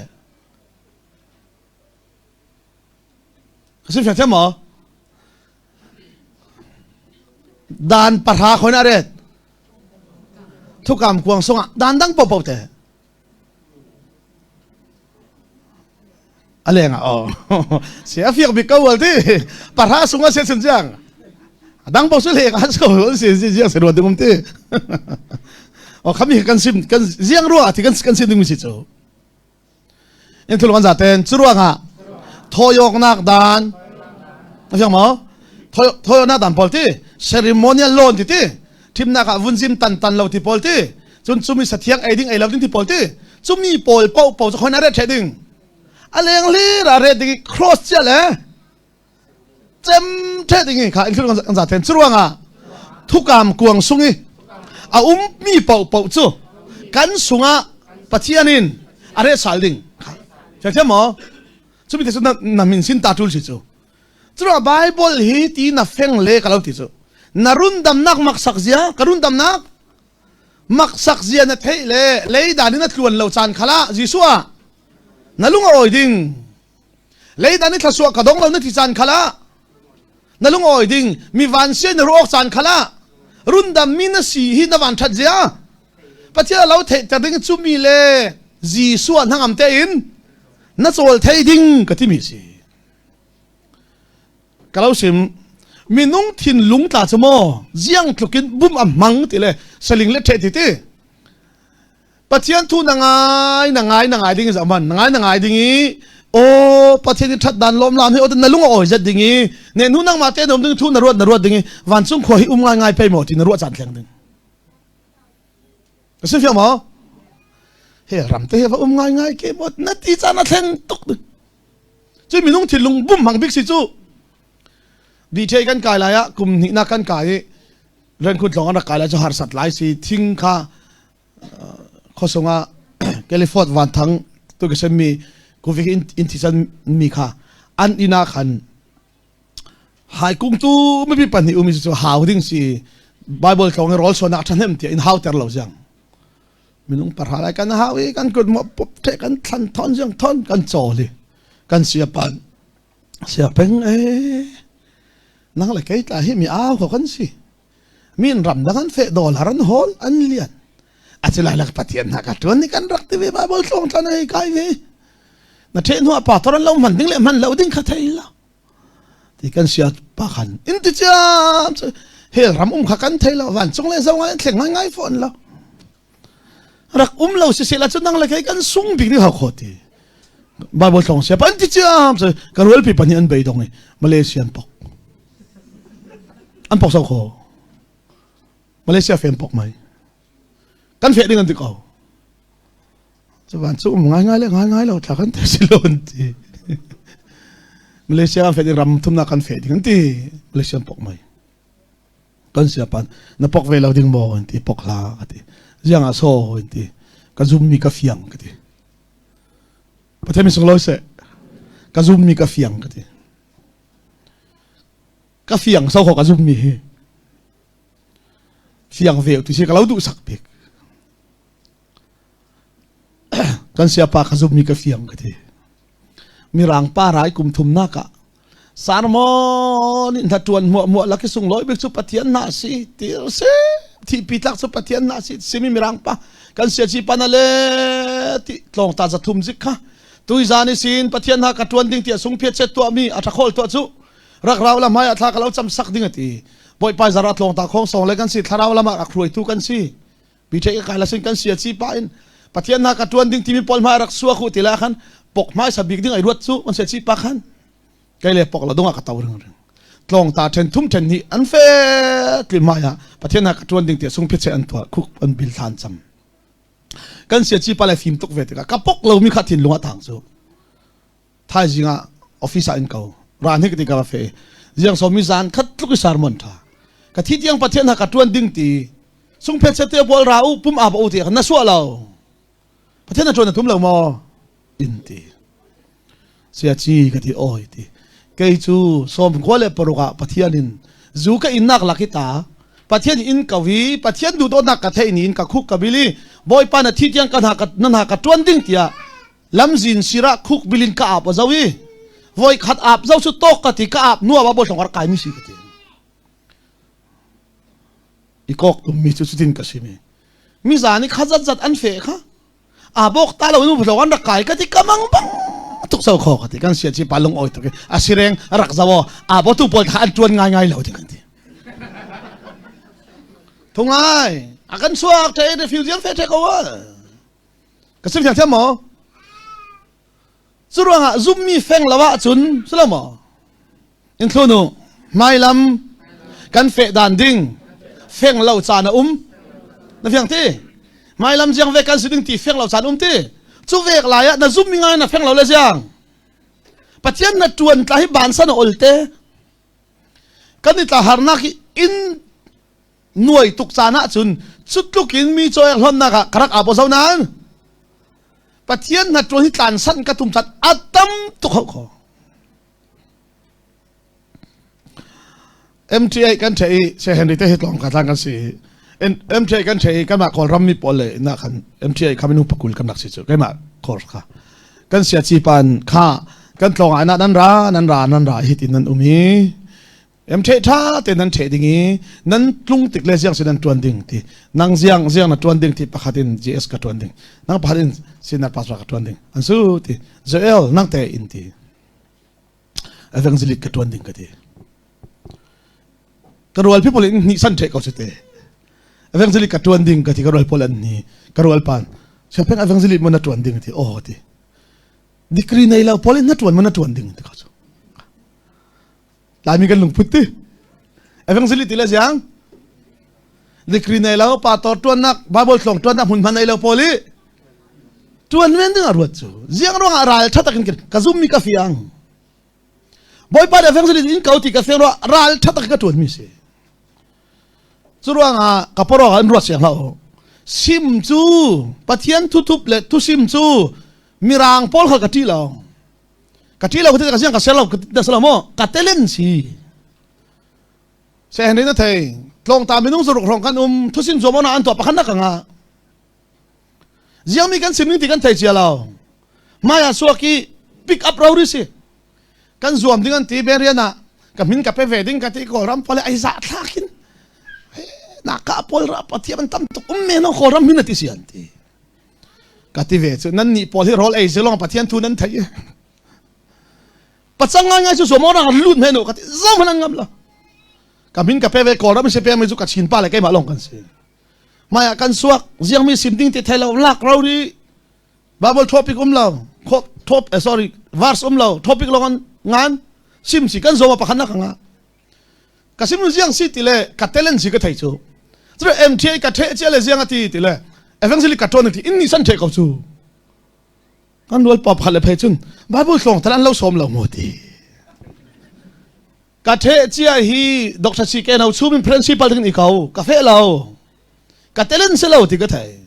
Ka sim thiam maw? Dan pahra khon a ret. Thukam kuang sungah dan dang popo te. A leng ah oh. Sia fiak bik ko wal ti. Pahra sungah se sim chiang. Dang po su le ka so si si jiang se ruat ding um ti. Oh khami kan sim kan ziang ruah ti kan kan sim ding mi si chu. In thul kan zaten curuangah thoyoknak dan a fiang maw thoyoknak dan pawl ti ceremonial loan ti ti thimnak ah vunzim tan tan lo ti pawl ti cun cumi sathiang ei ding ei lo ding ti pawl ti cumi pawl po po cu khon a ret the ding a leng hlir a ret ding cross chia le cem the ding kha in thul kan zaten curuangah thukam kuang sung i a um mi po po cu kan sungah Pathian in a re sal ding thiam thiam maw chumi te cu na min sin ta tul si cu cu Bible hi ti na feng le ka lo ti cu na rundamnak maksak zia ka rundamnak maksak zia na theih le leidan in na tluan lo caan khala Jesuh ah na lung a awi ding leidan i thlasua ka dong lo na ti caan khala na lung awi ding mi van sia na ruak caan khala rundam mi na si hi na van that zia Pathian lo theihter ding cu mi le Jesuh hnangam tein na cawl thei ding ka timi si. Ka lo sim minung thinlung tla cu maw ziang tlukin bum a hmang ti le saling le the ti ti Pathian thu na ngai na ngai na ngai ding zaman na ngai na ngai ding i o Pathian i that dan lom lam hi o na lung a oi zet ding i ne nu nang ma te nom ding thu na ruat na ruat ding i vancung khua hi um ngai ngai pei maw ti na ruat caan thleng ding Ka si fiang maw? He ram te he va um ngai ngai ke maw na ti caan a thleng tuk ding. Cu minung thinlung bum hmang bik si cu. BJ kan kai lai ah kum hnih na kan kai i renkhut lawng an rak kai lai cu harsat lai si thing kha khosung ah California vanthang tu ka sem mi kuvik in in thisan mi kha an ina khan Haikung tu mipi pahnih umi cu hau ding si Bible tlawng i rawl suanak ṭhahnem tiah in hau ter lo ziang. Minung parha lai kan hau i kan kut mo pop the kan thlan thon ziang thon kan cawl i kan sia pan sia peng e nang le kei tla hi mi au ko kan si min ram dang an fe dollar an hawl an lian a chilai lak pathian hna ka tuan ni kan rak ti ve Bible tlawng thlan hei kai ve na the hnu pa toran lo man ding le man lo ding kha thei lo ti kan sia pa khan in ti chiam hel ram um kha kan thei lo van chung le zo ngai thleng ngai ngai phone lo rak um lo si sela chu nang le kai kan sung bik ni ha kho ti bible tlong sia pan ti chiam ka rual pi pani an bei dong i malaysian pok an pok sau kho malaysia fen pok mai kan fe ding an ti ko Cuban cu um ngai ngai le ngai ngai lo thla kan te si lo an ti. Malaysia kan fe ding ram thumnak kan fe ding an ti. Malaysia pok mai. Kan sia pan na pok ve lo ding maw an ti pok hla ka ti. Ziang ah so an ti. Ka zum mi ka fiang ka ti. Pathian mi sung lo se. Ka zum mi ka fiang ka ti. Ka fiang so ko ka zum mi hi. Fiang ve tu si ka lo duh sak bik. Kan siapa ka zummi ka fiang ka ti. Mirang pa rai kum thumnak ah sermon in hna tuan muah muah laki sunglawi bik cu Pathian na si ti si thi pi tlak cu Pathian na si simi mirang pa kan sia chi pana le ti tlong ta za thum zik kha tuizan i sin Pathian ha ka tuan ding ti sung phiat set tua mi a thakhol tua cu rak rau la mai a thla ka lo cham sak ding ati bawipa zara tlong ta khong song le kan si thlarau lama rak hruai tu kan si Peter ka kai la sin kan sia chi pa in Pathian na ka tuan ding timi pawl hmai rak suak hu ti la khan pok hmai sa bik ding ai ruat cu an sia chi pa khan kai le pok la dong ka tau ring ring tlong ta then thum then ni an fe tli mai ah Pathian na ka tuan ding ti sung phe che an tua khuk an bil than cham kan sia chi pa le fim tuk ve tikah ka pok lo mi kha thin lunga tang chu thaizing ah office ah in ko ra hnik ti ka fe ziang so mi zan khat tluk i sermon tha ka thi tiang pathian ha ka tuan ding ti sung phet se te bol ra u pum a ba u ti na suah lo pathian na tuan na tum lo mo in ti sia chi ka ti oi ti kei chu som khwa le paruk ah pathian in zu ka in nak lakita pathian in ka wi pathian du do nak ka thei ni in ka khuk ka bili boy pa na thi tiang ka na ka na ka tuan ding tia Lamzin sirah khuk bilin ka ap a zo i voi khat ap zo cu tok ka ti ka ap nuam ah bawi rak kai mi si ka ti. I kok tum mi cu cutin ka si mi. Mi zan i kha zat zat an fe kha. A bok ta lo nu lo an rak kai ka ti ka mang bang tuk so kho ka ti kan sia chi pa lung oi tuk i a sireng rak zawo a bo tu pawl kha an tuan ngai ngai lo ti kan ti. Thungai a kan suak the refugee an fe the ko wa. Ka sim thiam thiam maw? Cu ruangah zummi feng lo ahcun si lo maw? In thlun u, hmailam kan feh dan ding feng lo caan a um. Na fiang ti? Hmailam ziang ve kan si ding ti feng lo caan um ti. Cu vek lai ah na zummi ngai na feng lo le ziang. Pathian na tuan tla hi bansan a ol te. Kan i tla harnak hi in Nuai tuk caan ahcun cu tluk in mi caw hlonnak ah ka rak aa zo nain Pathian hna ṭuan hi tlansan ka tum caan a tam tuk hau kho. MTA kan ṭhe i Sir Henry te hi tlawng ka tlang kan si MTA kan ṭhe i kanmah Kawlram mi pawl le na khan MTA kha minung pakul kan rak si cu keimah course kha kan sia ci pan kha kan tlawng ah nan ra nan ra nan ra hi tin nan um hi Em ṭheh ṭha te nan ṭheh ding i nan tlung tik le ziang si nan ṭuan ding ti nang ziang ziang na ṭuan ding ti pakhat in GS ka ṭuan ding nang pakhat in senior pastor ka ṭuan ding an su ti Joel nang te in ti evangelist ka ṭuan ding ka ti ka rual people in hnih san ṭheh ko si te evangelist ka ṭuan ding ka ti ka rual pawl an ni ka rual pan siapeng evangelist mo na ṭuan ding ti oh ti degree nei lo pawl in na ṭuan mo na ṭuan ding ti ko cu Laimi kan lungput ti. Evangelist ti le ziang. Degree nei lo, pastor tuannak, Bible tlawng tuannak hmun hman nei lo pawl i tuan men ding a ruat cu. Ziang ruangah ral tha takin ka zum mi ka fiang. Bawipa nih evangelist in ko ti ka fiang ruah ral tha tak ka tuan mi si. Cu ruangah ka porok an ruat siang hlah Sim cu Pathian thuthup le thusim cu mirang pawl kha ka ṭih lo. Ka ṭi lo ka ti ka siang ka ser lo ka ti lo maw ka telen si se henry na thei tlawng ta minung zaruk hrawng kan um thusim zuam ona an tuah pakhat nak ka nga ziang mi kan sim ning ti kan thei cia lo maya suaki pick up ro ri si kan zuam ding an ti berian ah ka min ka pe ve ding ka ti ko ram pole ai za thlakin na ka pol ra pathiam an tam tuk um me no ko ram min ati si an ti Ka ti ve cu nan nih pawl hi rawl ei zilong Pathian thu nan thei. Pacang ngai ngai cu zuam orang lut he nu ka ti zong nan ngam lo. Ka min ka pe ve Kawlram se pe mi cu ka chin pa le keimah long kan si. Mai ah kan suak ziang mi sim ding ti thei lo lak ro ri Bible topic um lo top eh, sorry verse um lo topic long an ngan sim si kan zoma pakhat na ka nga Ka sim ziang si ti le ka talent si ka thei cu. Cu MTA ka the chia le ziang ati ti le evangelist ka ton ti in ni san the ko cu. Kan rual pa phat le phei cun Bible tlawng tal an lo som lo mo ti. Ka the chia hi Dr. C K no chum in principal ding i ko ka fe lo. Ka talent si lo ti ka thei.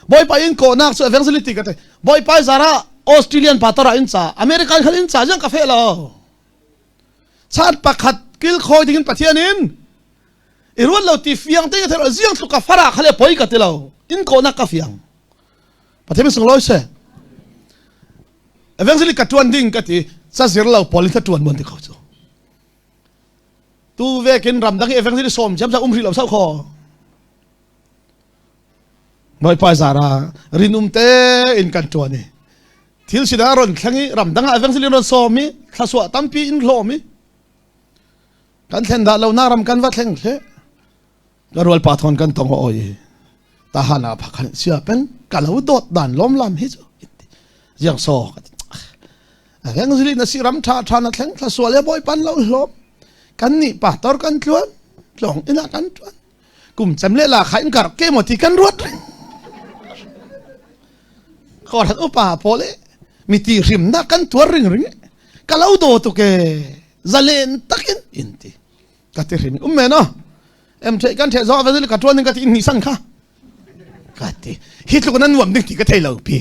Bawipa in kawhnak cu evangelist ti ka thei. Bawipa zara Australian pa tara in ca American khan in ca ziang ka fe lo. Chan pakhat kilkhawi dingin Pathian in I ruat lo ti fiang te ka thei ziang tluk ka fara khale poi ka ti lo. In ko nak ka fiang. Pathian sung loi se. Evangelist ka tuan ding ka ti ca zir lo pol in ta tuan mon ti ko chu. Tu vekin ramdang i evangelist som jam sa um ri lo sau kho. Bawipa zara rinum te in kan tuan i thil sida ron thleng i ramdang ah evangelist ron som i thlasua tampi in hlawm i kan thlen dah lo na ram kan va thleng thle ka rual pa thon kan tong oi ta hana phakhan sia pen ka lo dot dan lom lam hi chu jiang so reng zili na si ram tha tha na thleng thla sual e boy pan lo hlom kan ni pa tor kan tluan tlong ina kan tuan kum cem le la kha in kar ke mo ti kan ruat ring ko rat upa pole mi ti hrim na kan tuar ring ring ka lo do tu ke zalen takin in ti ka ti hrim um me no em the kan the zo va ka tuan ding ka ti in ni san kha ka ti hi tluk nan nuam ding ti ka thei lo pi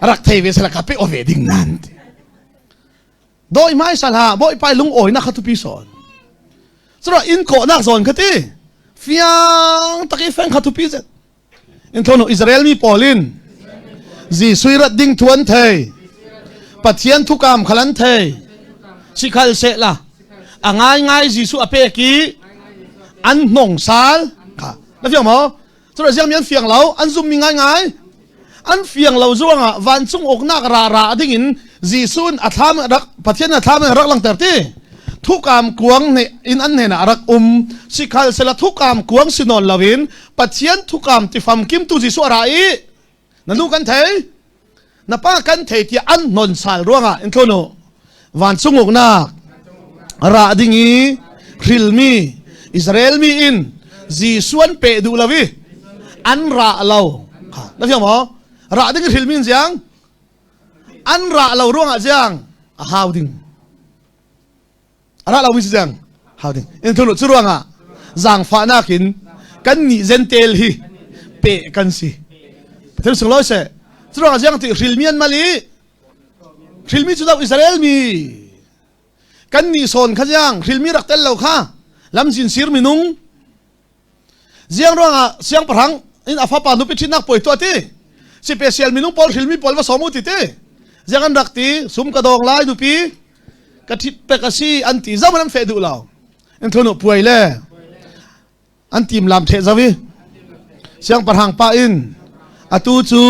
rak thei ve sala ka pe ove ding nan ti doi mai sala boi pai lung oi na kha tu pi son sura in ko nak zon kha ti fiang taki feng kha tu pi zet in thono Israel mi polin Jesuh rat ding thuan thei Pathian thukam khalan thei sikhal se la a ngai ngai Jesuh a pek i an hnong sal kha na fiang maw cura ziang mi an fiang lo an zum mi ngai ngai an fiang lo zuangah vancung uknak ra ra ding in Jesuh a thlam rak Pathian a thlam rak langter ti thukam kuang ne in an hnen ah rak um sikhal sela thukam kuang sinawn loin Pathian thukam ti famkim tu Jesuh a ra i na nu kan thei na pa kan thei tiah an hnon sal ruangah in thlunu vancung uknak ra ding i hrilmi Israel mi in Jesuh an pe duh lo i an ra lo na fiang maw ra ding i hrilmi in ziang an ra lo ruangah ziang a hau ding a ra lomi si cang hau ding in thulu cu ruangah zaangfahnak in kan nih zentel hi pe kan si thil sung loi se cu ruangah ziang ti hrilmi an mal i hrilmi cu do Israel mi kan nih sawn kha ziang hrilmi rak tel lo kha lamzin sir minung Ziang ruangah siangpahrang in a fapa nupi ṭhitnak puai tuah ti special minung pawl hrilmi pawl va sawm u ti ti ziang an rak ti sum ka dawng lai nupi ka ṭhit pek a si an ti zam an feh duh lo in thunu puai le an tim lam ṭheh zawi siangpahrang pa in atu cu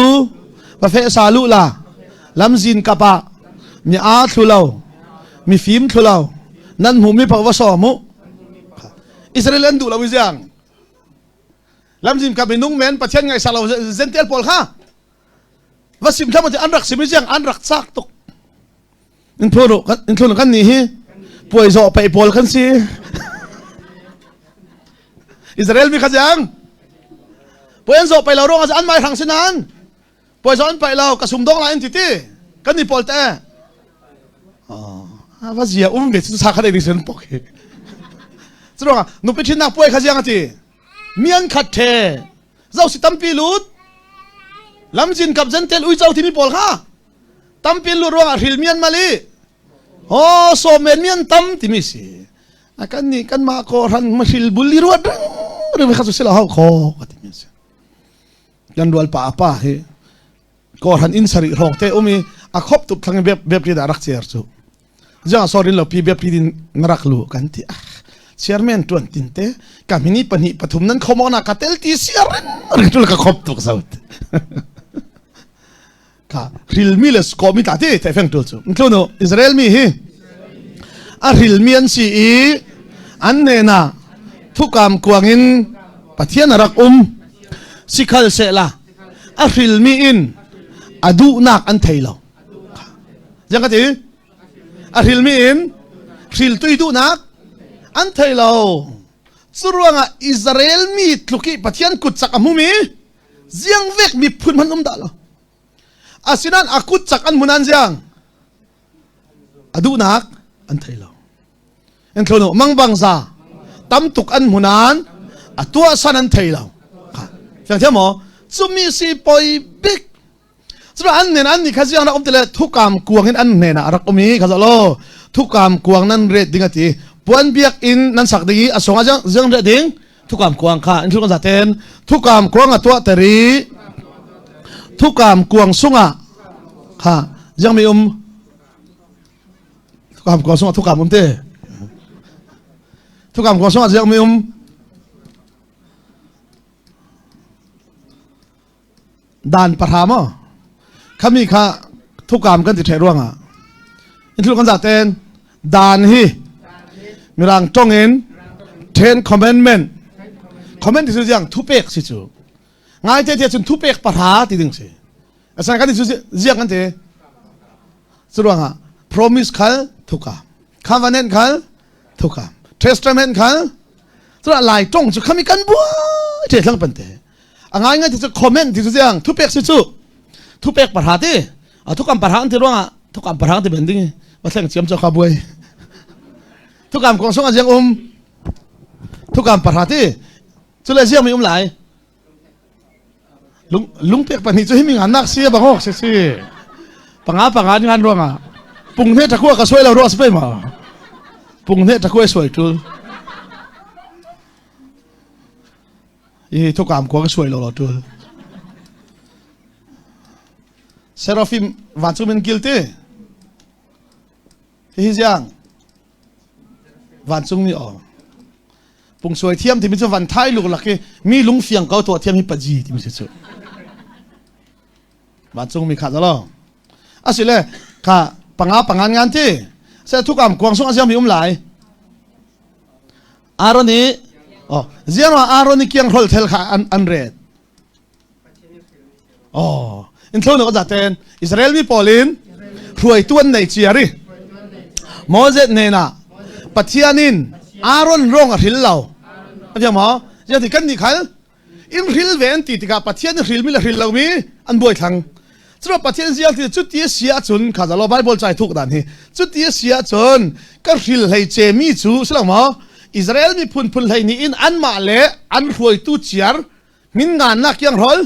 va feh sa lu la lamzin kap ah mi aa thlu lo mi fim thlu lo nan hmu mi paoh va sawm u Israel an duh lo i ziang lamzin kap minung men Pathian ngaihsak lo zentel pawl kha va sim thlam an rak sim i ziang an rak chak tuk in thulu in thulu kan ni hi puai zawh pei pawl kan si Israel mi kha ziang puai an zawh pei lo ruang an mai hrang si nan puai zawh an pai lo ka sum dong la in ti ti kan ni pawl te va zia um ve chu sa kha dei sen pok hi churuang nupi thin nak puai kha ziang ati mian khat the zau si tampi lut lamjin kap zen tel ui chau thi mi pawl kha tampi lu ruang a hril mian mali ho so men mian tam ti mi si a kan ni kan ma ko ran ma hril bul li ruat rang ri kha chu sila hau kho ka ti mi si kan rual pa pa hi kawhran inn sarih hrawng te um i a khop tuk thlang bep bep ri dah rak cer cu jang sorin lo pi bep ri din na rak lu kan ti ah chairman tuan tin te ka mini pahnih pathum nan khomo na ka tel ti siar ring tul ka khop tuk zaut ka ril mi le sko mi ta ti te feng tul chu mtlu Israel mi hi a ril mi an si i an ne na thukam kuangin Pathian rak um sikhal se la a hrilmi in a duhnak an thei lo jang ka ti a hrilmi in hril tui duhnak an thei lo cu ruangah Israel mi tluk i Pathian kut cak a hmumi ziang vek miphun hman um dah lo asinain a kut cak an hmun an ziang a duhnak an thei lo in thlono mangbang za tam tuk an hmunan a tuah san an thei lo fiang thiam maw cumi si poi bik cuma an nen an ni kha ziang rak um tile thukam kuang in an hnen ah rak um i kha lo thukam kuang nan ret ding ati Puan biakinn nan sak ding i a song ah ziang reh ding thukam kuang kha in thul zaten thukam kuang a tuah ter i thukam kuang sungah kha ziang mi um thukam kuang sungah thukam um te thukam kuang sungah ziang mi um Dan pahra maw? Khami kha thukam kan ti ṭheh ruangah in thil kan zaten dan hi mirang tong in Ten Commandment comment ti su jiang thupek si cu ngai te te cun thupek pahra ti ding si asan kan ti su ziang kan ti cu ruangah promise khal thukam covenant khal thukam testament khal cu lai tong cu khami kan buai te thlang pan te a ngai ngai ti cu comment ti cu ziang thupek si cu thupek parha ti a thukam parha an ti ruangah thukam parha ti ben ding va thleng chiam cho kha buai thukam kong song a ziang um thukam parha ti cu le ziang mi um lai lung lungpek pahnih cu himi ngan nak si bang ok si si panga panga ngan ruangah pung hne takua ka suai lo ruah si ma pung hne takua suai tul Hi thukam khua ka suai lo lo tul. Seraphim vancung in kil ti. Hi ziang vancung mi aw. Pung suai thiam timi cu van thai luk lak i mi lung fiang ko tuah thiam hi paji timi si cu. Vancung mi kha zalo. Asile kha panga pangan ngan ti. Se thukam kuang sung aziang mi um lai. Aaron i oh ziang ah Aaron i kiang hrol thel kha an an ret oh in thlo no zaten Israel mi pawl in hruaitu an nei chiari Moses nena Pathian in Aaron rong a hril lo a mo ziang ti kan ni khal in hril ve an ti tikah Pathian in hril mi le hril lo mi an buai thlang Curo Pathian zial ti cu ti si ahcun kha zalo Bible chai thuk dan hi cu ti si ahcun ka hril hlei ce mi cu si lo maw Israel miphun phun hlei ni in anmah le an hruaitu ciar min ngan nak kiang hrol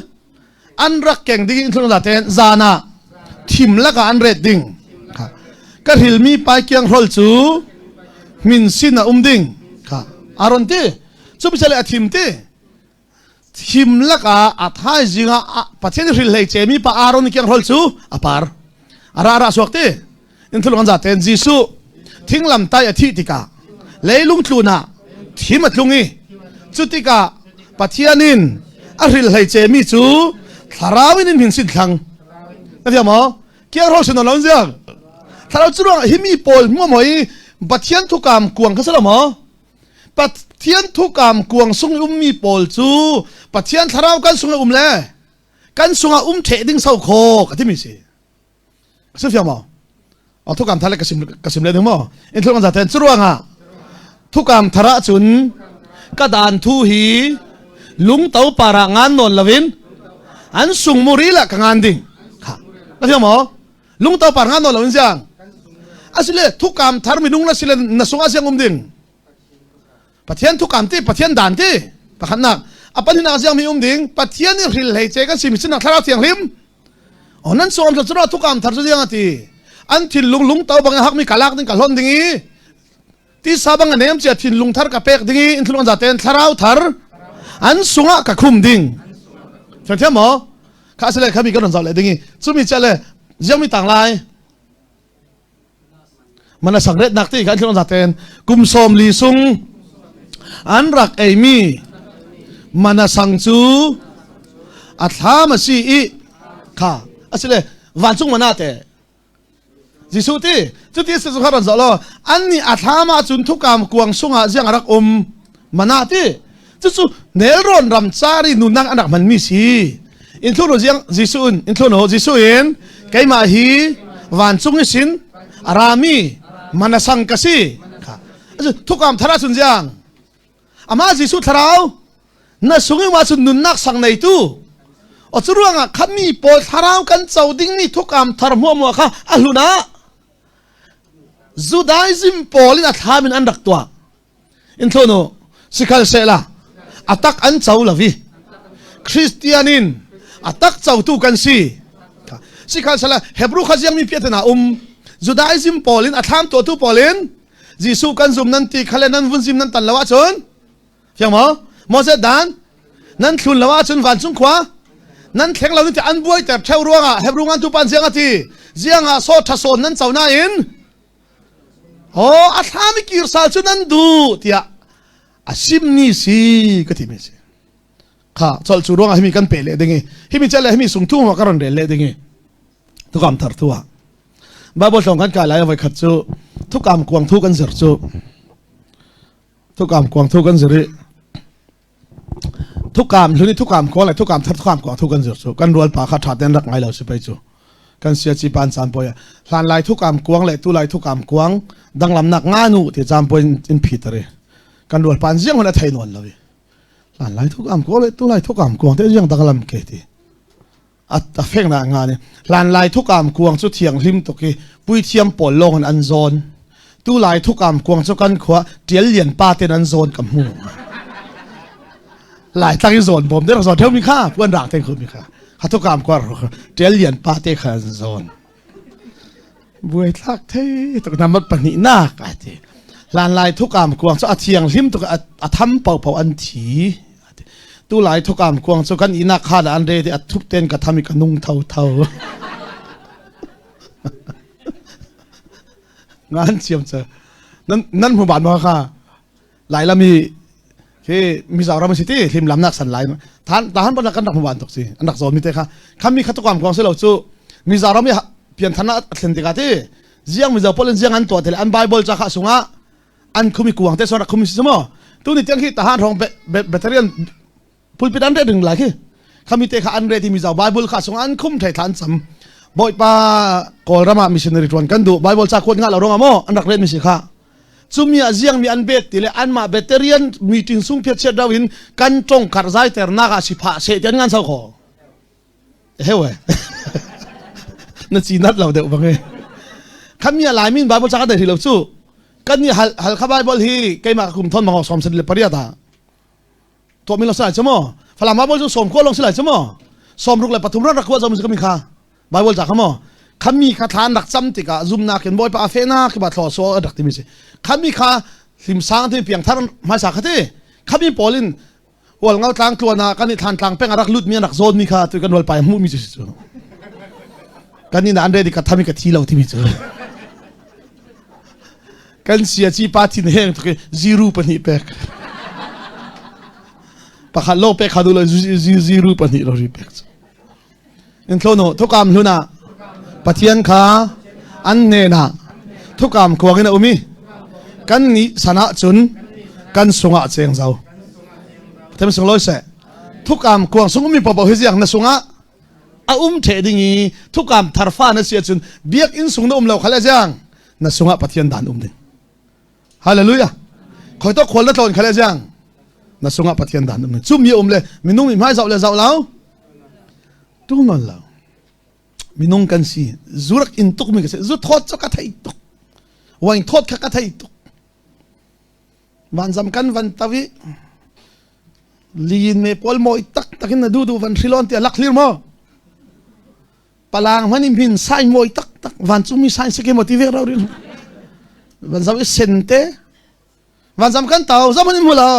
an rak keng ding in thlung da ten zana thim laka an ret ding ka hril mi pai kiang hrol cu min sin a um ding kha aron ti chu bisale a thim ti Thim lakah a thaizing ah Pathian hril hlei cemi pa Aaron kiang hrol cu a par. A ra ra suak ti. In thulung an zaten Jesuh thinglam tai a thih tikah leilung tlun ah thim a tlung i cu tikah Pathian in a hril hlei cemi cu thlarau in in hin sin thlang. Na thiam maw? Kiang hrol sin lo ziang. Thlarau cu ruang hi mi pawl hmu moi Pathian thukam kuang kha sa lo maw? Pathian thukam kuang sung i ummi pawl cu Pathian thlarau kan sung i um le kan sungah um ṭheh ding so kho ka timi si. Si fiang maw? O thukam thar le ka sim ka sim le ding maw? In thil kan zaten cu ruangah thukam thar ah cun ka dan thu hi lungto para ngan nawn loin an sung muri la ka ngan ding. Kha. Na fiang maw? Lungto par ngan nawn loin siang. Asile thukam thar minung na sile na sungah siang um ding. Pathian thukam ti Pathian dan ti pakhatnak apan hinak siang mi um ding Pathian i hril hlei che kan si mi sinak thlarau thianghlim o nan sawm sa chura thukam thar chu diang ati an thinlung lung to bang hak mi kalak ding ka hlon ding i ti sa bang anem chia thinlung thar ka pek ding i in thlung za ten thlarau thar an sungah ka khum ding thiam thiam mo kha sile khami kan ron zaw le ding i chumi chale ziang mi tang lai Mana sangret nak ti kan thlong zaten kum som li sung an rak ei mi mana sang cu a thlam a si i kha asile vancung mana te Jesuh ti cuti si zu kharan lo an ni a thlam ah cun thukam kuang sungah ziang rak um mana ti cucu nelrawn ram cari nunang an rak hman mi si in thlu ziang Jesuh in in thlu no Jesuh in keimah hi vancung i sin arami manasang ka si thukam thara chun ziang ama Jesuh thlarau na sungi ma chun nunnak sang nei tu o chu ruangah khami pawl thlarau kan co ding mi thukam thar hmuah muah kha a hluna Judaism pawl in a thlam in an rak tuah In thlu sikhal sehla atak an co lo i Christian in atak cotu kan si. Sikhal sehla Hebrew kha ziang mi piah na um Judaism pawl in a thlam tuahtu pawl in. Jesuh kan zum nan ti khale nan vun zim nan tan lo ahcun fiang maw Moses dan nan thlun lo ahcun vancung khua nan thleng lo ti an buaiter theo ruangah Hebrew ngan tu pan ziang ati ziang ah so tha sawn nan co nain ho a thlami kir sal cu nan duh tiah a sim ni si ka ti mi si kha chol chu ruangah himi kan pe le ding i himi chele himi sung thu ma ka ron rel le ding i thukam thar thu ah Bible hlong kan kai lai voi khat cu thukam kuang thu kan zir cu thukam kuang thu kan zir i thukam hluni thukam kuang le thukam thar thukam kuang thu kan zir cu kan rual pa kha tha ten rak ngai lo si pei cu kan sia chi pan chan poi hlan lai thukam kuang le tu lai thukam kuang danglam nak nga nu ti cam poi in phi tari kan rual pan ziang hon a thei non lo hlan lai thukam kuang le tu lai thukam kuang te ziang danglam ke ti a fek na nga ni hlan lai thukam kuang chu thiang hlim tuk i puithiam pawl lawng in an zawn tu lai thukam kuang chu kan khua tial lian pa ten an zawn ka hmu lai tlang i zawn bom der zawn theu mi kha puan rak ten khu mi kha ha thukam kuar tial lian pa te kha an zawn buai thlak thei tuk na mat pahnih nak a ti hlan lai thukam kuang chu a thiang hlim tuk a tham pau pau an thi Tu lai thukam kuang cu kan inak kha da an re ti a thup ten ka tham i ka nung tho tho. Ngan chiam cha. Nan nan hmu ban ma kha. Lai lami khi Mizoram si ti hlim lam nak san lai than tahan ban kan rak hmu ban tuk si an rak zawn mi te kha khami kha tukam kuang si lo cu Mizoram i pian than a thlen tikah ti ziang Mizo polin ziang an tuah te an Bible cha kha sungah an khumi kuang te sora khumi si mo tu ni tiang khi tahan rong vegetarian pulpit an re ding lai khi khami te kha an re ti mi zau bible kha sung an khum thai thlan cham boipa kawlram ah missionary tuan kan du bible cha khuat nga lo rong amo an rak ret mi si kha chumi a ziang mi an bet ti le an ma vegetarian meeting sung phet chet daw in kan tong kar zai ter na ka si pha se ten ngan sau kho hewe na chi nat lo deuh bang e khami a lai min bible cha ka dai lo chu kan ni hal hal kha bible hi keimah kum thon mangok som sen le pariat ha to mi lo sai chamo falam bible chu som ko long silai chamo som ruk le pathum rak rakwa zom kami kha bible cha khamo khami kha thlan rak cham tikah zumna kin boy pa fe na ki ba thlo so rak ti mi si khami kha hlim sang ti piang thar mai sa khati khami polin Hual ngau tlang tluan ah kan i thlan tlang peng a rak lut mi an rak zawn mi kha tu kan rual pai hmuh mi cu si cu. Kan in an ready ka thami ka thi lo timi cu. Kan sia chi pa thin heng tuk zero pahnih pek. Pakhat lo pek kha du lo zero pahnih lo ri pek cu. In thlo thukam hluna Pathian kha an hnenah thukam kuang in a um i kan nih san ah cun kan sungah cheng zau. Pathian sung loi seh. Thukam kuang sung ummi paoh hi ziang na sungah a um the ding i thukam tharfa na si ahcun biakinn sung na um lo khal ziang na sungah Pathian dan um ding. Hallelujah. Khoi to khol na tlawn khal ziang na sungah Pathian dan um ding. Cu mi um le minung mi hmai zau le zau lo tu non lo minung kan si zurak in tuk mi ka si zu thawt cu ka thei tuk wine thawt kha ka thei tuk vanzam kan van tawi liin me pawl moi tak takin na du du van hrilon ti lak hlir mo palang man in min sai moi tak tak van chung mi sai se ke mo ti ve rau rin van zam i sen te van zam kan tau zam in mu lo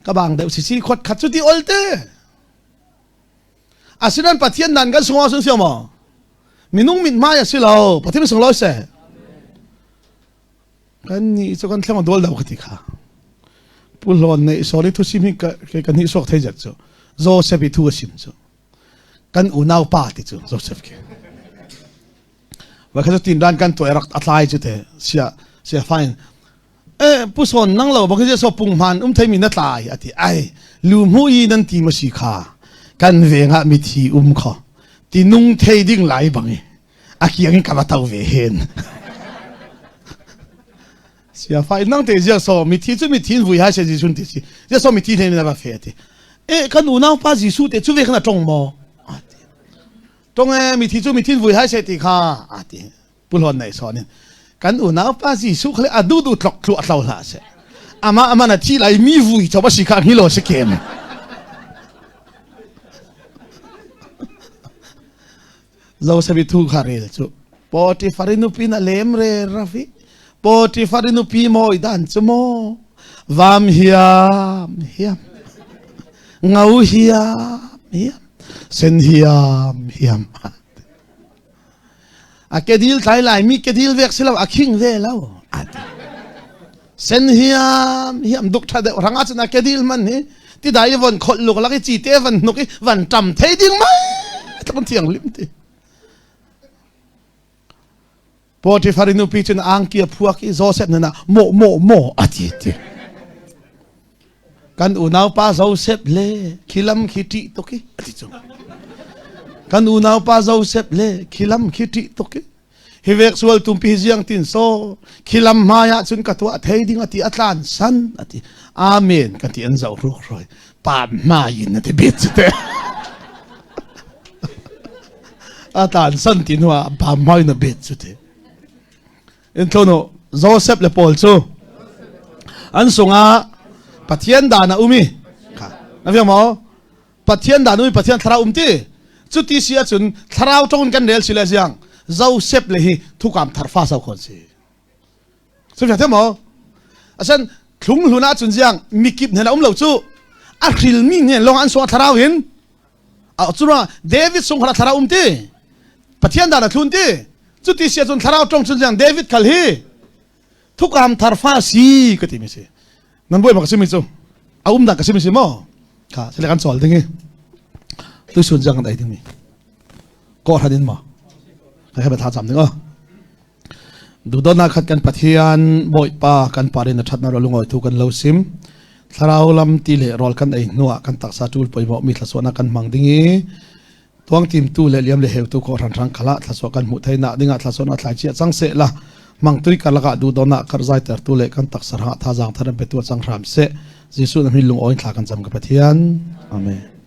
Ka bang deuh si si khot khat cu ti ol te. Asinan Pathian nan kan sungah sun siam maw? Minung mit hmai a si lo. Pathian sung lo se. Kan ni cu kan thleng dol do ka ti kha. Pu hlawn nei sorry thu sim hi ka kan hi suak thei zet cu. Joseph i thu a sim cu. Kan unau pa ti cu Joseph ke. Va kha cu tin ran kan tuai rak atlai cu te sia sia fine eh pu son nang lo bang so pung hman um thei mi na tlai ati ai lu mu i nan ti ma si kha kan veng ah mi thi um kho ti nung thei ding lai bang i a kiang ka va tau ve hen sia fai nang te zia so mi thi chu mi thin vui ha se ji chun ti si zia so mi thi ne na va fe ati e kan unau pa Jesu te chu ve khana tong mo ati tong e mi thi chu mi thin vui hai se ti kha ati pulhon nei sawn in kan unau pa Jesuh kha le a du du tlok thlu a tlo hlah seh ama ama na thi lai mi vui cho ba si kha ngi lo si kem zo sabi thu kha rel chu. Potifar i nupi na lem re rafi. Potifar i nupi mawi dan cu maw vam hiam hiam ngau hiam hiam sen hiam hiam a kedil tlai lai mi kedil vek si lo a khing ve lo ati sen hiam hiam duk tha deuh ranga chuna kedil man hi ti dai von khol luk lak i chi te van hnuk i van tam thei ding mai tlak thiang lim ti Potifar i nupi cun angki a phuak i Josef hnenah mawh mawh maw a ti ti. Kan unaupa Josef le khilam khi ṭih tuk i a ti cu. Kan unaupa Josef le khilam khi ṭih tuk i hi vek sual tumpi ziang tin so khilam hmai ah cun ka tuah thei ding a ti a tlan san a ti. Amen kan ti an zoh ruk roi. Pa hmai in a ti bit cu te. A tlan san ti hnu ah pa hmai na bet cu ti. In tlono Joseph le Paul cu an sungah Pathian dan a um i kha na fiang maw? Pathian dan um i Pathian thlarau um ti. Cu ti si ahcun thlarau tong kan rel si le ziang Joseph le hi thukam thar fa sau khon si. Cu fiang the maw? Asan thlung hlun ahcun ziang mikip hnen a um lo cu a hrilmi hnen lawng an sungah thlarau hin cuna David sung kha thlarau um ti Pathian dan a thlun ti cuti si ahcun thlarau tong cun ziang David khal hi thukam thar fa si ka ti mi si nan buai ma ka simi cu a um dan ka simi si maw kha sile kan chawl ding i tu sun jang kan ei ding mi ko hran in ma ka he ba tha cham ding o Duhdawtnak khat kan Pathian Bawipa kan parin a ṭhatnak ro lungawi thu kan lo sim. Thlarau lam ti le rawl kan ei hnuah kan taksa ṭul poimawh mi thlasuahnak kan hmang ding i tuangtim tu le liam le heu tu ko hranhrang khala thlasuah kan hmuh theinak dingah thlasuahnak thlai chia cang seh la mangtui karlak ah duhdawtnak karh ter tu le kan taksa hrangah thazaang thar an pe tu cang hram seh. Jesuh na min lungawi thla kan cam ka Pathian. Amen.